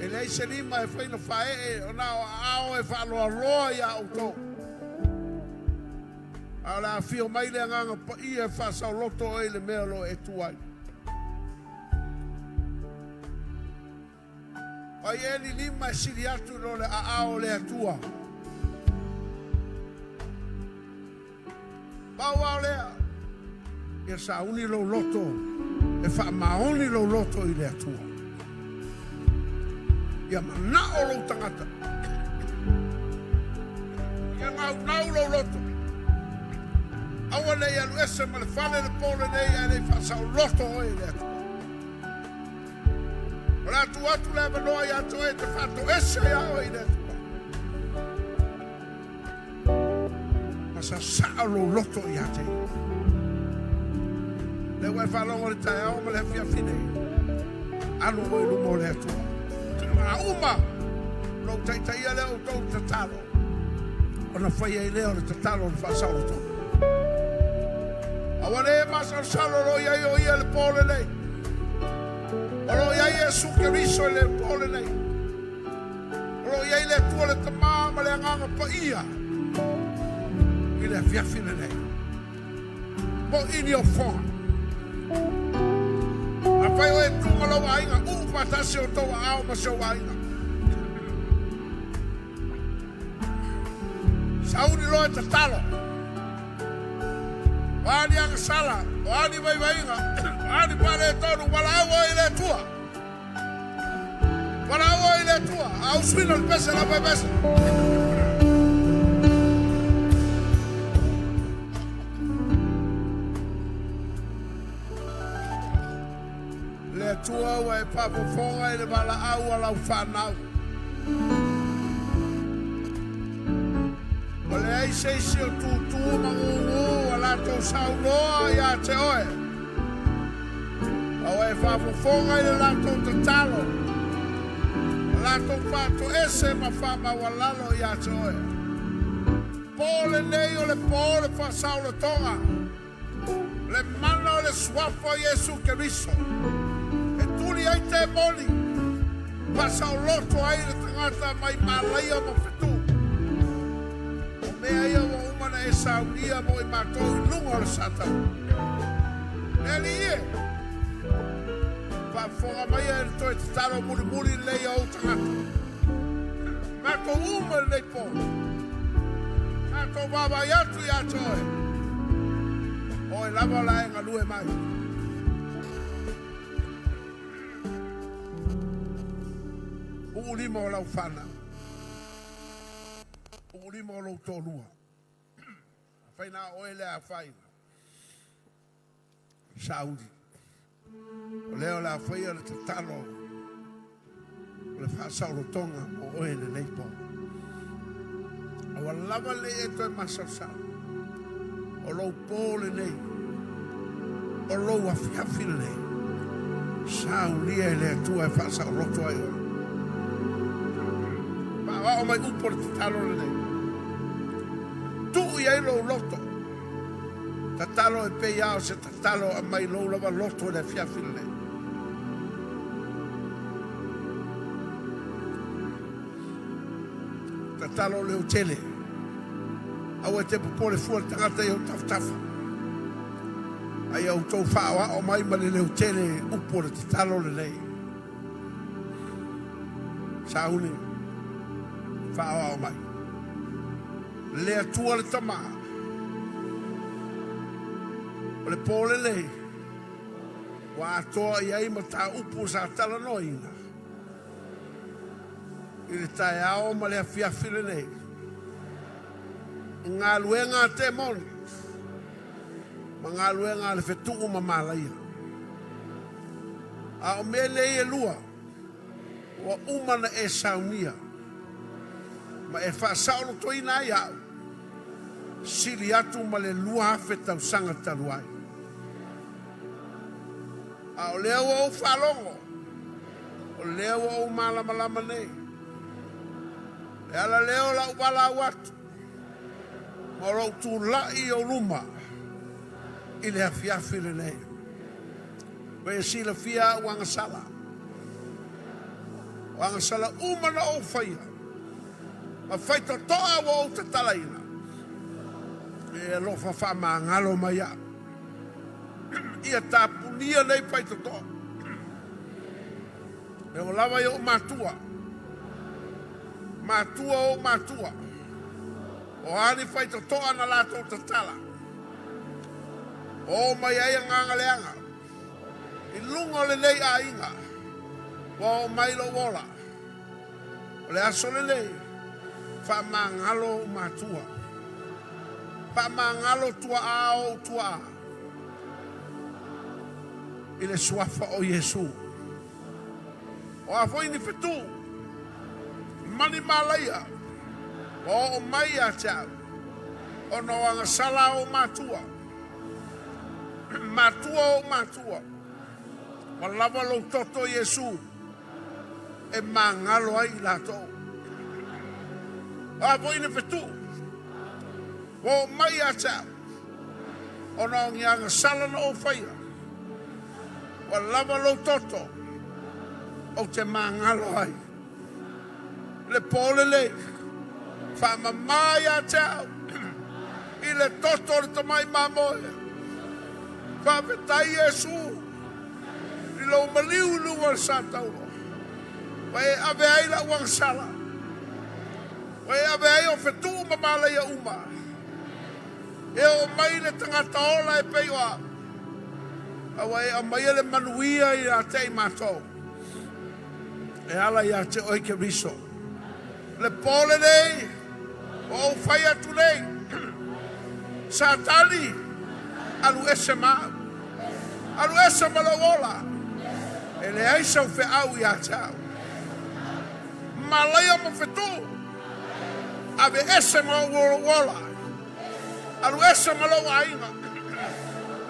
E leai se lima e fai na faaee ona o aao e faaloaloa iā outou. A o le a afio mai le Agaga Paia e faasaoloto oe i le mea o lo o e tu ai. O ai ea ni lima e sili atu i lo le aao o le Atua? Pau lava o lea, ia sauni lou loto e faamaoni lou loto i le Atua. Ia manao lou tagata. Ia naunau lou loto. Aua ne i alu ese ma le fale le po lenei ae le i faasaoloto oe i le Atua. O le a tuu atu le avanoa ia te oe e te faatoese iā oe i le Atua. Ma sasao lou loto ia te Ia. Lea ua e faalogo i le taeao ma le afiafi nei, alu oe i luma o le Atua. A uma lou taitaia lea o outou tatalo, ona fai ai lea o le tatalo o le faasaolotoga. Aua ne masalosalo o lo o i ai o Ia i le po lenei. O lo o i ai Iesu Keriso i le po lenei. O lo o i ai le Atua le Tama ma le Agaga Paia i le afiafi lenei. Mo ini o foga. Afai o e tu ma lou aiga, uu faatasi outou aao ma si ou aiga. Sauni loa e tatalo. O a ni agasala, o a ni vaivaiga, o a ni faaletonu, valaau oe i le Atua. Valaau oe i le Atua, a usuina le pese la fai pese. Le Atua ua e faafofoga i le valaau a lau fanau. Ua leai se isi o tūtū ma gūgū a latou saunoa ia te oe. A ua e faafofoga i le latou tatalo, a latou faatoese ma faamaualalo ia te oe. Po lenei o le po o le faasaolotoga, le mana o le Suafa o Iesu Keriso, e tuli ai temoni, faasaoloto ai le tagata mai malaia ma fetu. O mea ia ua uma ona e saunia mo i matou i luga o le Satani. Le Alii e, faafofoga maia e le toe tatalo mulimuli lenei a ou tagata. Matou uma i lenei po, matou vaavaai atu ia te oe, o oe lava o le a e galue mai. Uu lima o lau fanau, uu lima o lou toalua. Afai na o oe le afaina, Sauli, o lea o le a faia le tatalo o le faasaolotoga mo oe i lenei po. Aua lava nei e toe masalosalo, o lou po lenei, o lou afiafi lenei, saunia e le Atua e faasaoloto ai oe. Faaoao mai upu o le tatalo lenei. Tuu i ai lou loto. Tatalo e pei lava o se tatalo aumai lou lava loto i le afiafi lenei. Tatalo leotele. Aua e te popole fua le tagata i ou tafatafa. A ia outou faaoao mai ma le leotele upu o le tatalo lenei. Sauni, faaoao mai. Le Atua le Tama, o le po lenei ua atoa i ai mataupu sa talanoaina i le taeao ma le afiafi lenei i galuega a temoni ma galuega a le fetuu ma malaia. A o mea nei e lua, ua uma na e saunia ma e faasaolotoina ai au, sili atu ma le 2000 tausaga talu ai. A o lea ua ou faalogo, o lea ua ou malamalama nei. E ala lea o lau valaau atu ma o lou tulai i ou luma i le afiafi lenei. Ua e silafia au agasala, o agasala uma na ou faia, ma faitotoa ua ou tatalaina, e alofa faamagalo mai au. Ia tapunia nei faitotoa. E oo lava i ou matua, matua o ou matua, o a ni faitotoa na latou tatala, o mai ai agaga leaga i luga o lenei aiga, ua oo mai lou ola. O le aso lenei, faamagalo ou matua, faamagalo tuaa o ou tuaa i le suafa o Iesu. O a foi ni fetu ma ni malaia ua oo mai ia te au, Ona o agasala a ou matua, matua o ou matua, ua lava lou toto Iesu e magalo ai i latou. O a foi le fetuu ua oo mai ia te au, ona o ni agasala na ou faia, ua lava lou toto ou te magalo ai. Le po lelei, faamama ia te au i le toto o le tamai mamoe. Faafetai Iesu i lou maliu i luga o le sa tauro. Ua e ave ai lau agasala. Ua e ave ai o fetuu ma malaia uma. E oo mai le tagata ola e pei o au. A ua e aumaia le manuia ia te i matou. E ala ia te oe Keriso. Le po lenei, ua ou fai atu nei, Satani, alu ese ma au. Alu ese ma lou ola. E leai sau feau ia te au. Malaia ma fetuu, ave ese ma ou ola. Alu ese ma lou aiga.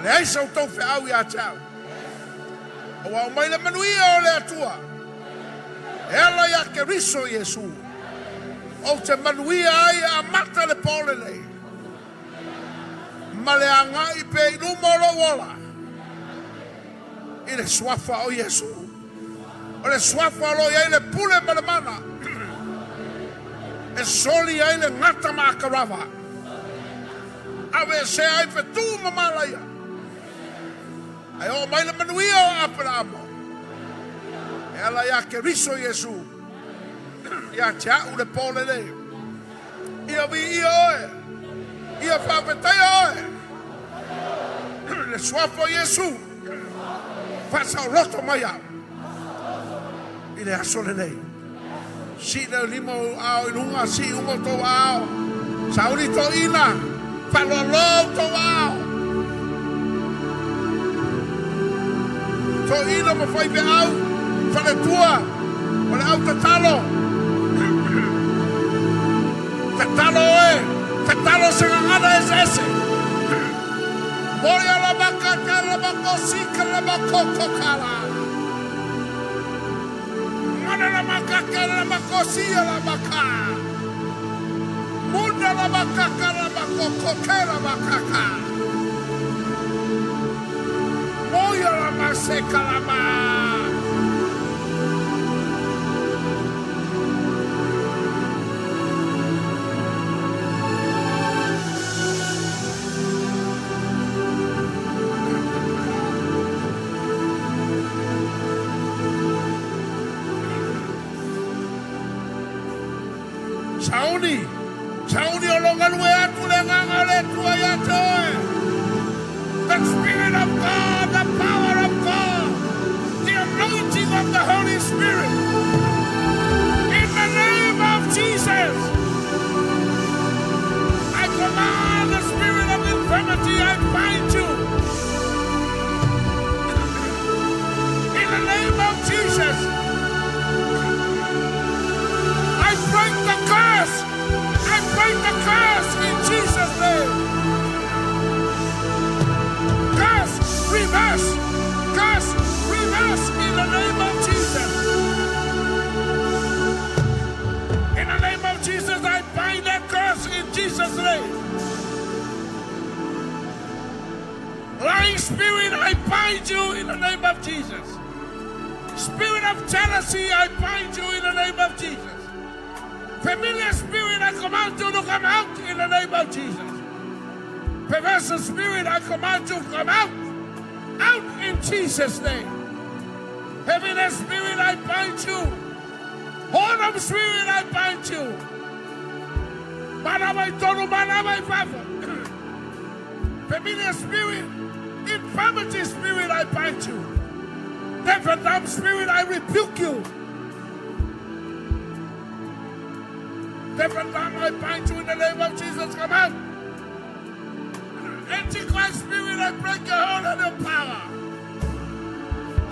Leai sa outou feau ia te au. Ua oo mai le manuia o le Atua e ala ia Keriso Iesu. Ou te manuia ai e amata le po lenei ma le agai pea i luma o lou ola i le suafa o Iesu. O le suafa o lo o i ai le pule ma le mana e soli ai le gata ma akarava, aveesea ai fetu ma malaia. Ae oo mai le manuia o Aperaamo e ala ia Keriso Iesu ia te au le po lenei. Ia viia oe, ia faafetaia oe, le suafa o Iesu, faasaoloto mai au i le aso lenei. Sii le lima o ou aao i luga, sii uma outou aao. Sauni toeaiina, faaloaloa outou aao. Toeaiina ma faifeau, faletua, o le au tatalo. Tatalo oe, tatalo se gagana eseese. Molia la makaka la makosika la makokokala. Mana la makaka la makosia la maka. Muna la makaka la makokoke la makaka. Moia la maseka la ma. Sauni, sauni o lo galue atu le agaga o le Atua ia te oe. The Spirit of God, the power of God, the anointing of the Holy Spirit. In the name of Jesus, I command the spirit of infirmity, I bind you. In the name of Jesus, I break the curse. I break the curse in Jesus' name. Curse, reverse. Curse, reverse in the name of Jesus. In the name of Jesus, I bind that curse in Jesus' name. Lying spirit, I bind you in the name of Jesus. Spirit of jealousy, I bind you in the name of Jesus. Familiar spirit, I command you to come out in the name of Jesus. Perverse spirit, I command you to come out. Out in Jesus' name. Heaviness spirit, I bind you. Whoredom spirit, I bind you. Mana mai tonu, mana mai fafo. Familiar spirit, infirmity spirit, I bind you. Deaf and dumb spirit, I rebuke you. Deaf and dumb, I bind you in the name of Jesus. Come out. Antichrist spirit, I break your hold and your power.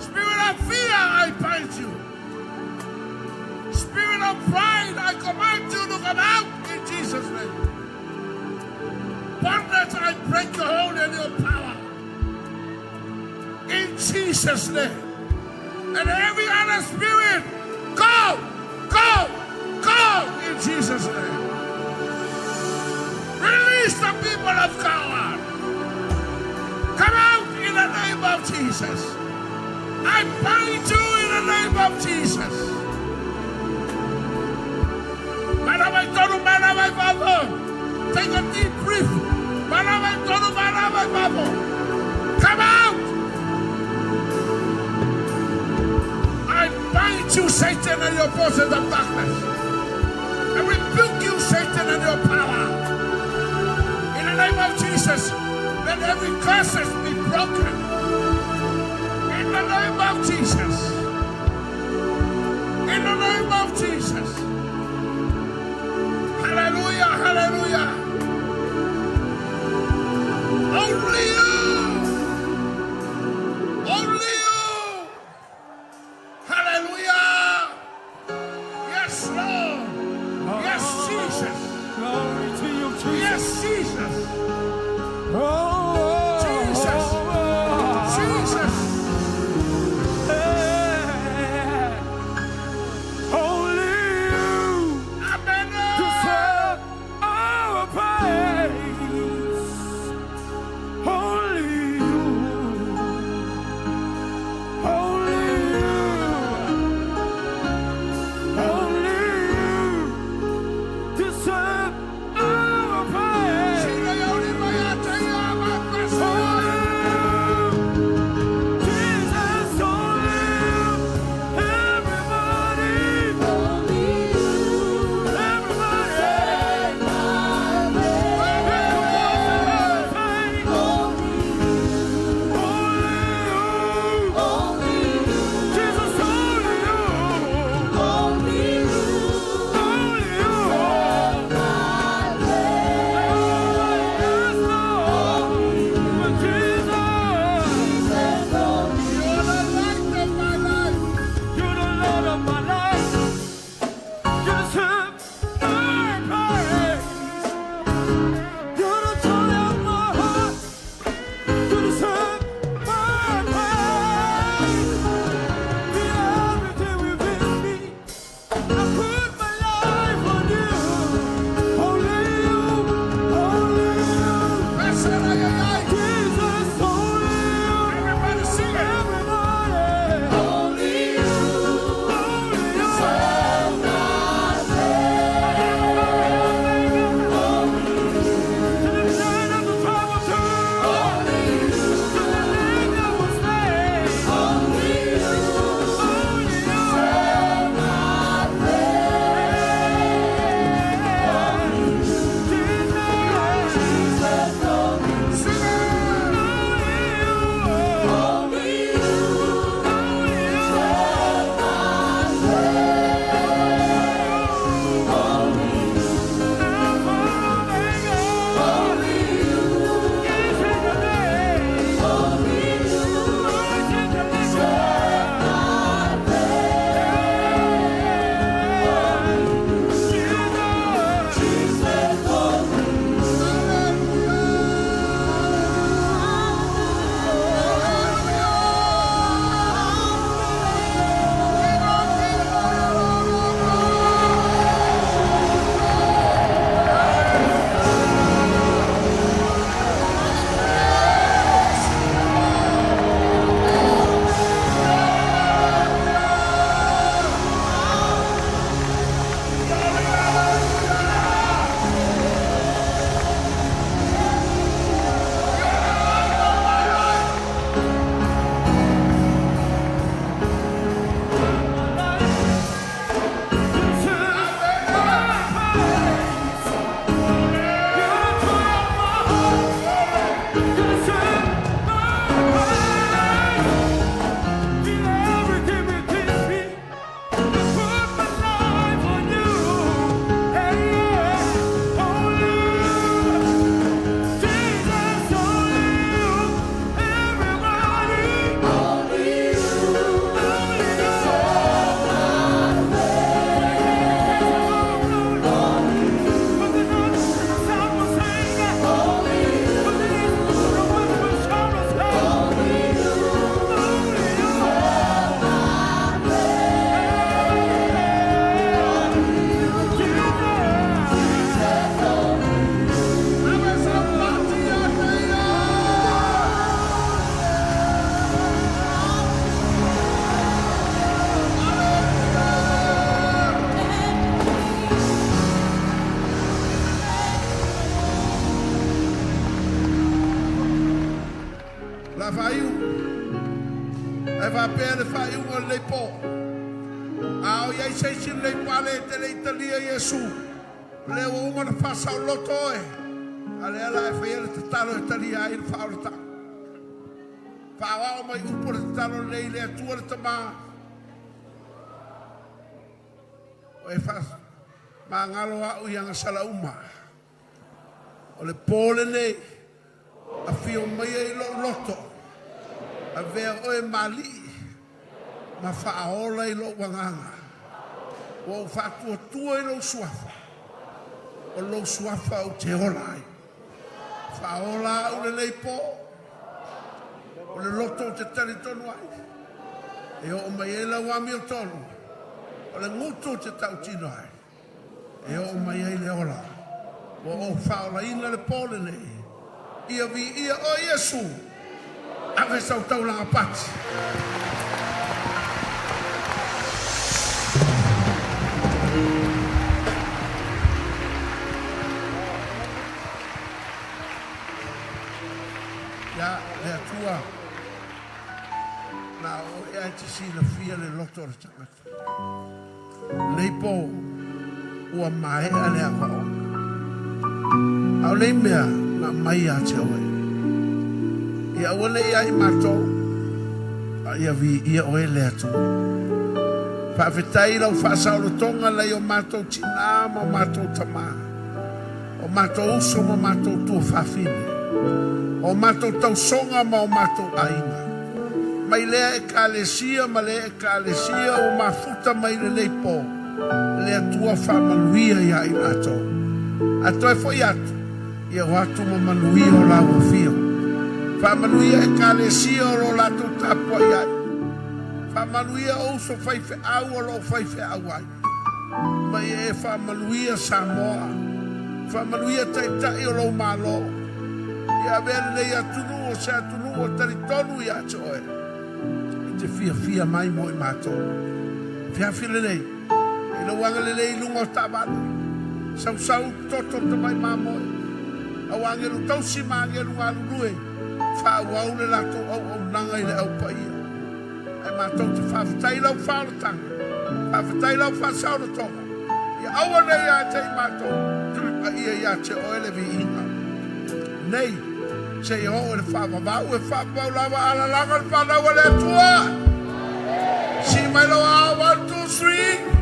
Spirit of fear, I bind you. Spirit of pride, I command you to come out in Jesus' name. bondage, I break your hold and your power. In Jesus' name. And every other spirit, go, go, go in Jesus' name. Release the people of God. Come out in the name of Jesus. I bind you in the name of Jesus. Mana mai tonu, mana mai fafo. Take a deep breath. Mana mai tonu, mana mai fafo. Come out! I bind you, Satan, and your forces of darkness. I rebuke you, Satan, and your power. In the name of Jesus, let every curse be broken. In the name of Jesus. In the name of Jesus. Hallelujah, hallelujah. Only you. Only you. Hallelujah. Yes, Lord. Yes, Jesus.
Glory to you, Jesus.
Yes, Jesus.
Oh,
Jesus.
Oh,
Jesus.
Hey. Only you
Amen.
deserve our praise. Only you. Only you. Only you deserve our praise.
faapea le faaiuga o lenei po. A o i ai se isi o lenei pale e te le i talia Iesu, o lea ua uma ona faasaoloto oe, a o lea o le a e faia le tatalo e talia ai le faaolataga. Faaoao mai upu o le tatalo lenei i le Atua le Tama, ua e faamagalo au i agasala uma. O le po lenei, afio maia i lou loto, avea oe ma alii ma faaola i lou agaga. Ua ou faatuatua i lou suafa, o lou suafa ou te ola ai. Faaola au lenei po, o le loto ou te talitonu ai, e oo mai ai lau amiotonu, o le gutu ou te tautino ai, e oo mai ai le ola. Ua ou faaolaina le po lenei, ia viia oe Iesu, ave sau taulaga pati. Ia, le Atua, na o oe lava e te silafia le loto o le tagata. Lenei po, ua maea le aoaoga. A o nei mea na aumai ia te oe, ia aua ne i ia i matou, a ia viia oe le Atua. Faafetai i lau faasaolotoga nai o matou tinā ma o matou tamā, o matou uso ma matou tuafafine, o matou tausoga ma o matou aiga. Mai lea Ekalesia ma lea Ekalesia ua mafuta mai lenei po, le Atua faamanuia ia i latou. A toe foi atu, ia o atu ma manuia o laua afio. Faamanuia Ekalesia o lo latou tapuai ai. Faamanuia o uso faifeau o lo o faifeau ai. Ma ia e faamanuia Samoa. Faamanuia Taitai o lou Malo. Ia avea lenei atunuu o se atunuu o talitonu ia te oe. E te fiafia mai mo i matou. Fiafi lenei, i lou agalelei i luga o taavale. Sausau toto tamai mamoe. Au agelu tausi ma agelu galulue, faaauau le latou auaunaga i le Au Paia. Ae matou te faafetai i lau faaolataga, faafetai i lau faasaolotoga, ia aua ne i ia te i matou, a ia ia te oe le viiga. Nei, seia oo i le faavavau, e faavavau lava alalaga le fanau a le Atua. Sii mai lou ao, 1, 2, 3.